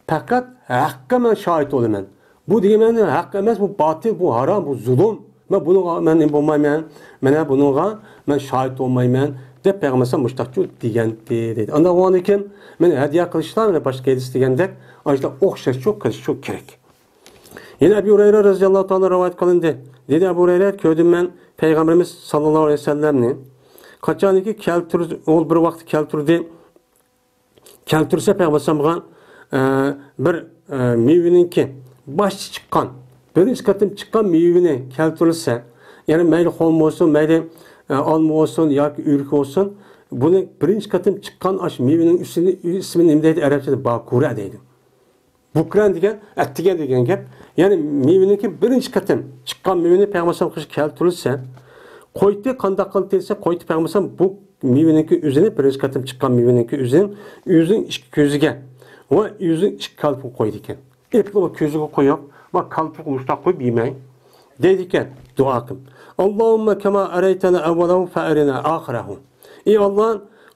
پەقەت ھەققە مەن شاھىت بولىمەن. بۇ دېگەن مەن ھەق ئەمەس، بۇ باتىل، بۇ ھارام، بۇ زۇلۇم. مەن بۇنىڭغا مەن نېمە بولمايمەن، مەن بۇنىڭغا مەن شاھىت بولمايمەن، دەپ پەيغەمبەر مۇشتاقچۇ دېگەنتى، دەيدۇ. ئاندىن ئۇنىڭدىن كېيىن مېنى ھەدىيە قىلىشلار، مېنى باشقا ھەدىس دېگەندەك، ئاشۇنداق ئوخشاشچۇ قىلىشچۇ كېرەك. يەنە ئەبۇ ھۇرەيرە رەزىياللاھۇ تائالا رىۋايەت قىلىندى. دېدى ئەبۇ ھۇرەيرە، كۆردۈم مەن پەيغەمبىرىمىز ساللاللاھۇ ئەلەيھى ۋەسەللەمنى. قاچانكى كەلتۈر-، ئۇ بىر ۋاقىت كەلتۈردى. كەلتۈرسە پەيغەمبەر ئەلەيھىسسالامغا، ئە، بىر، ئە، مېۋىنىڭكى باشتا چىققان، بىرىنچى قېتىم چىققان مېۋىنى كەلتۈرسە، يەنى مەيلى خورما بولسۇن، مەيلى، ئە، ئالما بولسۇن ياكى ئۆرۈك بولسۇن، بۇنى بىرىنچى قېتىم چىققان ئاشۇ مېۋىنىڭ ئۈستىنى، ئىسمىنى نېمە دەيدۇ؟ ئەرەبچىدە باكۇرە دەيدۇ. بۇكرەن دېگەن ئەتىگەن دېگەن گەپ. يەنى مېۋىنىڭكى بىرىنچى قېتىم چىققان مېۋىنى پەيغەمبەر ئەلەيھىسسالام قىلىپ كەلتۈرۈلسە، قويدى، قانداق قىلدى دېسە، قويدى پەيغەمبەر ئەلەيھىسسالام بۇ مېۋىنىڭكى ئۆزىنى، بىرىنچى قېتىم چىققان مېۋىنىڭكى ئۆزىنى ئۆزىنىڭ ئىككى كۆزىگە ۋە ئۆزىنىڭ ئىككى كالپۇكىغا قويىدىكەن. ئېپىلغا كۆزىگە قويۇپ، ما كالپۇكىغا مۇشتاق قويۇپ يېمەي. دەيدىكەن، دۇئا قىلىپ، ئاللاھۇممە كەما ئەرەيتەنە ئەۋۋەلەھۇ فەئەرىنە ئاخىرەھۇ. ئى ئاللا،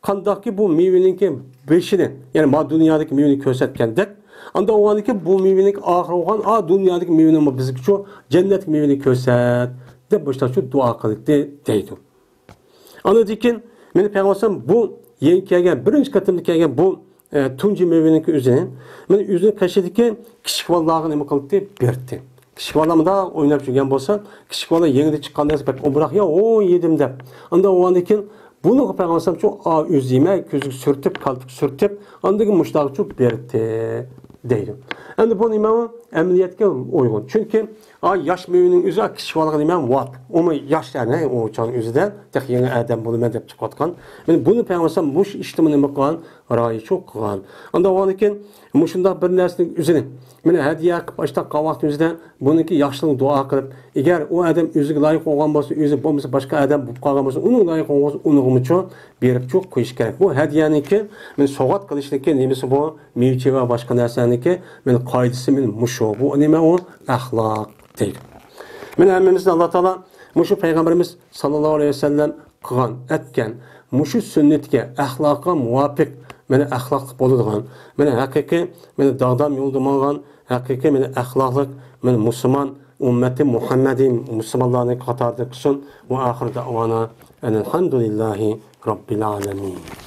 قانداقكى بۇ مېۋىنىڭكى بېشىنى، يەنى ما دۇنيادىكى مېۋىنى كۆرسەتكەندەك، ئاندا ئۇغاندىكى بۇ مېۋىنىڭكى ئاخىرى بولغان، ئا دۇنيادىكى مېۋىنى بىزگىچۇ جەننەتتىكى مېۋىنى كۆرسەت، دەپ مۇشۇنداقچۇ دۇئا قىلدى، دەيدۇ. ئاندىن كېيىن مېنى پەيغەمبەر بۇ يېڭى كەلگەن، بىرىنچى قېتىمدا كەلگەن بۇ، ئە، تۇنجى مېۋىنىڭكى ئۆزىنى، مېنى ئۆزىنىڭ قېشىدىكى كىچىك بالىلارغا نېمە قىلدى؟ بەردى. كىچىك بالىلار مۇنداق ئويناپ يۈرگەن بولسا، كىچىك بالا يېڭىدىن چىققان نەرسە بەك ئومراق، يا، ئو، يېدىم دەپ. ئاندىن ئۇنىڭدىن كېيىن بۇنىڭغا پەيغەمبەر ئالەيھىسسالامچۇ، ئا، ئۆزى يېمەي، كۆزىگە سۈرتۈپ، كالپۇك سۈرتۈپ، ئاندىن كېيىن مۇشۇنداقچۇ بەردى، دەيدۇ. ئەمدى بۇ نېمە ئۇ؟ ئەمەلىيەتكە ئۇيغۇن. چۈنكى، ئا، ياش مېۋىنىڭ ئۆزى، ئا، كىچىك بالىغا نېمە؟ ۋاپ. ئۇمۇ ياش، يەنى ئۇ چاغنىڭ ئۆزىدە تېخى يېڭى ئادەم بولىمەن دەپ چىقىۋاتقان. مانا بۇنى پەيغەمبەر ئالەيھىسسالام مۇشۇ ئىشتىمۇ نېمە قىلغان؟ رايىچۇ قىلغان. ئاندىن ئۇنىڭدىن كېيىن مۇشۇنداق بىر نەرسىنىڭ ئۆزىنى، مانا، ھەدىيە قىلىپ ئاشۇنداق قىلىۋاتقان ئۆزىدە بۇنىڭكى ياخشىلىقىنى دۇئا قىلىپ، ئەگەر ئۇ ئادەم ئۆزىگە لايىق بولغان بولسا، ئۆزى بولمىسا باشقا ئادەم بولۇپ قالغان بولسا، ئۇنىڭ لايىق بولغان بولسا، ئۇنىڭغىمۇچۇ بېرىپچۇ قويۇش كېرەك. بۇ ھەدىيەنىڭكى، مانا، سوۋغات قىلىشنىڭكى نېمىسى بۇ؟ مېۋە-چېۋە ۋە باشقا نەرسىلەرنىڭكى، مانا، قائىدىسى، مانا، مۇشۇ. بۇ نېمە ئۇ؟ ئەخلاق دەيدۇ. مانا ھەممىمىزنى ئاللا تائالا مۇشۇ پەيغەمبىرىمىز ساللاللاھۇ ئەلەيھى ۋەسەللەم قىلغان، ئەتكەن مۇشۇ سۈننىتىگە، ئەخلاققا مۇۋاپىق، مانا ئەخلاقلىق بولىدىغان، مانا ھەقىقىي، مانا داغدام يولدا ماڭغان، ھەقىقىي، مانا ئەخلاقلىق، مانا مۇسۇلمان ئۈممىتى مۇھەممەدىي مۇسۇلمانلارنىڭ قاتارىدا قىلسۇن. ۋە ئاخىر دەئۋانا ئەنىلھەمدۇلىللاھى رەببىل ئالەمىن.